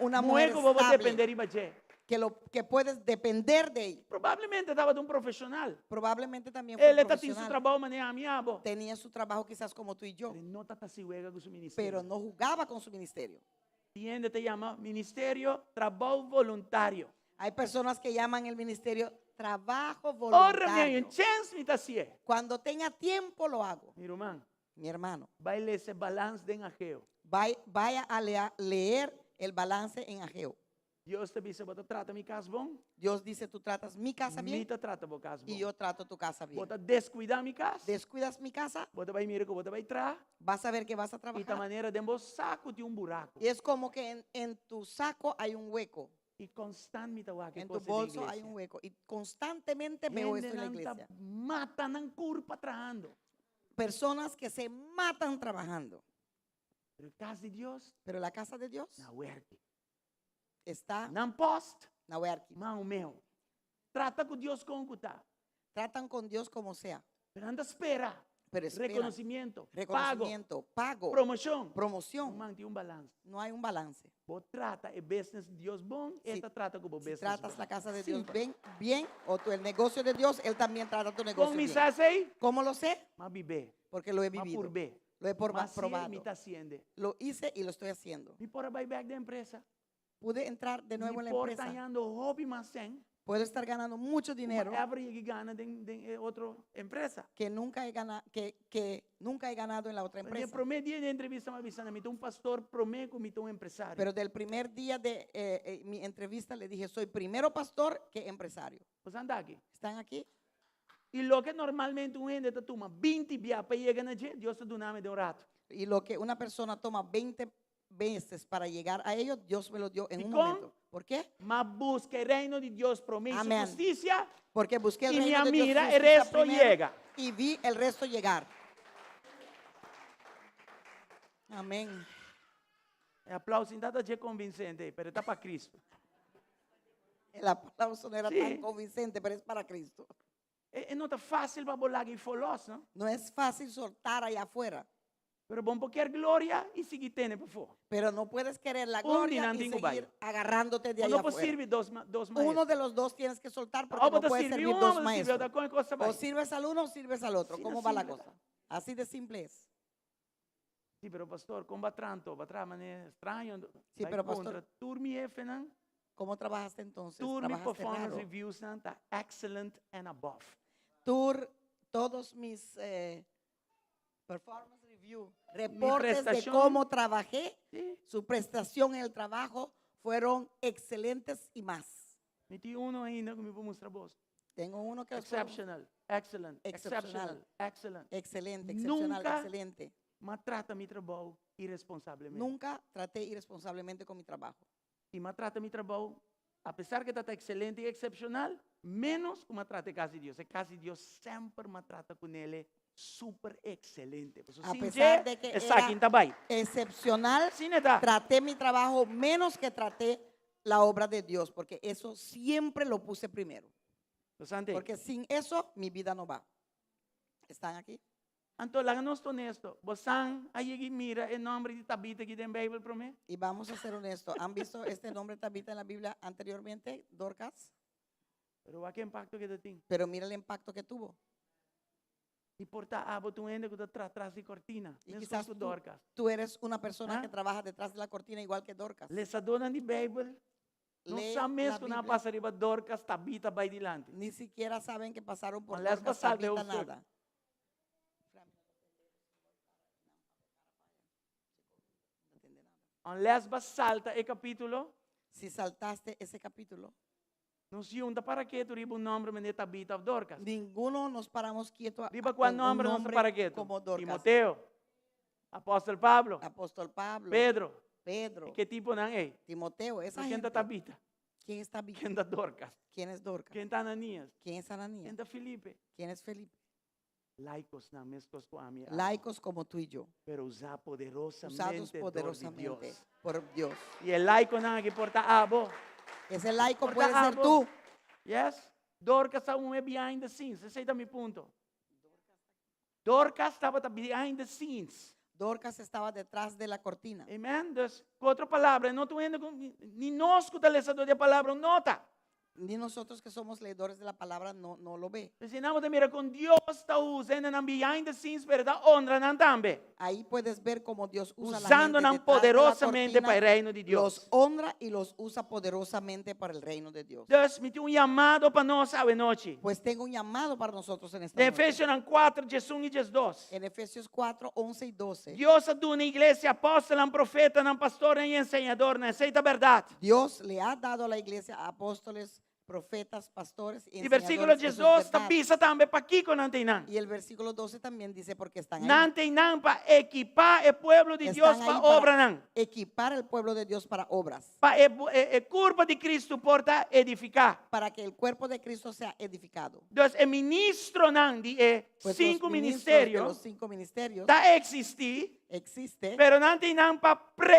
Una Muhé mujer ku bo por estable. dependé riba dje. Que, lo, que puedes depender de ella. Probablemente tabata un profeshonal. Probablemente también fue El un tatin su profesional. trabou manera ami abo. Tenía su trabajo quizás como tú y yo. Pero e no tabata hasi wega ku su ministerio. Pero no jugaba con su ministerio. Tin hende ta yama ministerio trabou voluntario. Hay personas que llaman el ministerio trabajo Ora mi haña voluntario. un chèns mi ta hasié. Cuando tenga tiempo lo hago. Mi ruman, Mi hermano, bai lesa e balans den Ageo. vaya a leer el balance en Ageo. Dios ta bisa, bo ta trata mi kas bon? Dios dice, tú tratas mi casa Mi bien ta trata bo kas y bon. yo trato tu casa bien. Bo ta deskuidá mi kas? Descuidas mi casa, Bo ta bai mira ku bo ta bai traha. vas a ver que vas a I ta trabajar. manera den bo saku tin un buraku. Y es como que en tu saco hay un hueco. I konstant mi ta wak e En tu kos den bolso hay iglesia. un hueco. Y constantemente veo esto en la Hendenan ta iglesia. mata nan kurpa trahando. Personas que se matan trabajando. Pero e kas di Dios, Pero la casa de Dios na werki. está Nan post, na werki. man meu. Trata ku Dios kon ku ta. Tratan con Dios como sea. Pero nan ta spera. Pero esperan. Reconocimiento, pago, Reconocimiento, pago, promoshon. promoción. Man, tin un balans. No hay un balance. Bo trata e business di Dios bon, Si e ta trata ku bo si business tratas bon. la casa de Dios Simple. bien, bien, o tu, el negocio de Dios, Él también trata tu negocio Kon mi bien. sa esei? ¿Cómo lo sé? M'a bib'é. Porque lo he M'a vivido. purb'é. Lo he M'a hasié, probado. mi ta hasiend'e. Lo hice y lo estoy haciendo. Mi por a bai bèk den empresa. Pude entrar de nuevo Mi en la por ta empresa. hañando hopi mas sèn. Puedo estar ganando mucho dinero Ku m'a ever yega gana den, den e otro empresa. que nunca he ganado, que, que nunca he ganado en la otra Mi empresa. promé dia di entrevista m'a bisa nan, mi ta un pastor promé ku mi ta un empresario. Pero del primer día de mi entrevista le dije, soy primero pastor que empresario. Boso anda aki. ¿Están aquí? I loke normalmente un hende ta tuma 20 bia pa yega na dje, Dios ta duna mi den un ratu. Y lo que una persona toma 20 veces para llegar a ello, Dios me lo dio en un Dikon? momento. ¿Por qué? M'a buska e reino di Dios promé i su Amén. hustisia. Porque busqué el I mi reino a de Dios y mira su e justicia resto primero yega. y vi el resto llegar. Amén. E aplauso no ta dje konvinsente, pero ta pa Cristo. El aplauso no era Sí. tan convincente, pero es para Cristo. E, e no ta fásil pa bo laga eifó lòs, no? No es fácil soltar allá afuera. Pero bo no por kier gloria i sigui tene pafó. Pero no puedes querer la Un gloria di nan y tin ku bai. seguir agarrándote de No allá por afuera. sirbi dos dos Uno maestro. de los dos tienes que soltar porque O no bo ta puedes sirbi servir un, dos o bo ta sirbi maestros. otro. Kon e kos ta O bai? sirves al uno o sirves al otro. Asina ¿Cómo va la simple cosa? Así de simple es. Sí, pero pastor, kon b'a traha anto? B'a traha manera straño. Sí, Bai pero pastor, kontra tur mi hefenan. ¿Cómo trabajaste entonces? Tur mi Trabajaste performance raro. reviews nan ta excellent and above. Tur, todos mis performance review, reportes de prestación. cómo trabajé, Sí. su prestación en el trabajo fueron excelentes y más. Mi tin uno ainda ku mi por mustra boso. Tengo uno que os puedo Exceptional, excellent, Excepcional. exceptional, excellent. Excelente, excepcional, Nunca excelente. M'a trata mi trabou iresponsablemente. Nunca traté irresponsablemente con mi trabajo. I m'a trata mi trabou, apesar ku e ta ekselente i eksepshonal, ménos ku m'a trata e kas di Dios. E kas di Dios semper m'a trata kuné super ekselente. Pasobra A sin pesar dje, de que esaki era no ta bai. excepcional, Asina ta. traté mi trabajo menos que traté la obra de Dios, porque eso siempre lo puse primero. Bastante. Porque sin eso mi vida no va. ¿Están aquí? Anto, laga nos ta honesto. Boso a yega mira e nòmber di Tabita aki den Beibel promé? Y vamos a ser honestos. ¿Han visto este nombre Tabita en la Biblia anteriormente, Dorcas? Pero wak e impakto ku e tin. Pero mira el impacto que tuvo. I por ta abo ta un hende ku ta traha tras di kortina. Y Meskos quizás ku tú, Dorcas. tú eres una persona Ah? que trabaja detrás de la cortina igual que Dorcas. Lesadónan di Beibel. No Lee sa mes la ku nan a Biblia. pasa riba Dorcas, Tabita bai dilanti. Ni siquiera saben que pasaron por Unless Dorcas, pasar de Tabita, hoofdstuk. nada. Unless bo salta e kapítulo. Si saltaste ese capítulo. Nos yu no ta para ketu riba un nòmber manera Tabita òf Dorcas. Ninguno nos paramos quieto a- Riba kua con un nòmber nos ta nombre para ketu? como Dorcas. Timoteo, Apòstel Pablo, Apóstol Pablo, Pedro. Pedro, E ke tiponan ei? Timoteo, esa Ken ta gente. Tabita? ¿Quién es Tabita? Ken ta Dorcas? ¿Quién es Dorcas? Ken ta Ananías? ¿Quién es Ananías? Ken ta Felipe? ¿Quién es Felipe? Laicosnan meskos ku ami abo. Laicos como tú y yo. Pero usá Usados poderosamente dor di poderosamente Dios. por Dios. I e laiconan aki por ta abo. Ese laico Por puede ta ser abo. tú. Yes? Dorcas ta un behind the scenes. Esei ta mi punto. Dorcas tabata behind the scenes. Dorcas estaba detrás de la cortina. Amen? Dus, ku otro palabra, no ta un hende ku, ni nos ku ta lesadó di e palabra un nota. Ni nosotros que somos leedores de la palabra no, no lo ve. P'esei nan bo ta mira kon Dios ta usa hendenan behind the scenes, pero ta honra nan tambe. Ahí puedes ver cómo Dios usa la Usando gente nan detrás de la poderosamente cortina, pa e reino di Dios. Los honra y los usa poderosamente para el reino de Dios. Dus mi tin un yamado pa nos awe nochi. Pues tengo un llamado para nosotros en esta Den noche. Efesionan 4, 11 i 12. En Efesios 4, 11 y 12. Dios a duna iglesia apòstelnan, profetanan, pastornan i enseñadornan. Esei ta bèrdat. Dios le ha dado a la iglesia apóstoles, profetas, pastores y I versíkulo enseñadores. Eso es 12 ta verdad. bisa tambe pakiko nan ta einan. Y el versículo 12 también dice porque están ahí. Nan ta einan pa ekipá e pueblo di Dios Están pa ahí para obranan. equipar al pueblo de Dios para obras. Pa e, e, e kurpa di Kristu por ta edifiká. Para que el cuerpo de Cristo sea edificado. Dus e ministronan di e Pues los sinku ministros de ministerio los cinco ministerios ta eksistí, existe, pero nan ta einan pa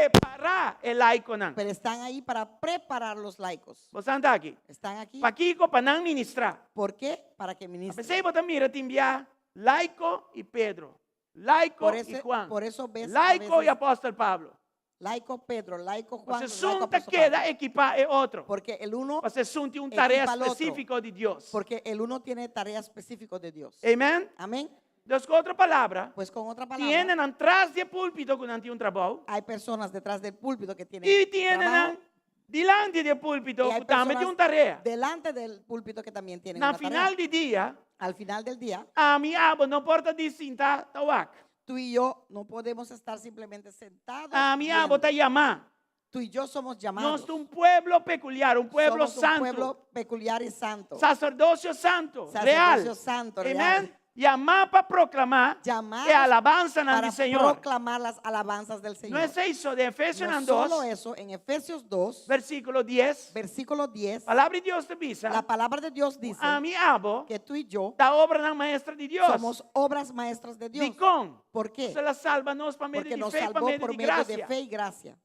prepará e laikonan. pero están ahí para preparar los laicos. Bo ta aki? Están aquí. Pakiko? Pa nan ministrá. ¿Por qué? Para que ministren. P'esei bo ta mira tin bia laiko i Pedro, laiko Por i eso, Juan, por eso ves a laiko i veces apòstel Pablo. laico Pedro, laico Juan, Pasobra laico esun ta apóstol keda Pablo. ekipá e otro. Porque el uno Pasobra esun tin un tarea equipa al otro. espesífiko di Dios. Porque el uno tiene tarea específica de Dios. Amen? Amén. Dus ku otro palabra, Pues con otra tin palabra, hendenan tras di e púlpito ku nan tin un trabou. hay personas detrás del púlpito que tienen I tin trabajo. hendenan dilanti di e púlpito Y hay ku tambe tin personas un tarea. delante del púlpito que también tienen Na una tarea. final di dia, Al final del día, ami abo no por ta di sinta ta wak. tú y yo no podemos estar simplemente sentados. Ami abo viendo. ta yamá. Tú y yo somos llamados. Nos ta un pueblo peculiar, un pueblo Somos un santo. pueblo peculiar y santo. Saserdosio santo, Sacerdocio real. santo, Amen. real. Yamá pa proklamá Llamados e alabansanan para di Señor. proclamar las alabanzas del Señor. No es eso, de Efesionan No solo 2, eso, en Efesios 2, versíkulo 10, versículo 10, Palabra di Dios ta bisa, la palabra de Dios dice ami abo que tú y yo ta obranan maestra di Dios. somos obras maestras de Dios. Dikon? ¿Por qué? El a salba nos pa medio Porque di nos fe, pa salvó medio por di medio de grasia. fe y gracia.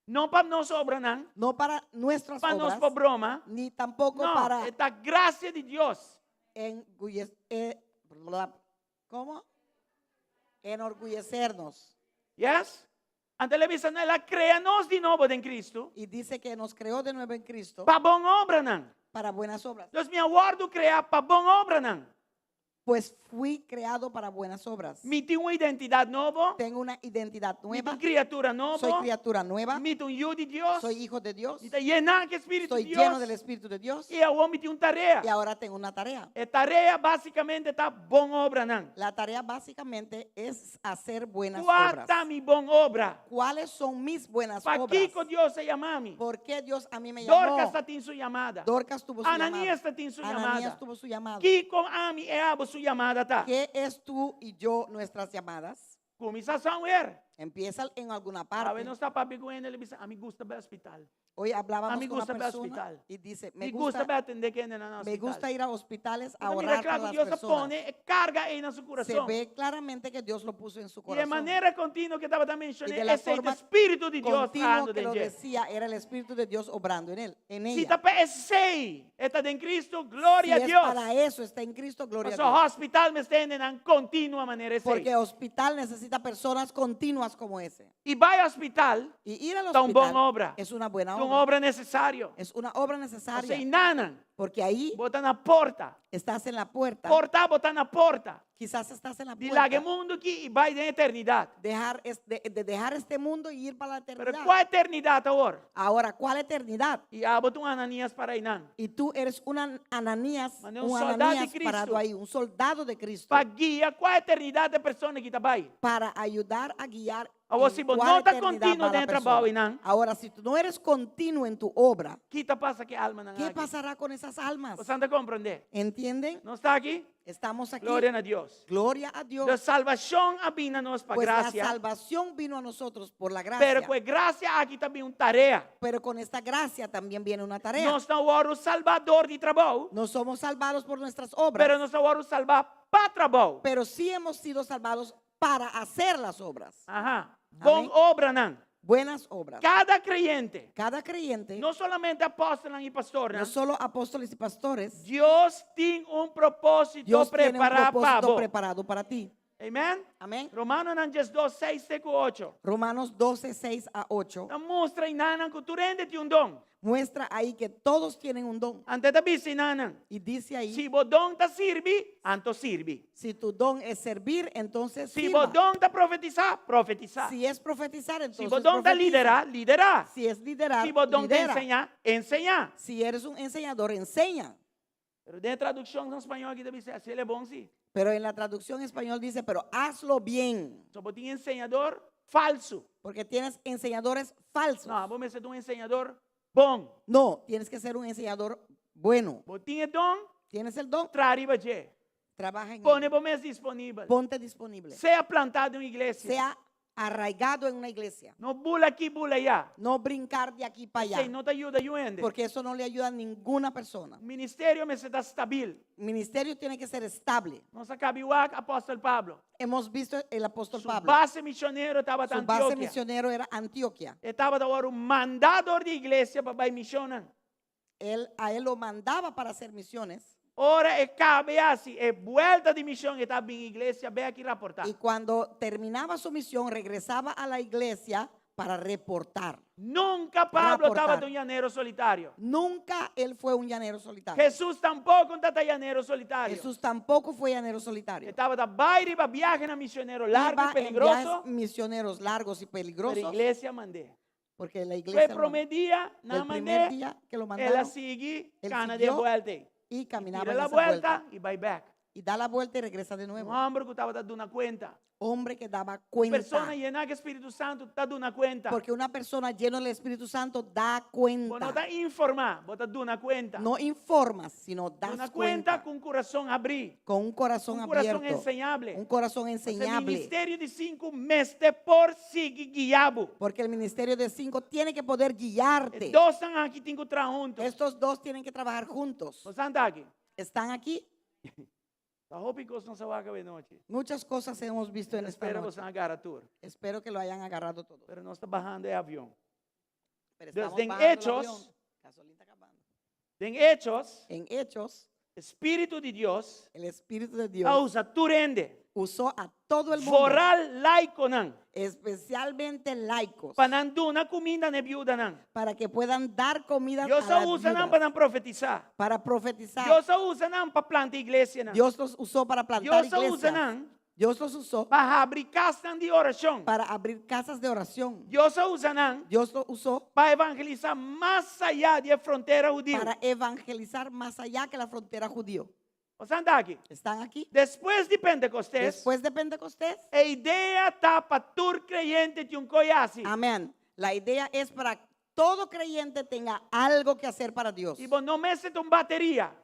No pa nos obranan, No para nuestras pa nos obras, por broma. ni tampoco No, para ta grasia di Dios. engulles- eh, bla, ¿cómo? Enorgullecernos. Yes? Anto el a bisa, no, el a krea nos di nobo den Cristo. Y dice que nos creó de nuevo en Cristo Pa bon obranan. para buenas obras. Dus mi a wòrdu kreá pa bon obranan. Pues fui creado para buenas obras. Mi tin un identidat nobo. Tengo una identidad Mi nueva. ta un kriatura nobo. Soy criatura nueva. Mi ta un yu di Dios. Soy hijo de Dios. Mi ta yená ku Spiritu Estoy di lleno Dios. del Espíritu de Dios. I awor mi tin un tarea. Y ahora tengo una tarea. E tarea básikamente ta bon obranan. La tarea básicamente es hacer buenas Kua obras. ta mi bon obra? ¿Cuáles son mis buenas obras? Pakiko Dios a yama mi? ¿Por qué Dios a mí me llamó? Dorcas tatin su yamada. Dorcas tuvo su Ananías llamada. tatin su Ananías yamada. tuvo su llamado. Kiko ami e abo su yamada ta? ¿Qué es tú y yo nuestras llamadas? Kuminsá somewhere. Empieza en alguna Awe parte. nos ta papia ku hende, el a bisa, ami gusta bai hospital. Hoy hablábamos A mi con una gusta bai persona hospital. y dice, me Mi gusta gusta, bai atendé ku hende na me hospital. gusta ir a hospitales a Bo ta mira orar kla para ku las Dios a personas. pone e karga ei na su Se kurason. ve claramente que Dios lo puso en su I e corazón. manera kontinuo ku e tabata Y menshoná, de la esei ta forma Spiritu di Dios continuo trahando que den lo dje. decía, era el Espíritu de Dios obrando en él, en Si ella. ta pa esei, e ta den Cristo, gloria Si a es Dios. para eso, está en Cristo, gloria a Paso Dios. hospital mester hendenan kontinuo manera esei. Porque hospital necesita personas continuas como ese. I bai hospital Y ir al ta un bon hospital obra. es una buena Ta un obra. obra nesesario. Es una obra Paso necesaria. einanan, Porque ahí bo ta na porta. estás en la puerta. Por ta bo ta na porta. Quizás estás en la Di laga e puerta. mundu aki i bai den eternidat. Dejar es- de, de dejar este mundo y ir para la Pero eternidad. kua eternidat awor? Ahora, ¿cuál eternidad? I abo ta un Ananías pará einan. Y tú eres un Ananías, Mane un un soldado de Ananías Cristo. parado ahí, un soldado de Cristo, Pa guia kua eternidat e persona aki ta bai. para ayudar a guiar Awor ¿En si bo cuál no ta eternidad continuo va la den e trabou persona? einan, Ahora, si tú no eres continuo en tu obra, ki ta pasa ku e almanan ¿qué aki? pasará con esas almas? Boso ta komprondé? ¿Entienden? Nos ta aki? Estamos aquí. Gloria na Dios. Gloria a Dios. Dus salbashon a bin na nos pa Pues la grasia, salvación vino a nosotros por la gracia. pero ku e grasia aki ta bin un tarea. Pero con esta gracia también viene una tarea. Nos no a wòrdu salbá dor di trabou, No somos salvados por nuestras obras, pero nos a wòrdu salbá pa trabou. pero sí hemos sido salvados para hacer las obras. Aha. Bon Amén. obranan. Buenas obras. Kada kreyente, Cada creyente, no solamente apòstelnan i pastornan, no solo apóstoles y pastores, Dios tin un propósito Dios tiene un prepará pa propósito bo. preparado para ti. Amen? Amén. Romanonan 12, 6 te ku 8. Romanos 12, 6 a 8 Ta mustra einanan ku tur hende tin un don. muestra ahí que todos tienen un don. Anto e ta bisa einanan. Y dice ahí, Si bo don ta sirbi, anto sirbi. si tu don es servir, entonces Si bo sirva. don ta profetisá, profetisá. Si es profetizar, Si entonces bo don ta profetiza. liderá, liderá. Si es liderar, Si bo don ta lidera. enseñá, enseñá. Si eres un enseñador, enseña. Pero den e tradukshon na spañó aki ta bisa, hasié bon sí. Pero en la traducción español dice, pero hazlo bien, So bo tin enseñador falsu. porque tienes enseñadores falsos. No, bo mester ta un enseñador bon. No, tienes que ser un enseñador bueno. Bo tin e don, Tienes el don, traha riba dje. trabaja en Pone él. bo mes disponibel. Ponte disponible. Sea plantá den un iglesia. Sea arraigado en una iglesia. No bula aki, bula ayá. No brincar de aquí para allá. Esei no ta yuda niun hende. Porque eso no le ayuda a ninguna persona. Ministerio mester ta stabil. Ministerio tiene que ser estable. Nos a kaba di wak apòstel Pablo. Hemos visto el apóstol Su Pablo. base misionero tabata Su base Antioquia. misionero era Antioquia. E tabata wòrdu mandá dor di iglesia pa bai mishonnan. Él, a él lo mandaba para hacer misiones. Ora e kaba e hasi e buelta di mishon e ta bin iglesia bèk i raportá. Y cuando terminaba su misión, regresaba a la iglesia para reportar. Nunka Pablo Raportá. tabata un llanero solitario. Nunca él fue un llanero solitario. Hesus tampoko no tabata llanero solitario. Jesús tampoco fue llanero solitario. E tabata bai riba biahenan misionero largu Iba i en peligroso. viajes misioneros largos y Pero peligrosos. iglesia a mand'é. Porque la Fue iglesia lo promé dia, del nan primer mand'é, día que lo el a mandaron sigui él kana siguió den buelta. y caminaba Tira en la esa buelta vuelta. i bai bèk. Y da la vuelta y regresa de Un nuevo. hòmber ku tabata duna kuenta. Hombre que daba cuenta. Persona yená ku Spiritu Santu ta duna kuenta. Porque una persona llena del Espíritu Santo da Bo no cuenta. ta informá, bo ta duna kuenta. No informas, sino das Duna kuenta cuenta. ku un kurason abrí. Con un corazón Un kurason abierto. enseñable. Un corazón E enseñable. ministerio di sinku mester por sigui guia bo. Porque el ministerio de cinco tiene que poder guiarte. E dosnan aki tin ku traha huntu. Estos dos tienen que trabajar juntos. Boso ta aki. Están aquí. Ta hopi kos nos a wak awe nochi. Muchas cosas hemos visto en esta Spera noche. boso a gara tur. Espero que lo hayan agarrado todo. Pero nos ta bahando e avion. Pero Dus estamos den bajando el Hechos, avión. Gasolina está acabando. Den Hechos, En Hechos, Spiritu di Dios el Espíritu de a Dios usa tur hende. usó a todo el mundo, Vooral laikonan. especialmente laicos, Pa nan duna kuminda na e biudanan. para que puedan dar comida a Dios a las usa nan viudas, pa nan profetisá. para profetizar. Dios a usa nan pa planta iglesianan. Dios los usó para plantar Dios a usa iglesias. nan Dios los usó pa habri kasnan di orashon. para abrir casas de oración. Dios a usa nan Dios los usó pa evangelisá mas ayá di e frontera hudiu. para evangelizar más allá que la frontera judío. Boso ta aki. ¿Están aquí? Despues di Pentekostes, Después de Pentecostés. e idea ta pa tur kreyente tin un kos hasi. Amén. La idea es para todo creyente tenga algo que hacer para Dios. I bo no mester ta un bateria.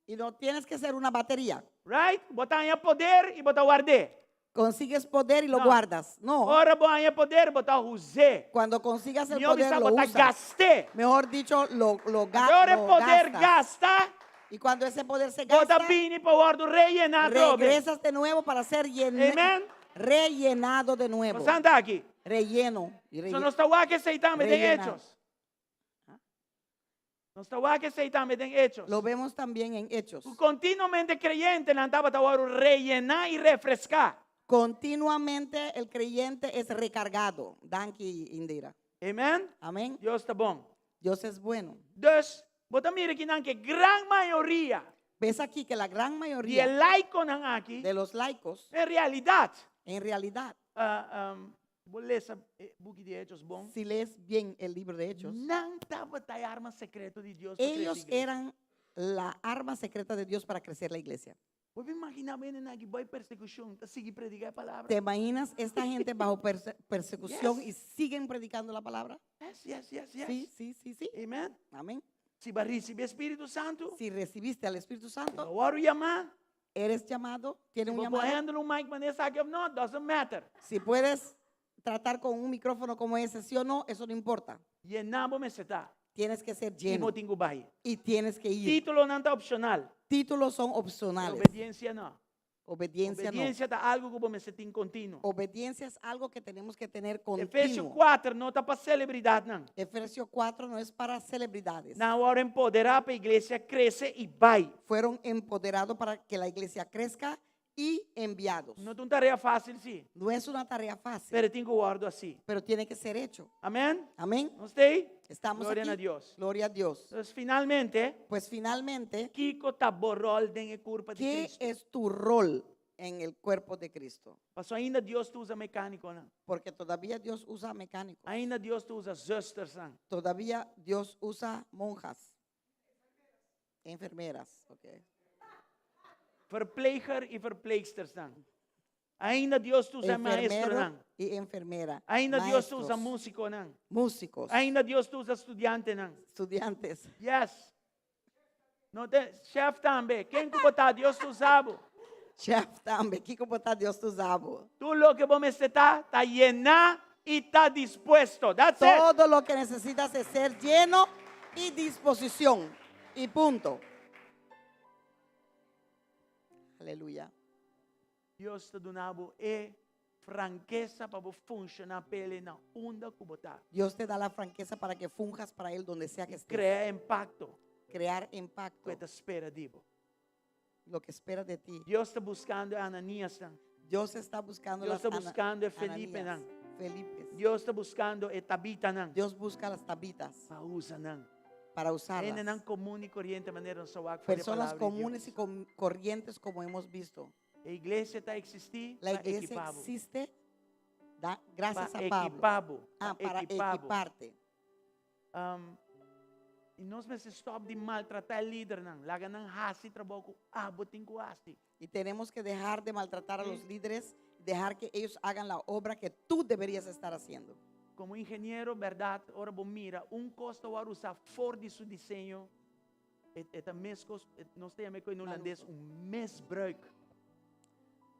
Y no tienes que ser una batería. Right? Bo ta haña poder i bo ta ward'é. Consigues poder y lo No. guardas. No. Ora bo haña poder, bo ta us'é. Cuando consigas el Mihó poder, bisa lo bo ta usas. gast'é. Mejor dicho, lo, lo, ga- Ora lo poder gastas. gasta, Y cuando ese poder se bo ta gasta, bini pa wòrdu reyená atrobe. regresas de nuevo para ser llena- Amen. rellenado de nuevo. Boso ta aki. Relleno. Y So relle- nos ta wak esei tambe den Rellenar. Hechos. Nos ta wak esei tambe den Hechos. Lo vemos también en Hechos. Kontinuamente kreyentenan tabata wòrdu reyená i refreská. Continuamente el creyente es recargado. Danki, Indira. Amen. Amén. Dios ta bon. Dios es bueno. Dus, bo ta mira akinan ku gran mayoria Ves aquí que la gran di mayoría laikonan aki, de los laicos, en realidat, en realidad, bo lesa e buki di Hechos bon, si lees bien el libro de Hechos, nan tabata e arma sekreto di Dios pa krese ellos iglesia. eran la arma secreta de Dios para crecer la iglesia. Bo por imaginá bo hendenan aki bou persekushon ta sigui prediká e palabra? ¿Te imaginas esta gente bajo persecución Yes. y siguen predicando la palabra? Yes, yes, yes, yes. Sí, sí, sí, sí. Amen. Amén. Si bo a risibí Spiritu Santu, Si recibiste al Espíritu Santo, bo a wòrdu yamá. eres llamado, tiene Si un bo por llamado. handle un mic manera esaki òf no, doesn't matter. Si puedes tratar con un micrófono como ese, sí o no, eso no importa. Yená bo mester ta. Tienes que ser I lleno bo tin ku bai. y tienes que ir. Títulonan ta opshonal. Títulos son opcionales. Obediensia no. Obediencia no. Obediensia ta algu ku bo mester tin kontinuo. Obediencia es algo que tenemos que tener Efesio continuo. 4 no ta pa selebridatnan. Efesios 4 no es para celebridades. Nan a wòrdu empoderá pa iglesia krese i bai. Fueron empoderados para que la iglesia crezca y enviados. No ta un tarea fásil, sí. No es una tarea fácil, Pero tin ku wòrdu hasí. pero tiene que ser hecho. Amèn? Amén. Nos t'ei? Estamos Gloria aquí. na Dios. Gloria a Dios. Entonces, finalmente, Pues finalmente, kiko ta bo ròl den e kurpa di ¿qué Cristo? es tu rol en el cuerpo de Cristo? Paso ainda Dios ta usa mekánikonan. Porque todavía Dios usa mecánicos. Ainda Dios ta usa zùsternan. Todavía Dios usa monjas, enfermeras. ok. Verpleger i verpleegstersnan. Ainda Dios ta usa Enfermero maestronan. y enfermera. Ainda Dios ta usa maestros, músikonan. músicos, Ainda Dios ta usa studiantenan. estudiantes. Yes. No te, chef tambe. Ken ku bo ta, Dios ta usa bo. Chef tambe. Kiko bo ta, Dios ta usa bo. Tur loke bo mester ta, ta yená i ta dispuesto. That's it. Todo lo que necesitas es ser lleno y disposición. Y punto. Aleluya. Dios ta duna bo e frankesa pa bo funshoná p'E na unda ku bo ta. Dios te da la franqueza para que funjas para Él donde sea que estés. Krea impakto. Crear impacto. Ku E ta spera di bo. Lo que espera de ti. Dios ta buskando e Ananiasnan. Dios está buscando Dios las ta buskando e Ananías, Felipenan. Felipes. Dios ta buskando e Tabitanan. Dios busca las tabitas Pa usa nan. para usarlas. Hendenan komun i koriente manera nos a wak for di Personas palabra di comunes Dios. y corrientes como hemos visto. E iglesia ta eksistí La pa iglesia ekipá bo. existe da, gracias Pa a Pablo. ekipá bo. Ah, Pa para ekipá bo. equiparte. I nos mester stòp di maltratá e lidernan. Laga nan hasi trabou ku abo tin ku hasi. Y tenemos que dejar de maltratar a los líderes, dejar que ellos hagan la obra que tú deberías estar haciendo. Komo ingeniero, bèrdat, ora bo mira un kos ta wòrdu usá for di su diseño, e, e ta meskos, e, nos ta yama e kos en hulandes un misbruik.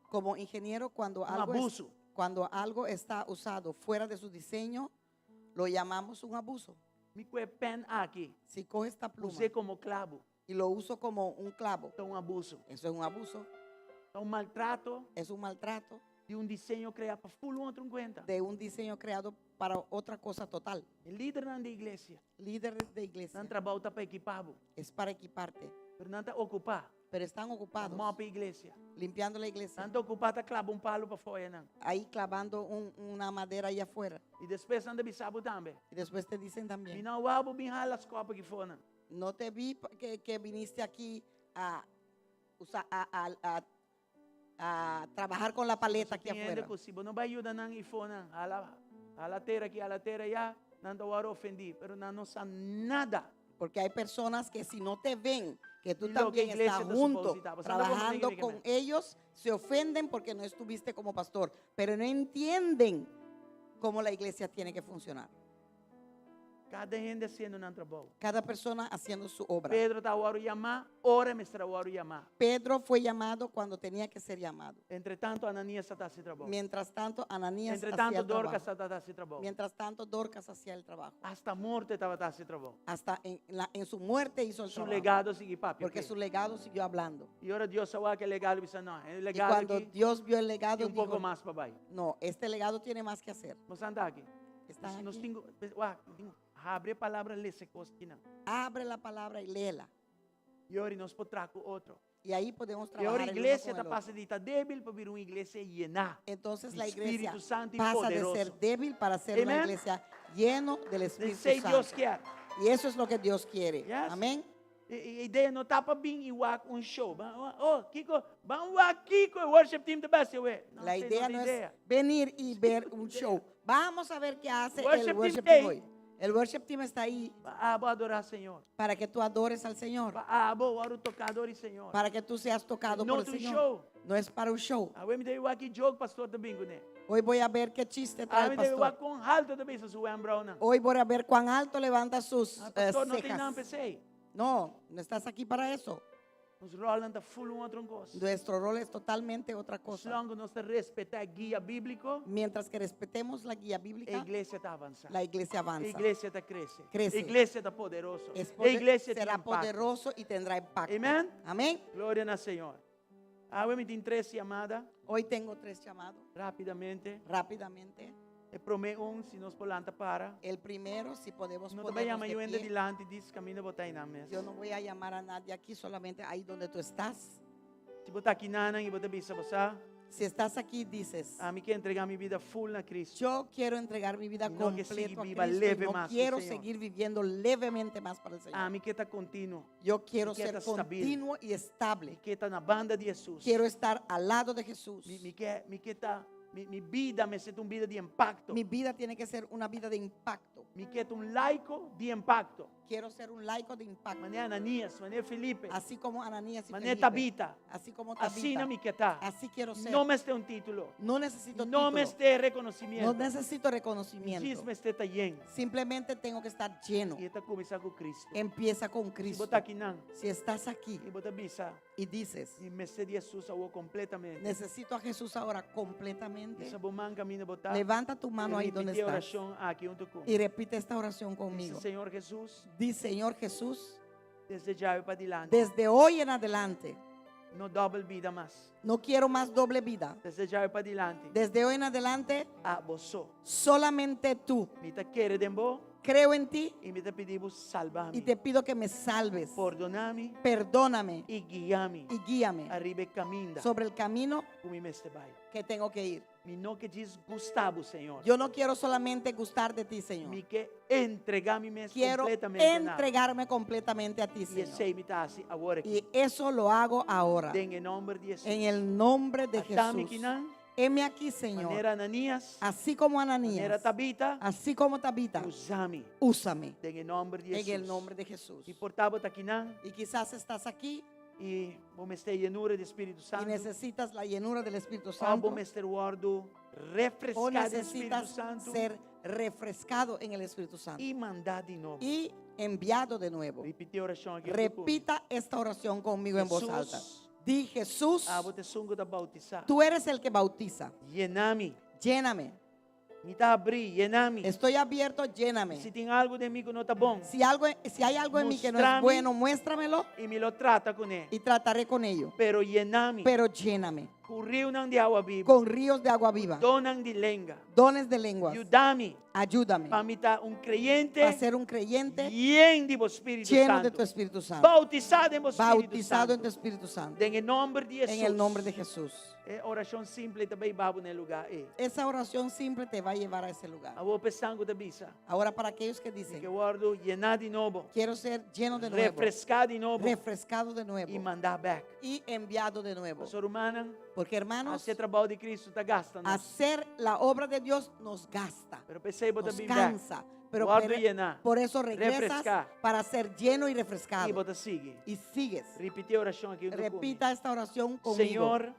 Como ingeniero, cuando Un algo, es- abuso. cuando algo está usado fuera de su diseño, lo llamamos un abuso. Mi kue e pèn aki, Si coge esta pluma us'é komo klabu, y lo uso como un clavo, ta un abuso. eso es un abuso, Ta un maltrato es un maltrato di un diseño kreá pa ful un otro kuenta. de un diseño creado para otra cosa total. E lidernan di iglesia, Líderes de iglesia nan trabou ta pa ekipá bo, es para equiparte, pero nan ta okupá pero están ta ocupados mòp e iglesia. limpiando la iglesia, Nan ta okupá ta klaba un palu pafó einan. ahí clavando una madera ahí afuera. I despues nan ta bisa bo tambe. Y después te dicen Mi también, no a wak bo bin hala skòp aki afónan. no te vi que viniste aquí a, usa, a, a, a, a trabajar con la paleta aquí Tin hende afuera. ku si bo no bai yuda nan eifonan, hala, hala tera aki, hala tera eiya, nan ta wòrdu ofendí, pero nan no sa nada. Porque hay personas que si no te ven, que tú Y lo que también iglesia estás te junto, suposita, pues, anda con trabajando que con me- ellos, se ofenden porque no estuviste como pastor, pero no entienden cómo la iglesia tiene que funcionar. Kada hende hasiendo nan trabou. Cada persona haciendo su obra. Pedro ta wòrdu yamá, ora e mester a wòrdu yamá. Pedro fue llamado cuando tenía que ser llamado. Entretantu, Ananías ta hasi trabou. Mientras tanto, Ananías Entre hacía tanto, el Dorcas trabajo. ta hasi trabou. Mientras tanto, Dorcas hacía el trabajo. Hasta morto e tabata hasi trabou. Hasta en su muerte hizo el Su trabajo. legado a sigui papia. Porque su legado siguió hablando. I ora Dios a wak e legado, el a bisa, no, e Y legado cuando aki Dios vio el legado, tin un poko dijo, mas pa bai. no, este legado tiene más que hacer. Nos ta aki. Están Nos aquí. tin ku, wak, tin, habri e palabra lesa e kos akinan. Abre la palabra y léela. I ora nos por traha ku otro. Y ahí podemos I trabajar ora el uno iglesia con ta el otro. pasa di ta débil pa bira un iglesia yená. Entonces di la iglesia Spiritu Santu i pasa de poderoso. ser débil para ser una Amen. iglesia lleno del Espíritu Esei Dios Santo. kier. Y eso es lo que Dios quiere. Yes. Amén. E, e idea no ta pa bin i wak un show. Ban, oh, Kiko, ban wak Kiko, e worship team ta best we. No, La esei idea no no ta es idea. venir y ver un show. Vamos a ver qué hace Worship el team worship day. team hoy. El worship team está ahí Pa abo adorá Señor. para que tú adores al Señor, Pa abo wòrdu toká dor di Señor. para que tú seas tocado No por el ta un Señor. show. No es para un show. Awe mi ta bai wak ki joke pastor ta bin kuné. Hoy voy a ver qué chiste trae Awe el mi ta bai wak pastor. kon haltu ta bisa su wembrouwnan. Hoy voy a ver cuán alto levanta sus Ah, eh, pastor no tin nan cejas. p'esei. No, no estás aquí para eso. Nos rolnan ta full un otro kos. Nuestro rol es totalmente otra cosa. As long ku nos ta respetá e guia bíbliko, Mientras que respetemos la guía e bíblica, iglesia ta avansá. la iglesia E avanza. iglesia ta krese. Crece. E iglesia ta poderoso. Es E poder- iglesia tin será impakto. poderoso y tendrá impacto. Amén. Amén. Gloria na Señor. Awe mi tin tres yamada. Hoy tengo tres llamados. Rápidamente. Rápidamente. E promé un, si nos por lanta para. El primero, si podemos No ta bai ponernos yama de niun hende pie. dilanti, djis kaminda bo ta einan mes. Yo no voy a llamar a nadie aquí, solamente ahí donde tú estás. Si bo ta akinan i bo ta bisa bo sa. Si estás aquí, dices, Ami ke entregá mi bida full na Cristo. yo quiero entregar mi vida Mi no ke sigui completa a biba Cristo y leve no mas pa quiero Señor. seguir viviendo levemente más para el Señor. Ami ke ta kontinuo. Yo quiero Mi ke ser ta stabil. continuo y estable. Mi ke ta na banda di Hesus. Quiero estar al lado de Jesús. Mi, mi ke, mi ke ta, mi, mi bida mester ta un bida di impakto. Mi vida tiene que ser una vida de impacto. Mi ke ta un laiko di impakto. Quiero ser un laico de impacto. Manera Ananías, manera Felipe. Así como Ananías y Manera Felipe. Tabita. Así como Tabita. Asina mi ke ta. Así quiero ser. No mester un título. No necesito No título. mester reconocimiento. No necesito reconocimiento. Djis mester ta yen. Simplemente tengo que estar lleno. I e ta kuminsá ku Cristo. Empieza con Cristo. Si bo ta akinan. Si estás aquí. I bo ta bisa. Y dices. Mi mester di Hesus awor kompletamente. Necesito a Jesús ahora completamente. Hisa bo man kaminda bo ta. Levanta tu mano ahí Y donde repite estás. orashon aki huntu ku mi. Y repite esta oración conmigo. Dice Señor Jesús. Di Señor Jesús. Desde djawe padilanti. Desde hoy en adelante. No dòbel bida mas. No quiero más doble vida. Desde djawe padilanti. Desde hoy en adelante. Abo so. Solamente tú. Mi ta kere den bo. Creo en ti. I mi ta pidi bo salba mi. Y te pido que me salves. Pordoná mi. Perdóname. I guia mi. Y guíame. Ariba e kaminda. Sobre el camino Ku mi mester bai. que tengo que ir. Mi no ke djis gusta bo, Señor. Yo no quiero solamente gustar de ti, Señor. Mi ke entregá mi mes Quiero kompletamente na bo. entregarme completamente a ti, I Señor. esei mi ta hasi awor aki. Y eso lo hago ahora. Den e nòmber di Hesus. En el nombre de Ata mi Jesús. akinan. Heme aquí, Señor. Manera Ananías. Así como Ananías. Manera Tabita. Así como Tabita. Usa mi. Úsame. Den e nòmber di En el Hesus. nombre de Jesús. I por ta bo ta akinan. Y quizás estás aquí. I bo mester yenura di Spiritu Y Santu. necesitas la llenura del Espíritu Òf Santo. bo mester wòrdu O refreská den Spiritu necesitas Santu. ser refrescado en el Espíritu Santo. I mandá di nobo. Y enviado de nuevo. Ripití e orashon aki. Repita esta oración conmigo en voz Jesús. alta. Di Jesús, Abo ta esun ku ta boutisá. tú eres el que bautiza. Yena mi. Lléname. Mi ta habrí, yena mi. Estoy abierto, lléname. Si tin algu den mi ku no ta bon. Si, algo, si hay algo en mí que no es Mustrami. bueno, muéstramelo I mi lo trata kuné. y trataré con ello. Pero yena mi. Pero lléname Ku riunan di awa bibu. con ríos de agua viva, Donnan di lenga. dones de lenguas. Yuda mi. Ayúdame Pa mi ta un kreyente. a ser un creyente Yen di bo Spiritu lleno Santu. de tu Espíritu Santo. Boutisá den bo Spiritu Bautizado en Santu. tu Espíritu Santo. Den e nòmber di Hesus. En el nombre de Jesús. E orashon simpel ta bai hiba bo na e lugá ei. Esa oración simple te va a llevar a ese lugar. Awor pa esnan ku ta bisa. Ahora para aquellos que Mi dicen, ke wòrdu yená di nobo. quiero ser lleno de nuevo, Refreská di nobo. refrescado de nuevo I mandá bèk. y enviado de nuevo. Pasobra rumannan, Porque hermanos, hasi trabou di Kristu ta gasta nos. hacer la obra de Dios nos gasta, Pero p'esei bo ta nos bin bèk. cansa. Pero Wòrdu per- yená. por eso regresas Refreská. para ser lleno y I refrescado. bo ta sigui. Y sigues. Ripití e orashon aki huntu ku mi. Repita esta oración conmigo. Señor,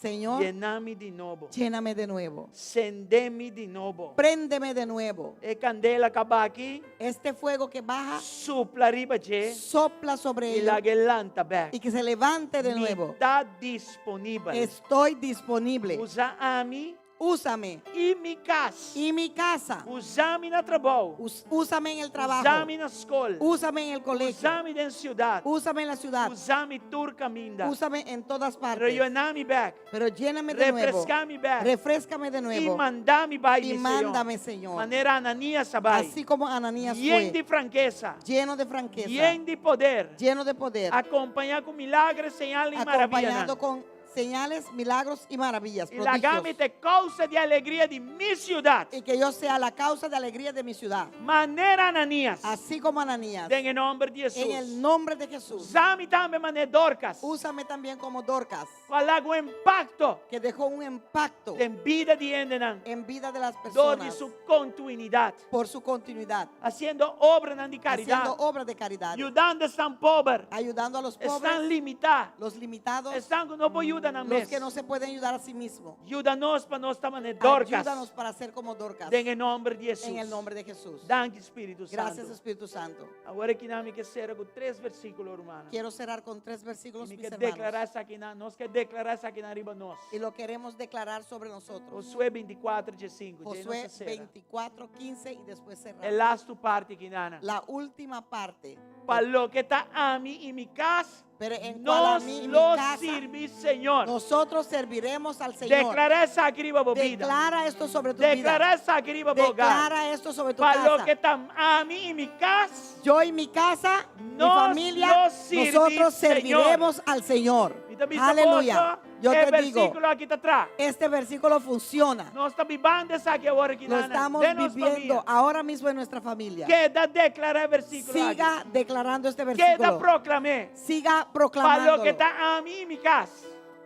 Señor, yena mi di nobo. lléname de nuevo. Sende mi di nobo. Préndeme de nuevo. E kandela ku a baha aki, Este fuego que baja, supla riba dje sopla sobre i ello lag'é lanta bèk. y que se levante de nuevo. Mi ta disponibel. Estoy disponible. Usa ami Úsame i mi kas. y mi casa. Usa mi na trabou. Us- Úsame en el trabajo. Usa mi na skol. Úsame en el colegio. Usa mi den siudat. Úsame en la ciudad. Usa mi tur kaminda. Úsame en todas Pero partes. yena mi bèk. Pero lléname de nuevo. Refreská mi bèk. Refréscame de I nuevo. manda mi bai, Y mi Señor. mándame, Señor. Manera Ananías a bai. Así como Ananías Yen fue. di frankesa. Lleno de franqueza. Yen di poder. Lleno de poder. Akompañá ku milager, señal i maravia. Acompañado con Señales, milagros y maravillas. I laga mi Prodigios. ta kousa di alegria di mi siudat. Y que yo sea la causa de alegría de mi ciudad. Manera Ananías. Así como Ananías. Den e nòmber di En el Hesus. nombre de Jesús. Usa mi tambe manera Dorcas. Úsame también como Dorcas. Ku a laga un impakto. Que dejó un impacto. Den bida di hendenan. En vida de las Dor di personas. su kontinuidat. Por su continuidad. Hasiendo obranan di karidat. Haciendo obra de caridad. Yudando esnan pober. Ayudando a los pobres. Esnan limitá. Los limitados. Esnan ku no por yuda nan Los mes. que no se pueden ayudar a sí mismos. Yuda nos pa nos ta manera Dorcas. Ayúdanos para ser como Dorcas. Den e nòmber di Hesus. En el nombre de Jesús. Danki Spiritu Gracias Santu. Espíritu Santo. Awor akinan mi ke sera ku tres versíkulo, rumannan. Quiero cerrar con tres versículos, Mi mis ke hermanos. deklará esakinan, nos ke deklará esakinan riba nos. Y lo queremos declarar sobre nosotros. Josué 24, 5. Josué 24, 15 y después cerramos. E lastu parti akinan. La última parte. Pa loke ta ami i mi kas, Pero en cual a nos mí y mi lo casa, sirbi Señor. Nosotros serviremos al Señor. Deklará esaki riba bo bida. Declara esto sobre tu vida. Deklará esaki riba bo hogar. Declara esto sobre tu Pa casa. loke ta ami i mi kas, Yo y mi casa, mi Nos familia, lo sirbi, nosotros Señor. serviremos al Señor. Mi ta bisa Aleluya. boso, Yo e te digo, versíkulo aki ta traha. este versículo funciona. Nos ta bibando esaki awor aki Lo na estamos den nos viviendo famia. ahora mismo en nuestra familia. Keda deklará e versíkulo aki. Siga declarando este Keda versículo. proklam'é. Siga Pa loke proclamándolo. ta ami i mi kas.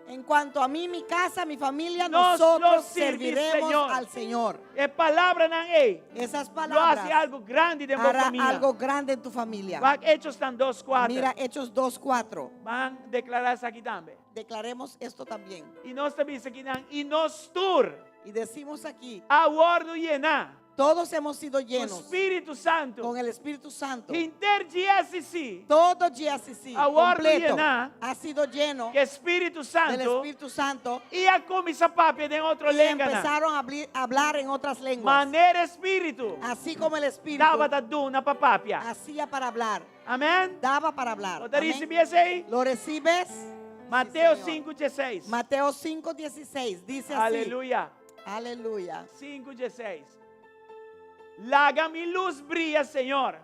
En cuanto a mí, mi casa, mi familia, Nos nosotros lo sirbi, serviremos Señor. al Señor. E palabranan ei. Esas Lo palabras hasi algu grandi den bo hará famia. algo grande en tu familia. Wak Echonan 2, 4. Mira Hechos 2, 4. Ban deklará esaki tambe. Declaremos esto también. I nos ta bisa akinan. I nos tur. Y decimos aquí, A wòrdu yená. todos hemos sido llenos Spiritu Santu. con el Espíritu Santo. Henter GSC. Todo GSC A wòrdu completo yená. ha sido lleno Ku Spiritu del Santu. Espíritu Santo. I a kuminsá papia den otro Y lenganan. empezaron a hablar en otras lenguas. Manera Spiritu. Así como el Espíritu Tabata duna pa papia. hacía para hablar. Amèn. Daba para hablar. Bo ta Amén. risibí esei? ¿Lo recibes? Mateo Sí, Señor. 5, 16. Mateo 5, 16. Dice así. Aleluya. Aleluya. 5, 16. Laga mi lus bria, Señor.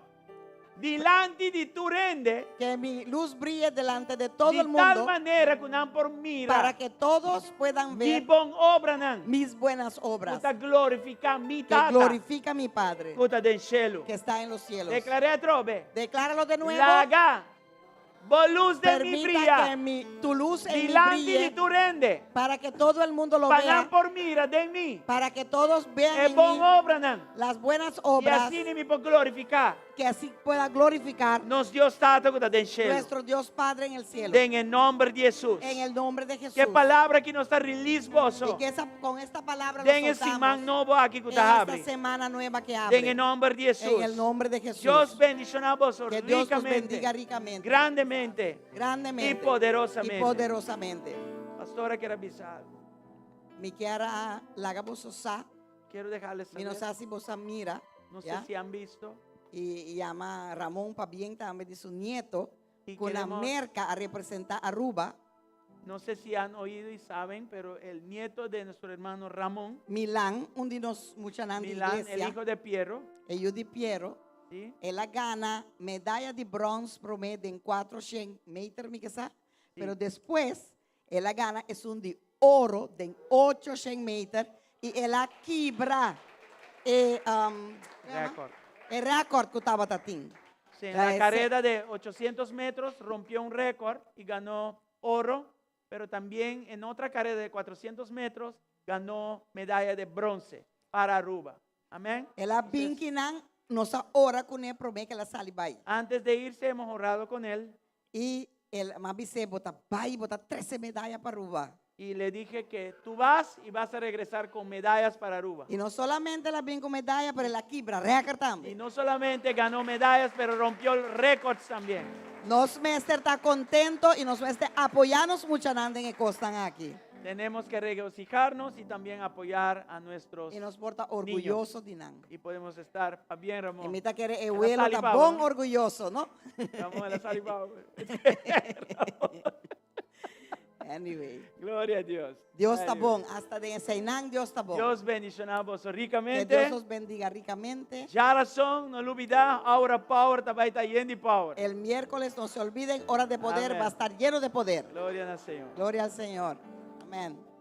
Dilanti di tur hende. Que mi luz brille delante de todo Di el tal mundo. manera ku nan por mira. Para que todos puedan Mi ver bon obranan. mis buenas obras. Ku ta glorifiká mi Que Tata. glorifica a mi Padre. Ku ta den shelu. Que está en los cielos. Deklar'é atrobe. Decláralo de nuevo. Laga. Bo lus den mi Permita bria. que mi, tu luz en mí Dilanti brille. di tur hende. Para que todo el mundo lo Pa vea. nan por mira den mi. Para que todos vean E en bon mí obranan. las buenas I obras. asina mi por glorifiká. Que así pueda glorificar Nos Dios Tata ku ta den shelu. nuestro Dios Padre en el cielo. Den e nòmber di Hesus. En el nombre de Jesús. Ku e palabra aki nos ta release boso. Y que esa, con esta palabra Den nos e siman soltamos nobo aki en ku ta esta habri. semana nueva que abre. Den e nòmber di Hesus. En el nombre de Jesús. Dios bendishoná boso Que Dios nos rikamente. bendiga ricamente. Grandemente. Grandemente. I poderosamente. Y poderosamente. Pastora ke bisa algu. Mi ke laga boso sa. Quiero dejarles Mi no saber. sa si boso a mira. No sé ¿ya? si han visto. I yama Ramón pabien tambe di su nieto. Y Ku na queremos- Merka a representá Aruba. No sé si han oído y saben, pero el nieto de nuestro hermano Ramón, Milan, un di nos muchanan di Milán, el iglesia. hijo de Piero, E yu di Piero. ¿sí? El a gana medaya di bròns promé den 400 meter, mi ke sa. Pero despues, el a gana esun di oro den 800 meter i el a kibra e, um, Récord. e récord ku tabatin. Sí, en la Ese- carrera de 800 metros rompió un récord y ganó oro, pero también en otra carrera de 400 metros ganó medalla de bronce para Aruba. Amén. El a bin akinan, nos a ora kuné promé ku el a sali bai. Antes de irse hemos orado con él. I el m'a bis'é bo ta bai, bo ta trese medaya pa Aruba. Y le dije que tú vas y vas a regresar con medallas para Aruba. I no solamente el a bin ku medaya, pero el a kibra récord tambe. Y no solamente ganó medallas, pero rompió récords también. Nos mester ta kontentu i nos mester apoyá nos muchanan den e kosnan aki. Tenemos que regocijarnos y también apoyar a nuestros I nos por ta niños. orguyoso di nan. Y podemos estar pa bien, Ramón. I mi ta kere El e welo a sali ta pabo, bon no? orguyoso, no? Ramón, el a sali pabo. Anyway. Gloria na Dios. Dios ta Anyway. bon. Hasta den eseinan Dios ta bon. Dios bendishoná boso Que rikamente. Dios los bendiga ricamente. Djárason, no lubidá, Ora Power ta bai ta yen di power. El miércoles no se olviden, Hora de Poder Amén. va a estar lleno de poder. Gloria na Señor. Gloria al Señor. Amén.